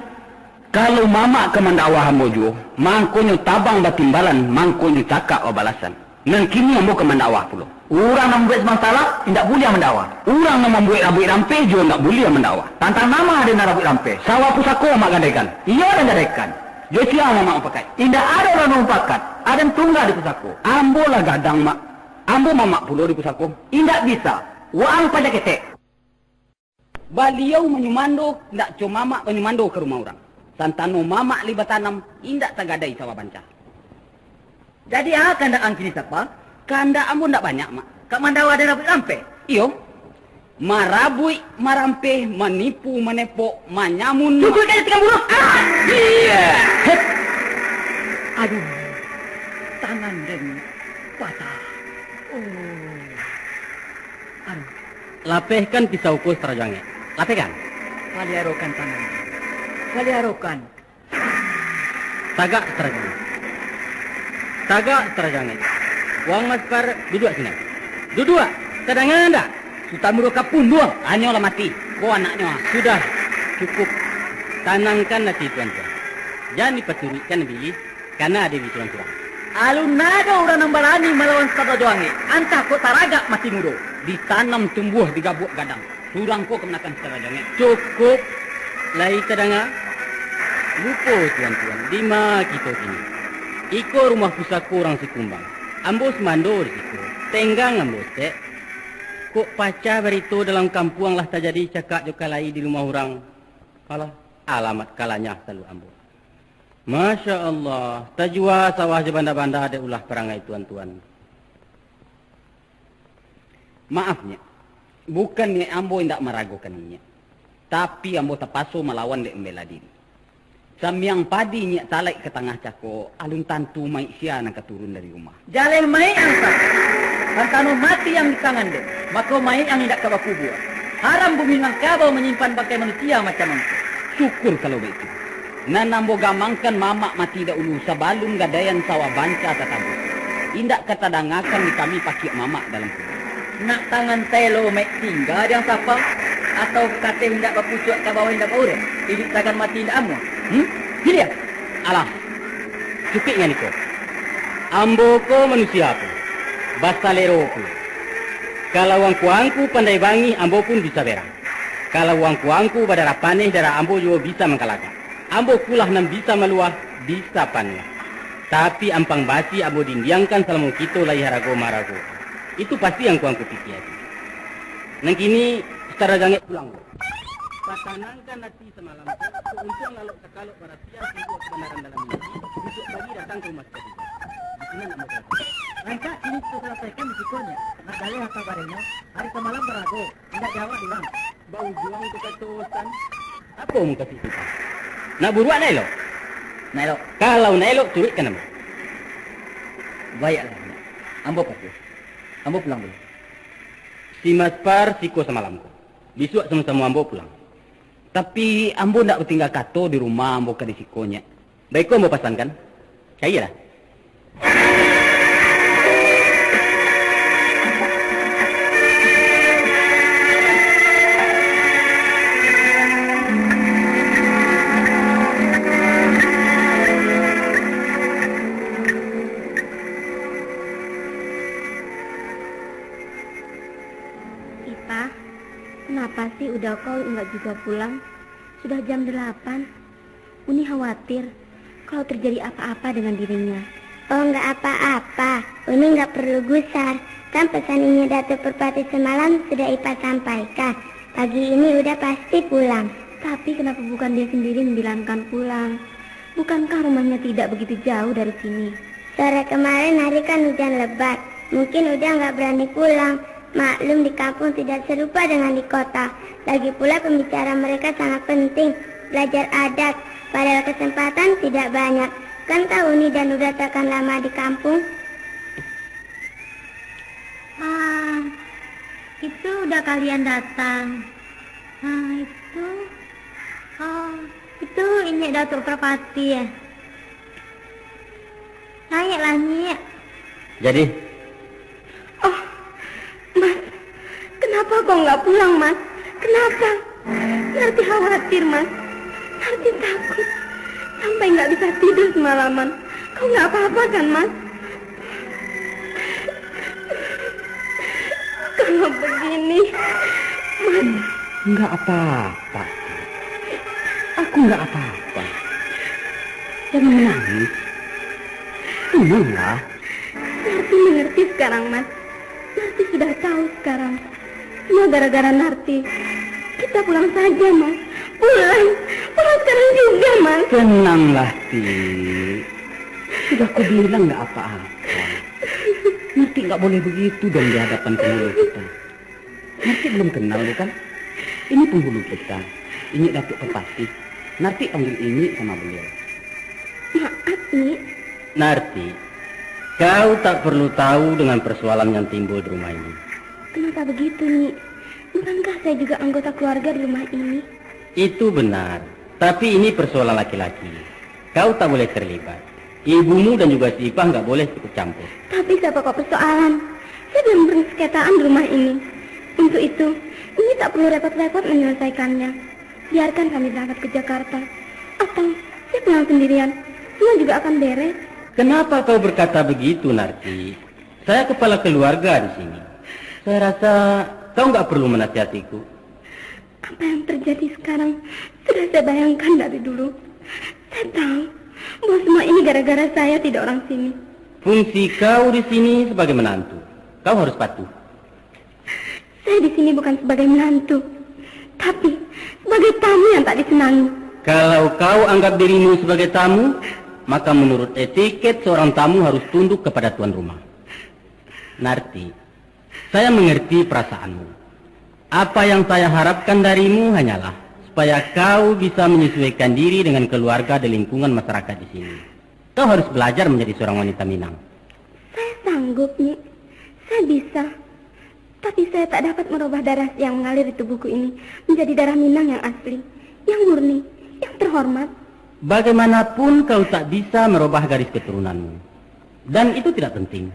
Kalau mamak ka mandakwah ambo juo, mangkonyo tabang batimbalan, mangkonyo cakak babalasan. Nan kini ambo ka mandakwah pulo. Urang nan mambuek sumang salah, indak buliah mandakwah. Urang nan mambuek rabuik rampeh juo indak buliah mandakwah. Tantang nama ado nan rabuik rampeh? Sawah pusako Mak gadaikan. Iyo, den gadaikan. Jo sia mamak mupakaik? Indak ado urang nan mupakat. Aden tungga di pusako. Ambo lah gadang, Mak. Ambo mamak pulo di pusako. Indak bisa. Waang pajak ketek. Baliau manyumando, indak co mamak manyumando ka rumah urang. Santano mamak lai batanam, indak tagadai sawah banca. Jadi, a, kandak ang kini Sapa? Kandak ambo ndak banyak, Mak. Ka mandawa den rabuik rampeh? Iyo. Marabuik, marampeh, manipu, manepok, manyamun. Cukuik ka tikam buruah! Ah! Iya! Hep! Aduh, tangan den patah. Oh. Aduh. Lapehkan pisau ko, Sutan Rajo Angek. Lapehkan. Paliarokan tangan. Paliarokan. Tagak, Sutan Rajo Angek. Tagak, Sutan Rajo Angek. Waang Maspar, duduak sinan. Duduak! Tadanga ndak? Sutan Muro ka punduang. Anyo lah mati. Ko anaknyo, ah. Sudah, cukup. Tanangkan ati tuan-tuan. Jan dipaturuikkan bilih. Kana ado di surang-surang. Alun ado urang nan barani malawan Sutan Rajo Angek, antah kok taragak mati mudo. Ditanam tumbuah di gabuak gadang. Surang ko kamanakan Sutan Rajo Angek. Cukup lai tadanga. Lupo tuan-tuan, dima kito kini? Iko rumah pusako urang Sikumbang. Ambo sumando di siko. Tenggang ambo, Cek. Kok pacah barito dalam kampuang lah tajadi cakak jo kalai di rumah urang. Alah, alamat kalanyah saluak ambo. Masya Allah, tajua sawah jo banda-banda dek ulah parangai tuan-tuan. Maaf, Nyiak. Bukan niaik ambo indak maragokan Inyiak. Tapi ambo tapaso malawan dek mambela diri. Samiang padi Inyiak talaik ka tangah cako, alun tantu maik sia nan ka turun dari rumah. Jaleh maik ang, Sapa. Santano mati ang di tangan den, mako maik ang indak ka bakubua. Haram bumi Minangkabau manyimpan bangkai manusia macam angku. Syukur kalau baitu. Nan ambo gamangkan mamak mati dahulu sabalun gadaian sawah banca tatabuah. Indak ka tadangakan di kami pakiak mamak dalam kubua. Nak tangan taelo maik tingga di ang, Sapa? Atau kateh indak bapucuak ka bawah indak baurek, iduik sagan mati indak amuah? Hmm? Hiliang! Alah, cukuik nan iko. Ambo ko manusia pulo, basalero pulo. Kalau angku-angku pandai bangih, ambo pun bisa berang. Kalau angku-angku badarah paneh, darah ambo juo bisa mangkalagak. Ambo kulah nan bisa maluah, bisa panuah. Tapi ampang basi ambo dindiangkan salamo kito lai harago-maharago. Itu pasti angku-angku pikia. Nan kini, Sutan Rajo Angek pulang. Batanangkan ati samalam tu, untuang lalok sakalok barasiah sungguah kabanaran dalam mimpi, bisuak pagi datang ka rumah sakik. Di sinan ambo karajo. Rancak kini kito salasaikan di siko nyo. Nak jaleh akan barenyo, ari samalam barago, indak jawab urang. Baujuang tu kato Sutan. Apo mukasuik Sutan? Nak buruak nak elok? Nak elok. Kalau nak elok, turuikkan ambo. Baiaklah, ambo patuah. Ambo pulang dulu. Si Maspar siko samalam ko. Bisuak samo-samo ambo pulang. Tapi, ambo ndak batingga kato di rumah ambo ka di siko nyo. Baiko ambo pasankan. Cailah. Ipah, kenapa sih Uda ko indak juga pulang? Sudah jam delapan. Uni khawatir kalau terjadi apa-apa dengan dirinya. Oh, nggak apa-apa. Uni nggak perlu gusar. Kan pesan Inyo Datuak Perpati semalam sudah Ipah sampaikan. Pagi ini Uda pasti pulang. Tapi kenapa bukan dia sendiri yang dibilangkan pulang? Bukankah rumahnya tidak begitu jauh dari sini? Sore kemarin hari kan hujan lebat, mungkin Uda nggak berani pulang. Maklum di kampung tidak serupa dengan di kota. Lagi pula pembicaraan mereka sangat penting, belajar adat, padahal kesempatan tidak banyak. Kan tahu Uni dan Uda takkan lama di kampung. Ah, itu Uda kalian datang. Ah, itu. Oh, itu Inyo Datuak Perpati, ya? Naiklah, Nyik. Jadi? Oh, Mas, kenapa kau nggak pulang, Mas? Kenapa? Narti khawatir, Mas. Narti takut. Sampai nggak bisa tidur semalaman. Kau nggak apa-apa kan, Mas? Kalau begini, Mas. Nggak apa-apa. Aku nggak apa-apa. Jangan menangis. Tenanglah. Narti mengerti sekarang, Mas. Narti sudah tahu sekarang. Semua gara-gara Narti. Kita pulang saja, Mas. Pulang. Pulang sekarang juga, Mas. Tenanglah, Ti. Sudah ku bilang nggak apa-apa. Narti nggak boleh begitu dong di hadapan penghulu kita. Narti belum kenal, bukan? Ini penghulu kita. Ini Datuak Perpati. Narti panggil Inyik sama beliau. Maaf, Nyik. Narti, kau tak perlu tahu dengan persoalan yang timbul di rumah ini. Kenapa begitu, Nyik? Bukankah saya juga anggota keluarga di rumah ini? Itu benar, tapi ini persoalan laki-laki. Kau tak boleh terlibat. Ibumu dan juga si Ipah nggak boleh ikut campur. Tapi siapa kok persoalan? Saya belum pernah seketaan di rumah ini. Untuk itu, ini tak perlu repot-repot menyelesaikannya. Biarkan kami berangkat ke Jakarta. Atau saya pulang sendirian. Semua juga akan beres. Kenapa kau berkata begitu, Narti? Saya kepala keluarga di sini. Saya rasa kau nggak perlu menasihatiku. Apa yang terjadi sekarang sudah saya bayangkan dari dulu. Saya tahu bahwa semua ini gara-gara saya tidak orang sini. Fungsi kau di sini sebagai menantu. Kau harus patuh. Saya di sini bukan sebagai menantu, tapi sebagai tamu yang tak disenangi. Kalau kau anggap dirimu sebagai tamu, maka menurut etiket seorang tamu harus tunduk kepada tuan rumah. Narti, saya mengerti perasaanmu. Apa yang saya harapkan darimu hanyalah supaya kau bisa menyesuaikan diri dengan keluarga dan lingkungan masyarakat di sini. Kau harus belajar menjadi seorang wanita Minang. Saya sanggup, Nyik. Saya bisa. Tapi saya tak dapat merubah darah yang mengalir di tubuhku ini menjadi darah Minang yang asli, yang murni, yang terhormat. Bagaimanapun kau tak bisa merubah garis keturunanmu. Dan itu tidak penting.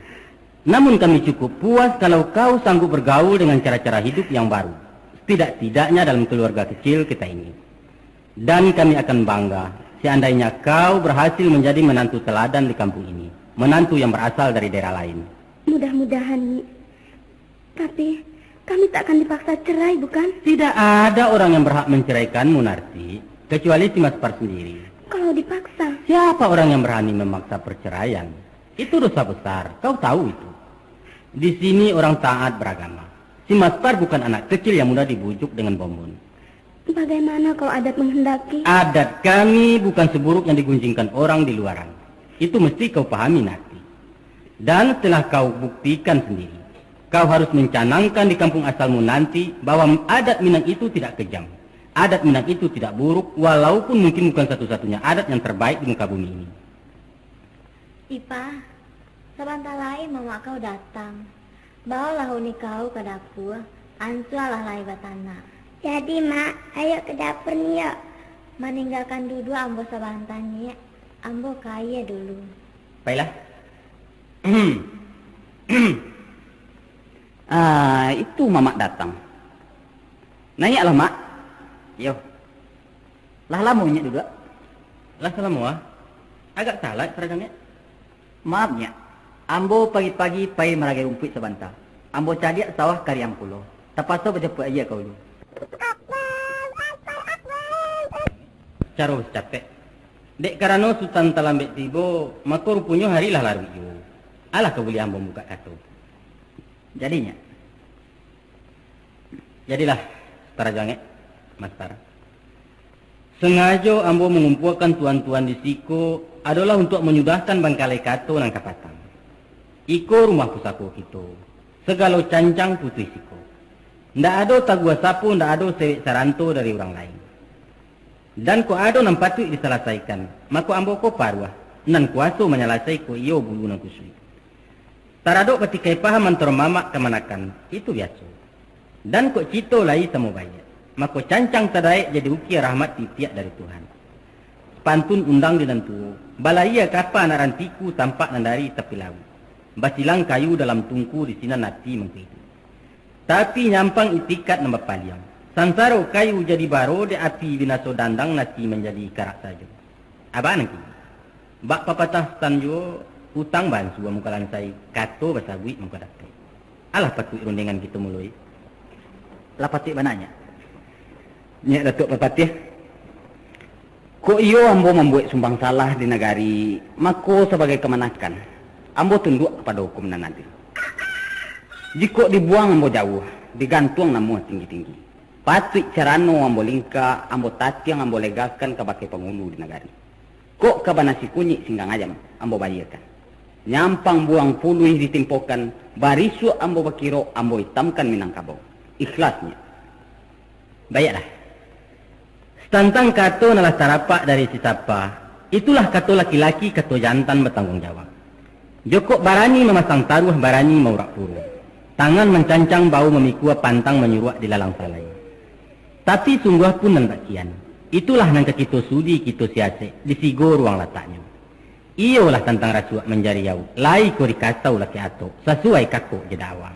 Namun kami cukup puas kalau kau sanggup bergaul dengan cara-cara hidup yang baru, setidak-tidaknya dalam keluarga kecil kita ini. Dan kami akan bangga seandainya kau berhasil menjadi menantu teladan di kampung ini. menantu yang berasal dari daerah lain. Mudah-mudahan, Nyi. Tapi, kami tak akan dipaksa cerai, bukan? Tidak ada orang yang berhak menceraikanmu, Narti, kecuali si Maspar sendiri. Kalau dipaksa? Siapa orang yang berani memaksa perceraian? Itu dosa besar, kau tahu itu. Di sini orang taat beragama. Si Maspar bukan anak kecil yang mudah dibujuk dengan bonbon. Bagaimana kalau adat menghendaki? Adat kami bukan seburuk yang digunjingkan orang di luaran. Itu mesti kau pahami, Narti. Dan setelah kau buktikan sendiri, kau harus mencanangkan di kampung asalmu nanti bahwa adat Minang itu tidak kejam. Adat Minang itu tidak buruk, walaupun mungkin bukan satu-satunya adat yang terbaik di muka bumi ini. Ipa, sabanta lai mamak kau datang. Baolah uni kau ka dapua, ansualah lai batanak. Jadi, Mak, ayo ka dapur ni, yok. Maninggakan duduak ambo sabanta, Nyek. Ambo ka aia dulu. Pailah. Ah, itu mamak datang. Naiaklah, Mak. Yo. Lah lamo Nyek duduak? Lah salamo ah. Agak talat, Tarajo Nyek. Maaf, Nyek. Ambo pagi-pagi pai maragai rumpuik sabanta. Ambo caliak sawah kariang pulo. Tapaso bajapuik aia ka ulu. Caro sacapek. Dek karano Sutan talambek tibo, mako ruponyo hari lah laruik juo. Alah ka buliah ambo mambukak kato. Jadi, Nyek. Jadilah, Tarajo Angek, Maspar. Sangajo ambo mangumpuakan tuan-tuan di siko adolah untuak manyudahkan bangkalai kato nan ka patang. Iko rumah pusako kito, sagalo cancang putuih siko. Ndak ado taguah sapo, ndak ado sewek saranto dari urang lain. Dan kok ado nan patuik disalasaikan, mako ambo ko paruah, nan kuwaso manyalasai ko iyo bulu nan kusuik. Taradok batikai paham antaro mamak kamanakan, itu biaso. Dan kok cito lai samo baiak, mako cancang tadaek jadi ukia rahmat titiak dari Tuhan. Pantun undang di nan tuo, balayia kapa anak rantiku tampak nan dari tapi lauik. Basilang kayu dalam tungku di sinan ati mangkuiduik. Tapi nyampang itikat nan bapaliang. Sansaro kayu jadi baro dek api binaso dandang nasi manjadi karak sajo. Abah nan kini. Bak papatah Sutan juo, utang bansua muka lansai, kato basabuik muka dapek. Alah patuik rundiangan kito muloi. Lah patuik bana, Nyek. Nyek Datuak Parpatiah. Kok iyo ambo mambuwek sumbang salah di nagari, mako sabagai kamanakan, ambo tunduak kapado hukum nan adil. Jikok dibuwang ambo jauah, digantuang namuah tinggi-tinggi, patuik carano ambo lingka, ambo tatiang, ambo legakan kabake pangulu di nagari. Kok ka banasi kunyik singgang ayam, ambo bayiakan. Nyampang buwang puluih ditimpokan, barisuak ambo bakirok, ambo itamkan Minangkabau. Ikhlasnyo. Baiaklah. Tantang kato nan lah tarapak dari si Sapa, itulah kato laki-laki, kato jantan batangguang jawab. Jokok barani mamasang taruah, barani maurak puro. Tangan mancancang, bahu mamikua, pantang manyuruak di lalang salai. Tapi sungguah pun nan bak kian, itulah nan ka kito sudi, kito siasek, di sigo ruang lataknyo. Iyolah tantang rasuak manjariau, lai ko dikasau laki atok, sasuai kakok jo dakwa.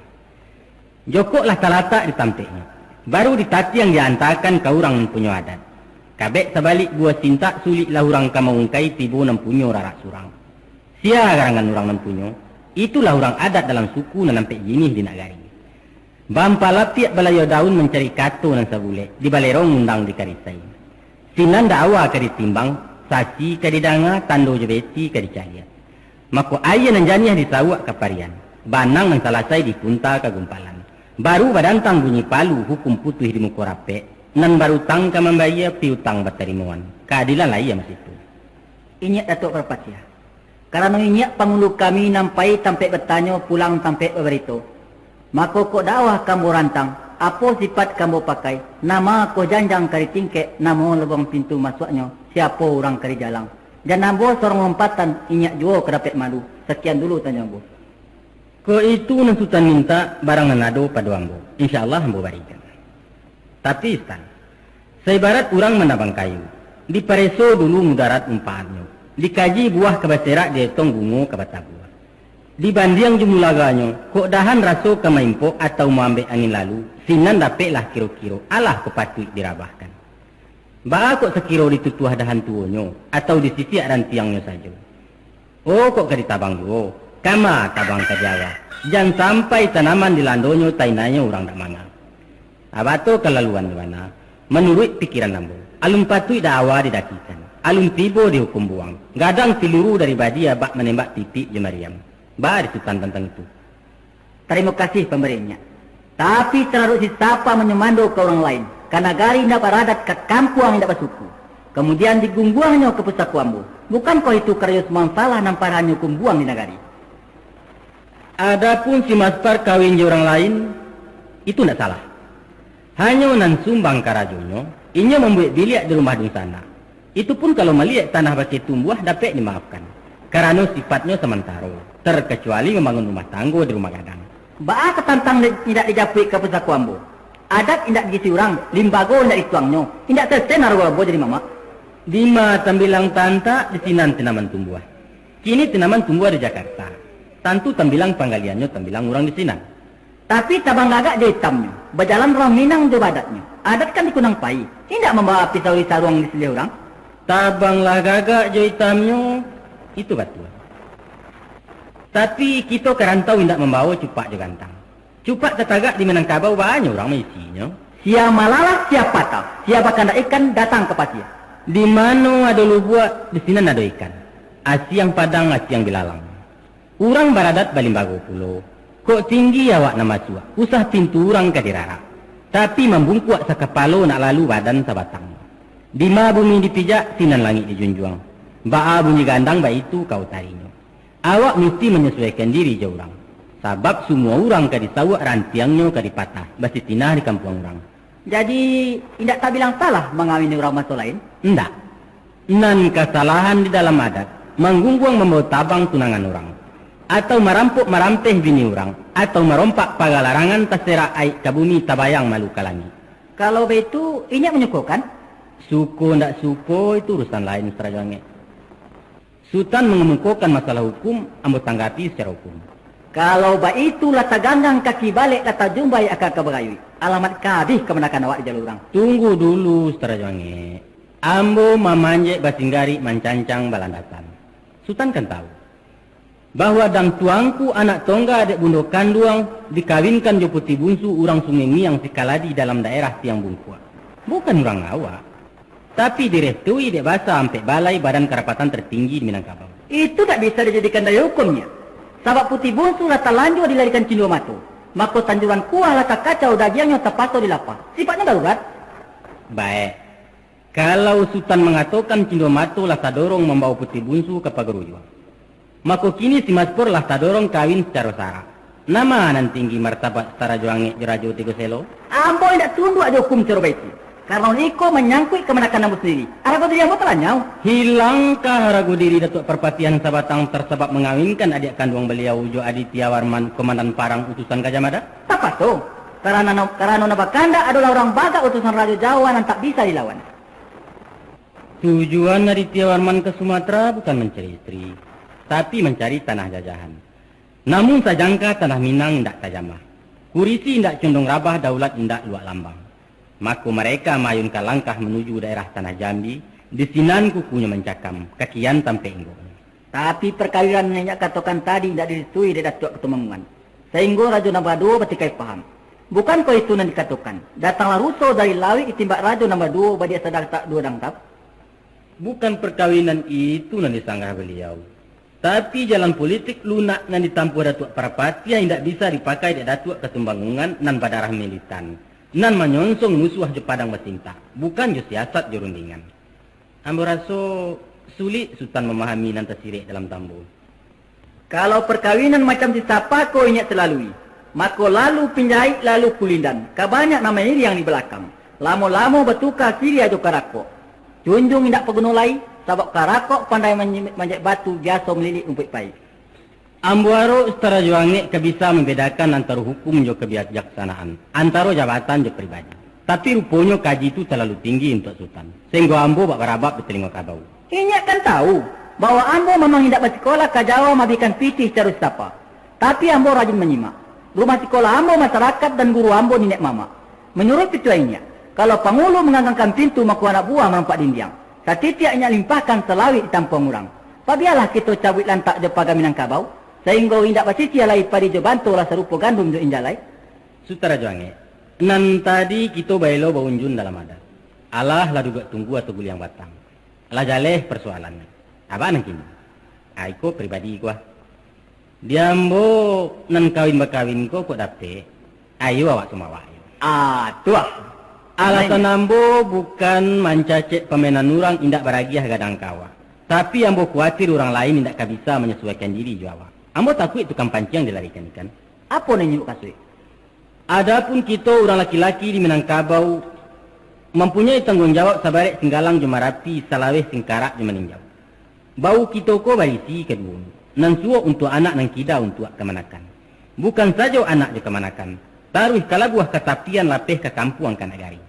Jokok lah talatak di tampeknyo, baru ditatiang diantakan ka urang nan punyo adat. Kabek sabalik buah sintak, suliklah urang ka maungkai, tibo nan punyo rarak surang. Sia garangan urang nan punyo, itulah urang adat dalam suku nan ampek jinih di nagari. Bampalapiak balayua daun mancari kato nan sabulek, di balerong undang di karisai. Sinan dakwa ka ditimbang, sasi ka didanga, tando jo beti ka dicaliak. Mako aia nan janiah disawuak ka parian, banang nan salasai dipunta ka gumpalan. Baru badantang bunyi palu, hukum putuih di muko rapek, nan barutang ka mambayia, piutang batarimoan, kaadilan lai masitu. Inyiak Datuak Parpatiah, karano inyiak pangulu kami nan pai tampek batanyo, pulang tampek babarito. Mako kok dakwa ka ambo rantang, apo sipat ka ambo pakai, nan ma ko janjang ka ditingkek, nan ma lubuang pintu masuaknyo, siapo urang ka dijalang. Jan ambo sorong lompatan, inyiak juo ka dapek malu. Sakian dulu tanyo ambo. Kok itu nan Sutan mintak, barang nan ado pado ambo, insya Allah ambo barikan. Tapi, Sutan, saibarat urang manabang kayu, dipareso dulu mudarat manfaatnyo, dikaji buah ka baserak, dietong bungo ka batabuah. Dibandiang jo mulaganyo, kok dahan raso ka maimpok atau maambek angin lalu, sinan dapeklah kiro-kiro, alah kok patuik dirabahkan. Baa kok sakiro ditutuah dahan tuonyo, atau disisiak rantiangnyo sajo? Oh, kok ka ditabang juo? Kama tabang ka Jawa. Jan sampai tanaman di landonyo tainanyo urang dak manga. Abato kalaluan di mana? Manuruik pikiran ambo, alun patuik dak awa didakikan. Alun tibo dihukum buang. Gadang siluru dari badia bak manembak titik jo mariam. Baa di Sutan tantang itu? Tarimo kasih pambariannyo. Tapi tararuik si Sapa manyumando ka urang lain, ka nagari indak baradat, ka kampuang indak basuku. Kamudian digungguangnyo ka pusako ambo. Bukankoh itu karajo sumang salah nan parahan nyukumbuang di nagari? Adapun si Maspar kawin jo urang lain, itu indak salah. Hanyo nan sumbang karajonyo, inyo mambuek biliak di rumah dunsanak. Itu pun kalau maliek tanah bakeh tumbuah dapek dimaafkan, karano sifatnyo samantaro, terkecuali mambangun rumah tanggo di rumah gadang. Baa katantang indak dijapuik ka pusako ambo? Adat indak diisi urang, limbago indak dituangnyo, indak sesen arago ambo jadi mamak. Dima tambilang tantak, di sinan tanaman tumbuah. Kini tanaman tumbuah di Jakarta. Tantu tambilang panggaliannyo tambilang urang di sinan. Tapi tabang gagak jo itamnyo, bajalan urang Minang jo badatnyo. Adat kan di Kunang Pai, indak mambawa pisau di saruang di silih urang. Tabanglah gagak jo itamnyo, itu batua. Tapi kito ka rantau indak mambawo cupak jo gantang. Cupak tatagak di Minangkabau banyak urang maisinyo. Sia malalah, sia patah, sia bakandak ikan datang ka pasia. Di mano ado lubuak, di sinan ado ikan. Asiang padang, asiang bilalang. Urang baradat balimbago pulo. Kok tinggi awak nan masuak, usah pintu urang ka dirarak. Tapi mambungkuak sakapalo nak lalu badan sabatang. Dima bumi dipijak, sinan langik dijunjuang. Baa bunyi gandang, baitu ka utarinyo. Awak musti manyasuaikan diri jo urang. Sabab sumua urang ka disauak, rantiangnyo ka dipatah, basitinah di kampuang urang. Jadi, indak tabilang salah mangawini urang banso lain? Indak. Nan kasalahan di dalam adat, manggungguang mambawo tabang tunangan urang, atau marampok marampeh bini urang, atau marompak paga larangan, taserak aik ka bumi, tabayang malu ka langik. Kalau baitu, indak manyukokan? Suko ndak suko, itu urusan lain, Sutan Rajo Angek. Sutan mangamukokan masalah hukum, ambo tanggapi sacaro hukum. Kalau baitu, lah taganggang kaki balek, lah tajumbai aka ka bagayuik. Alamat ka abih kamanakan awak di jalua urang. Tunggu dulu, Sutan Rajo Angek. Ambo mamanjek basinggarik, mancancang balandasan. Sutan kan tahu, bahwa dang tuangku anak tongga dek bundo kanduang dikawinkan jo Puti Bunsu urang Sungai Miang Sikaladi dalam daerah Tiang Bungkuak. Bukan urang awak. Tapi direstui dek basa ampek balai badan karapatan tertinggi di Minangkabau. Itu tak bisa dijadikan daya hukumnya. Sabab Puti Bunsu lah talanjua dilarikan Cindua Mato, mako tanjuran kuah lah takacau, dagiangnyo tapaso dilapah. Sifatnyo darurat. Baik. Kalau Sutan mangatokan Cindua Mato lah sadorong mambawo Puti Bunsu ka Pagaruyuang, mako kini si Maspor lah tadorong kawin sacaro sara. Nama nan tinggi martabat Sutan Rajo Angek jo Rajo Tigo Selo? Ambo indak tunduak jo hukum sacaro baitu, karano iko manyangkuik kamanakan ambo sandiri. Arago diri ambo talanyau. Hilangkah arago diri Datuak Parpatiah Sabatang tasabab mangawinkan adiak kanduang baliau jo Aditya Warman, komandan parang utusan Gajah Mada? Tapaso, karano, karano nan bakandak adolah urang bagak utusan Rajo Jawa nan tak bisa dilawan. Tujuan Aditya Warman ka Sumatera bukan mancari istri, tapi mancari tanah jajahan. Namun sajangka tanah Minang indak tajamah, kurisi indak condong rabah, daulat indak luak lambang. Mako, mareka maayunkan langkah manuju daerah Tanah Jambi, di sinan kukunyo mancakam, kakian tampek inggoknyo. Tapi parkawinan nan inyo katokan tadi indak direstui dek Datuak Katumanggungan, sainggo Rajo Nan Baduo batikai paham. Bukankoh itu nan dikatokan, datanglah ruso dari lauik ditimbak Rajo Nan Baduo, badiak sadatak duo dangkap? Bukan parkawinan itu nan disanggah baliau, tapi jalan politik lunak nan ditampuah Datuak Parpatiah indak bisa dipakai dek Datuak Katumanggungan nan badarah militan, nan manyonsong musuah jo padang basintak, bukan jo siasat jo rundingan. Ambo raso, sulik Sutan mamahami nan tasirek dalam tambo. Kalau parkawinan macam si Sapa ko inyiak talalui, mako lalu pinjaik, lalu kulindan, ka banyak nan mairiang di balakang. Lamo-lamo batuka siriah jo karakok. Junjuang indak paguno lai, sabab karakok pandai manyi-, manjek batu, biaso malilik rumpuik paik. Ambo arok Sutan Rajo Angek ka bisa mambedakan antaro hukum jo kabijaksanaan, antaro jabatan jo pribadi. Tapi ruponyo kaji tu talalu tinggi untuak Sutan, sainggo ambo bak barabab di talingo kabau. Inyiak kan tahu, bahwa ambo mamang indak basikolah ka Jawa maabihkan pitih sacaro si Sapa. Tapi ambo rajin manyimak. Rumah sikolah ambo masarakat dan guru ambo niniak mamak. Manuruik pituah inyiak, kalau pangulu manganggangkan pintu, mako anak buah marompak dindiang. Satitiak inyiak limpahkan salawik di tampuang urang. Pabialah kito cabuik lantak jo paga Minangkabau, sainggo indak basisia lai padi jo banto lah sarupo gandum jo injalai. Sutan Rajo Angek, nan tadi kito baelo baunjun dalam adat. Alah lah duduak tunggu atau guliang batang. Lah jaleh parsoalannyo. Abak nan kini? Ah, iko pribadi ko ah. Di ambo nan kawin bakawin ko kok dapek, ayo awak sumawak. Ah, tu ah. Alasan ambo bukan mancacek pamainan urang indak baragiah gadang ka awak. Tapi ambo kuatir urang lain indak ka bisa manyasuaikan diri jo awak. Ambo takuik tukang panciang dilarikan ikan. Apo nan inyo kasuik? Adapun kito urang laki-laki di Minangkabau, mampunyoi tangguang jawab sabarek Singgalang jo Marapi, salaweh Singkarak jo Maninjau. Bau kito ko barisi kaduonyo, nan suok untuak anak, nan kida untuak kamanakan. Bukan sajo anak jo kamanakan, taruih ka labuah ka tapian, lapeh ka kampuang ka nagari.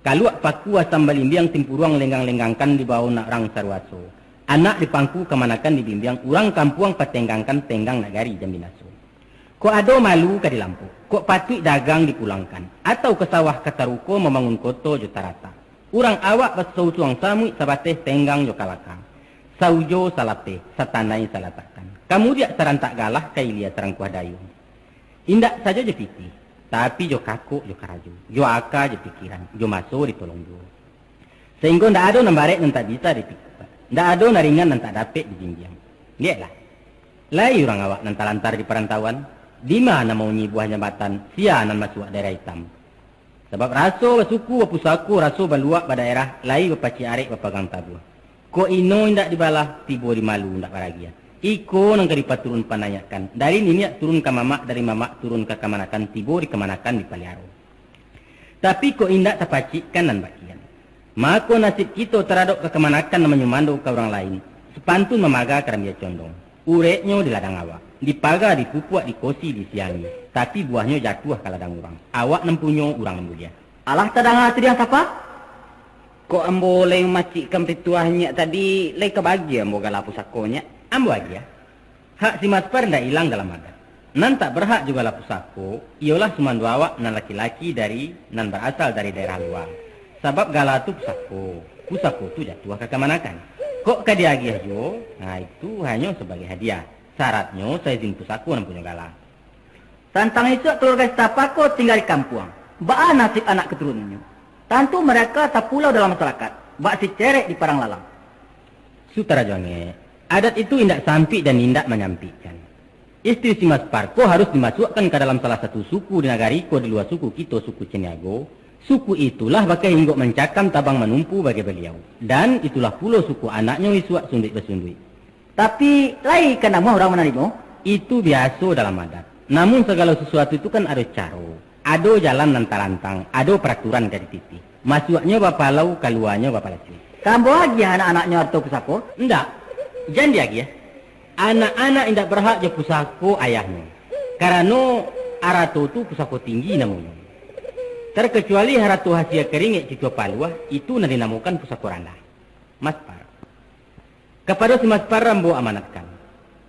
Kaluak paku asam balimbiang, timpuruang lenggang-lenggangkan, dibao nak rang saruaso. Anak dipangku kamanakan dibimbiang, urang kampuang patenggangkan, tenggang nagari jan binaso. Kok ado malu ka dilampok, kok patuik dagang dipulangkan, atau ka sawah ka taruko mambangun koto jo taratak. Urang awak basausuang samuik sabateh tenggang jo kalakang. Saujo salapeh, satanai salatakkan. Ka mudiak sarantak galah, ka ilia sarangkuah dayuang. Indak sajo jo pitih, tapi jo kakok jo karajo, jo aka jo pikiran, jo maso ditolong juo. Sainggo ndak ado nan barek nan tak bisa dipikua, ndak ado nan ringan nan tak dapek dijinjiang. Lieklah, lai urang awak nan talantar di parantauan, dima nan maunyi buah jambatan, sia nan masuak daerah itam. Sabab raso basuku bapusako, raso baluak badaerah, lai bapacik arek bapagang tabuah. Kok ino indak dibalah, tibo di malu indak baragiah. Iko nan ka dipaturun panayakkan, dari niniak turun ka mamak, dari mamak turun ka kamanakan, tibo di kamanakan dipaliaro. Tapi kok indak tapacikkan nan bakian, mako nasib kito taradok ka kamanakan nan manyumando ka urang lain, sapantun mamaga karambia condong. Ureknyo di ladang awak, dipaga, dipupuak, dikosi, disiangi, tapi buahnyo jatuah ka ladang urang. Awak nan punyo, urang nan buliah. Alah tadanga sudiang sapa? Kok ambo lai mamacikkan pituah nyiak tadi, lai ka bagi ambo gala pusako nyiak? Ambo agiah. Hak si Maspar ndak ilang dalam adat. Nan tak berhak jo gala pusako, iyolah sumando awak nan laki-laki dari, nan barasal dari daerah lua. Sabab gala tu pusako, pusako tu jatuah ka kamanakan. Kok ka diagiah juo, nah itu hanyo sabagai hadiah. Saratnyo saizin pusako nan punyo gala. Tantang isuak kaluarga Sitapako tingga di kampuang, baa nasib anak katurunannyo? Tantu mereka tapulau dalam masarakat, bak si cerek di parang lalang. Sutan Rajo Angek, adat itu indak sampik dan indak manyampikkan. Istri si Maspar ko harus dimasuakkan ka dalam salah satu suku di nagari ko di lua suku kito, suku Caniago. Suku itulah bakeh inggok mancakam, tabang manumpu bagai baliau. Dan itulah pulo suku anaknyo isuak sunduik basunduik. Tapi, lai ka namuah urang manarimo? Itu biaso dalam adat. Namun sagalo sasuatu tu kan ado caro, ado jalan nan tarantang, ado paraturan ka dititih. Masuaknyo bapalau, kaluanyo bapalasuik. Ka ambo agiah anak-anaknyo arato pusako? Indak, jan diagiah. Anak-anak indak barhak jo pusako ayahnyo, karano arato tu pusako tinggi namonyo. Tarkacuali harato hasia karingek cucua paluah, itu nan dinamokan pusako randah. Maspar. Kapado si Maspar ambo amanatkan,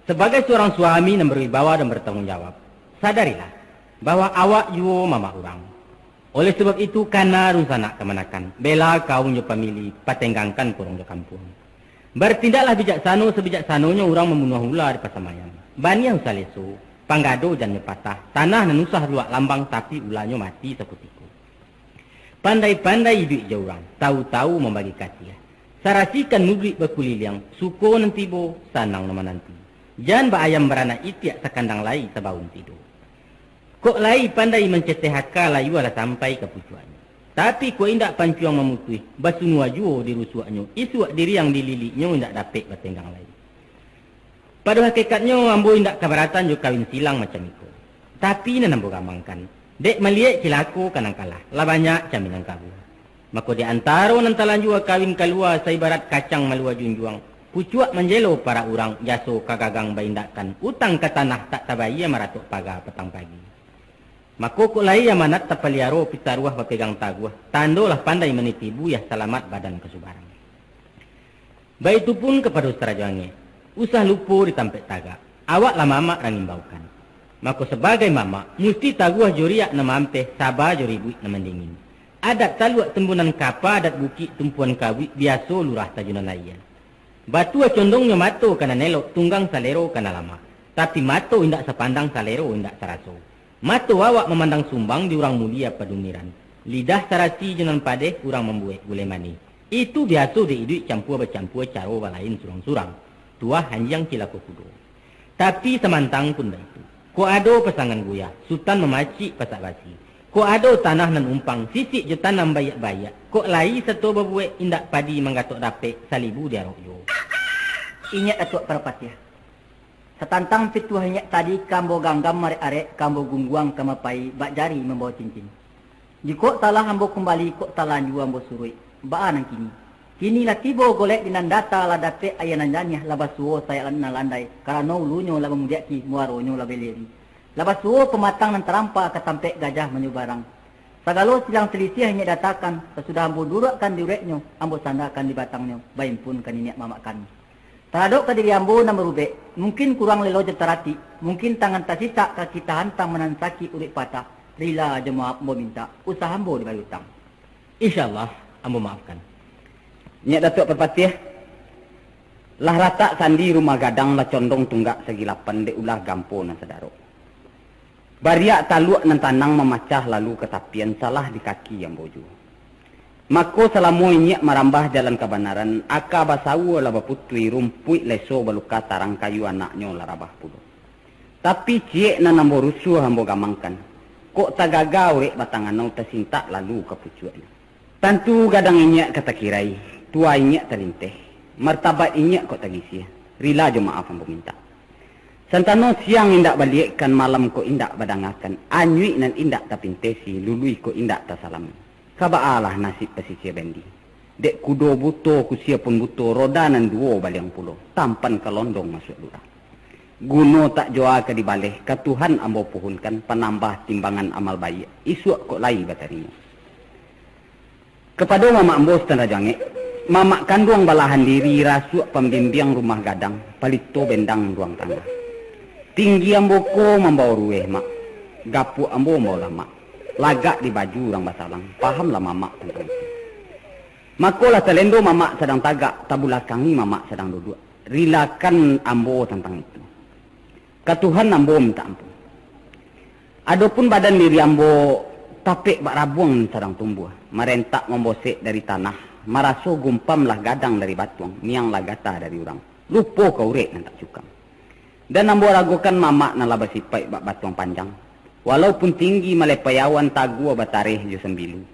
sabagai surang suami nan barwibawa dan bartanggung jawab, sadarilah, bahwa awak juo mamak urang. Oleh sabab itu, kana dunsanak kamanakan, bela kaum jo pamili, patenggangkan kurong jo kampuang. Bartindaklah bijaksano sabijaksanonyo urang mambunuah ula di pasamaian. Baniah usah leso, panggado jannyo patah, tanah nan usah luak lambang, tapi ulanyo mati sakutiko. Pandai-pandai iduik jo urang, tau-tau mambagi kasiah. Sarasikan nuduik bakuliliang, suko nan tibo, sanang nan mananti. Jan baayam baranak itiak, sakandang lai sabaun tido. Kok lai pandai manceteh aka, layua lah sampai ka pucuaknyo. Tapi kok indak pancuang mamutuih, basunua juo di rusuaknyo, isuak diriang di liliknyo indak dapek batenggang lai. Pado hakikatnyo, ambo indak kabaratan jo kawin silang macam iko. Tapi nan ambo gamangkan, dek maliek cilako ka nan kalah, lah banyak camin nan kabuah. Mako, di antaro nan talanjua kawin kalua, saibarat kacang malua junjuang, pucuak manjelo parak urang, jaso ka gagang baindakkan, utang ka tanah tak tabayia, maratok paga patang pagi. Mako, kok lai amanat tapaliaro, pitaruah bapegang taguah, tando lah pandai maniti buiah, salamat badan kasubarang. Baitu pun kapado Sutan Rajo Angek, usah lupo di tampek tagak, awak lah mamak rang imbaukan. Mako, sabagai mamak, musti taguah jo riak nan maampeh, saba jo ribuik nan mandingin. Adat taluak timbunan kapa, adat bukik tumpuan kabuik, biaso lurah tajunan aia. Batua condongnyo mato ka nan elok, tunggang salero ka nan lamak. Tapi mato indak sapandang, salero indak saraso. Mato awak mamandang sumbang di urang mulia padumiran. Lidah sarasi jo nan padeh urang mambuwek gulai manih. Itu biaso dek iduik campua-bacampua caro balain surang-surang. Tuah anjiang cilako kudo. Tapi samantang pun baitu. Kok ado pasangan guyah, sutan mamacik pasak basi. Kok ado tanah nan umpang, sisik jo tanam baiak-baiak. Kok lai sato babuwek, indak padi manggatok dapek, salibu diarok juo. Inyiak Datuak Parpatiah. Satantang pituah inyiak tadi ka ambo ganggam arek-arek, ka ambo gungguang ka mapai, bak jari mambawo cincin. Jikok talah ambo kumbali, kok talanjua ambo suruik, baa nan kini? Kini lah tibo golek di nan data, lah dapek aia nan janiah, lah basuo sayok nan landai, karano ulunyo lah mamudiak ki, muaronyo lah baliri. Lah basuo pamatang nan tarampa, ka tampek gajah manyubarang. Sagalo silang salisiah inyiak datakan, sasudah ambo duruakkan di ureknyo, ambo sandakan di batangnyo, baimpun ka niniak mamak kami. Taradok ka diri ambo nan barubek, mungkin kurang lelo jo taratik, mungkin tangan tasitak, kaki tahantang, badan sakik, uruik patah, rila jo maaf ambo mintak, usah ambo dibayia utang. Insya Allah, ambo maafkan. Nyiak Datuak Parpatiah, lah ratak sandi rumah gadang, lah condong tunggak sagilapan dek ulah gampo nan sadarok. Bariak taluak nan tanang mamacah lalu ka tapian, salah di kaki ambo juo. Mako, salamo inyiak marambah jalan kabanaran, aka basawo lah baputuih, rumpuik leso baluka tarang, kayu anaknyo lah rabah pulo. Tapi, ciek nan ambo rusuah ambo gamangkan, kok tagaga urek batang anau, tasintak lalu ka pucuaknyo. Tantu gadang inyiak ka takirai, tua inyiak talinteh, martabat inyiak kok tagisia, rila jo maaf ambo mintak. Santano siang indak baliekkan, malam kok indak badangakan, anyuik nan indak tapintesi, lului kok indak tasalami. Ka baalah nasib pasisia bandi? Dek kudo buto, kusia pun buto, roda nan duo baliang pulo, tampan ka londong masuak lurah. Guno tak jua ka dibaleh, ka Tuhan ambo puhunkan, panambah timbangan amal baiak, isuak kok lai batarimo. Kapado mamak ambo Sutan Rajo Angek, mamak kanduang balahan diri, rasuak pambimbiang rumah gadang, palito bendang ruang tangah. Tinggi ambo ko mambawo ruweh, Mak. Gapuak ambo mambawo lamak. Lagak di baju urang basalang, pahamlah mamak tantang itu. Mako lah talendo mamak sadang tagak, tabulakangi mamak sadang duduak. Rilakan ambo tantang itu. Ka Tuhan ambo mintak ampun. Adopun badan diri ambo tapek bak rabuang sadang tumbuah, marentak mambosek dari tanah, maraso gumpam lah gadang dari batuang, miang lah gata dari urang, lupo ka urek nan tak cukang. Dan ambo ragokan mamak nan lah basipaik bak batuang panjang, walaupun tinggi malepai awan, tagua batareh jo sambilu,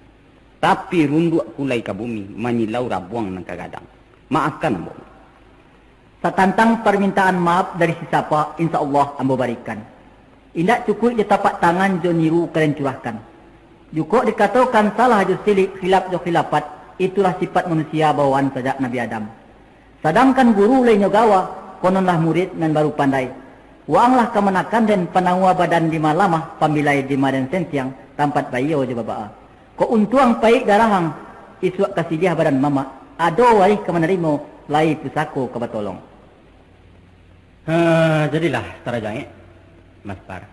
tapi runduak kulai ka bumi, manyilau rabuang nan ka gadang. Maafkan ambo. Satantang parmintaan maaf dari sisapa, insya Allah ambo barikan. Indak cukuik jo tapak tangan, jo niru kalian curahkan. Jukok dikatokan salah jo silik, khilaf jo khilafat, itulah sifat manusia bawaan sajak Nabi Adam. Sadangkan guru lai nyo gawa, kononlah murid nan baru pandai. Waanglah kamanakan den panawua badan di ma lamah, pambilai di ma den sentiang, tampat baiyo jo babaa. Kok untuang paik darahang, isuak ka siliah badan mamak, ado warih ka manarimo, lai pusako ka batolong. Ha, jadilah, Tarajo Angek, Maspar.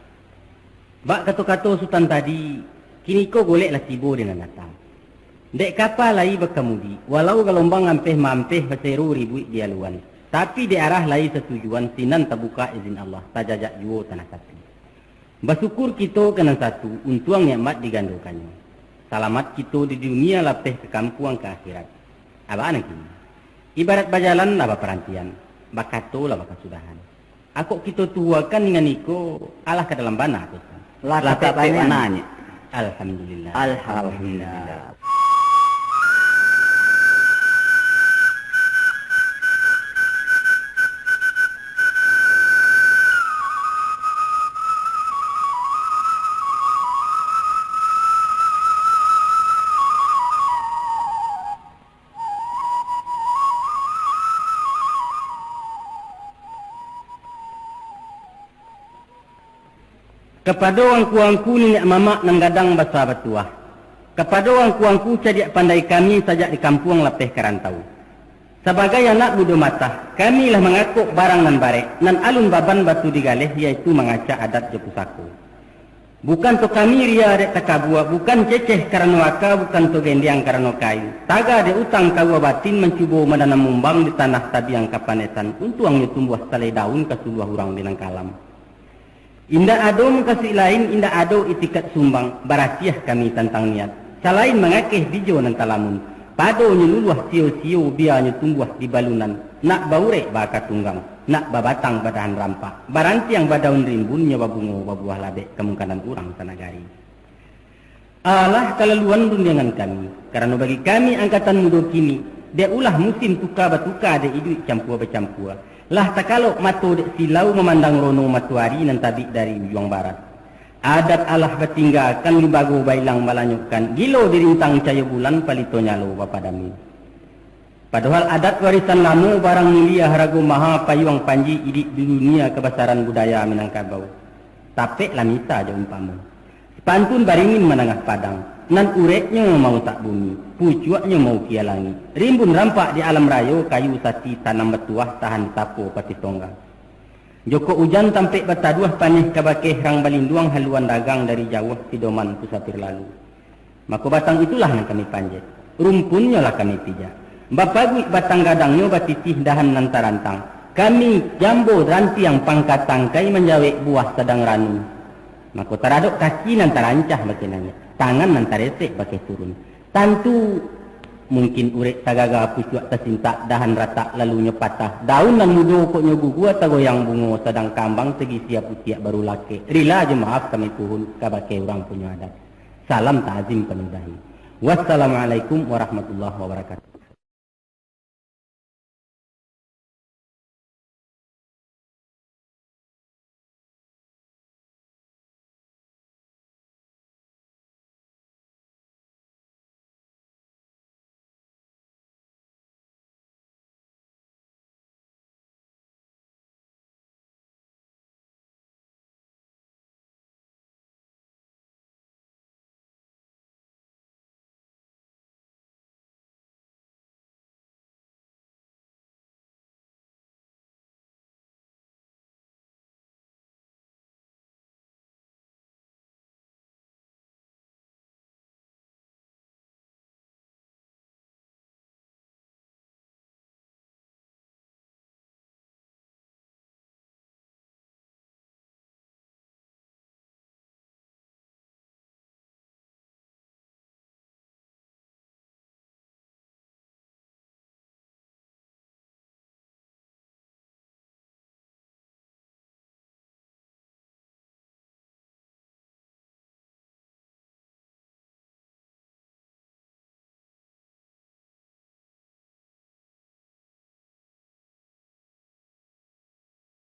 Bak kato-kato Sutan tadi, kiniko golek lah tibo di nan datang. Dek kapa lai bakamudi, walau galombang ampeh-maampeh, basero ribuik di aluan, tapi dek arah lai satujuan, sinan tabuka izin Allah, tajajak juo tanah tapi. Basukur kito ka nan satu, untuang nikmat digandokannyo. Salamat kito di dunia, lapeh ka kampuang ka akhirat. Abaa nan kini? Ibarat bajalan lah baparantian, bakato lah bakasudahan. Akok kito tuhuakan dengan iko, alah ka dalam bana, Pak Ustaz. Lah tapek bana, Nyiak. Alhamdulillah. Alhamdulillah. Kapado angku-angku niniak mamak nan gadang basa batuah, kapado angku-angku cadiak pandai kami sajak di kampuang lapeh ka rantau. Sabagai anak budo matah, kami lah mangakok barang nan barek, nan alun baban batu digaleh, yaitu mangacak adat jo pusako. Bukan to kami ria dek takabua, bukan ceceh karano aka, bukan to gendiang karano kain. Taga dek utang kaua batin mancubo madanam mumbang di tanah tabiang kapanesan, untuangnyo tumbuah salai daun ka suluah urang di nan kalam. Indak ado mukasuik lain, indak ado itikad sumbang, barasiah kami tantang niat. Salain mangakeh bijo nan talamun, padonyo luluah sio-sio bianyo tumbuah di balunan, nak baurek baaka tunggang, nak babatang badahan rampak, barantiang badaun rimbun nyo babungo babuah labek kamungkanan urang sanagari. Alah kalaluan rundiangan kami, karano bagi kami angkatan mudo kini, dek ulah musim tuka batuka dek iduik campua bacampua. Lah takalok mato dek silau mamandang rono matoari nan tabik dari ujuang barat. Adat alah batinggakan, limbago bailang balanyokkan, gilo dirintang cayo bulan, palito nyalo bapadami. Padohal adat warisan lamo, barang mulia harago maha, payuang panji iduik di dunia, kabasaran budaya Minangkabau. Tapek lah misa jo umpamo. Pantun baringin manangah padang, nan ureknyo mausak bumi, pucuaknyo maukia langik. Rimbun rampak di alam rayo, kayu sati tanam batuah, tahan sapo patih tonggang. Jokok ujan tampek bataduah, paneh kabakeh rang balinduang, haluan dagang dari jauah, pidoman kusapir lalu. Mako batang itulah nan kami panjek, rumpunnyo lah kami pijak. Bapaguik batang gadangnyo, batitih dahan nan tarantang. Kami jambo rantiang pangka tangkai, manjawek buah sadang ranun. Mako taradok kaki nan tarancah bakeh naiak, tangan nan taresek bakeh turun. Tantu mungkin urek tagaga, pucuak tasintak, dahan ratak lalunyo patah. Daun nan mudo kok nyo gugua, tagoyang bungo sadang kambang, tagisia putiak baru lakek. Rila jo maaf kami puhun kabakeh urang punyo adat. Salam takzim panudahi. Wassalamualaikum warahmatullahi wabarakatuh.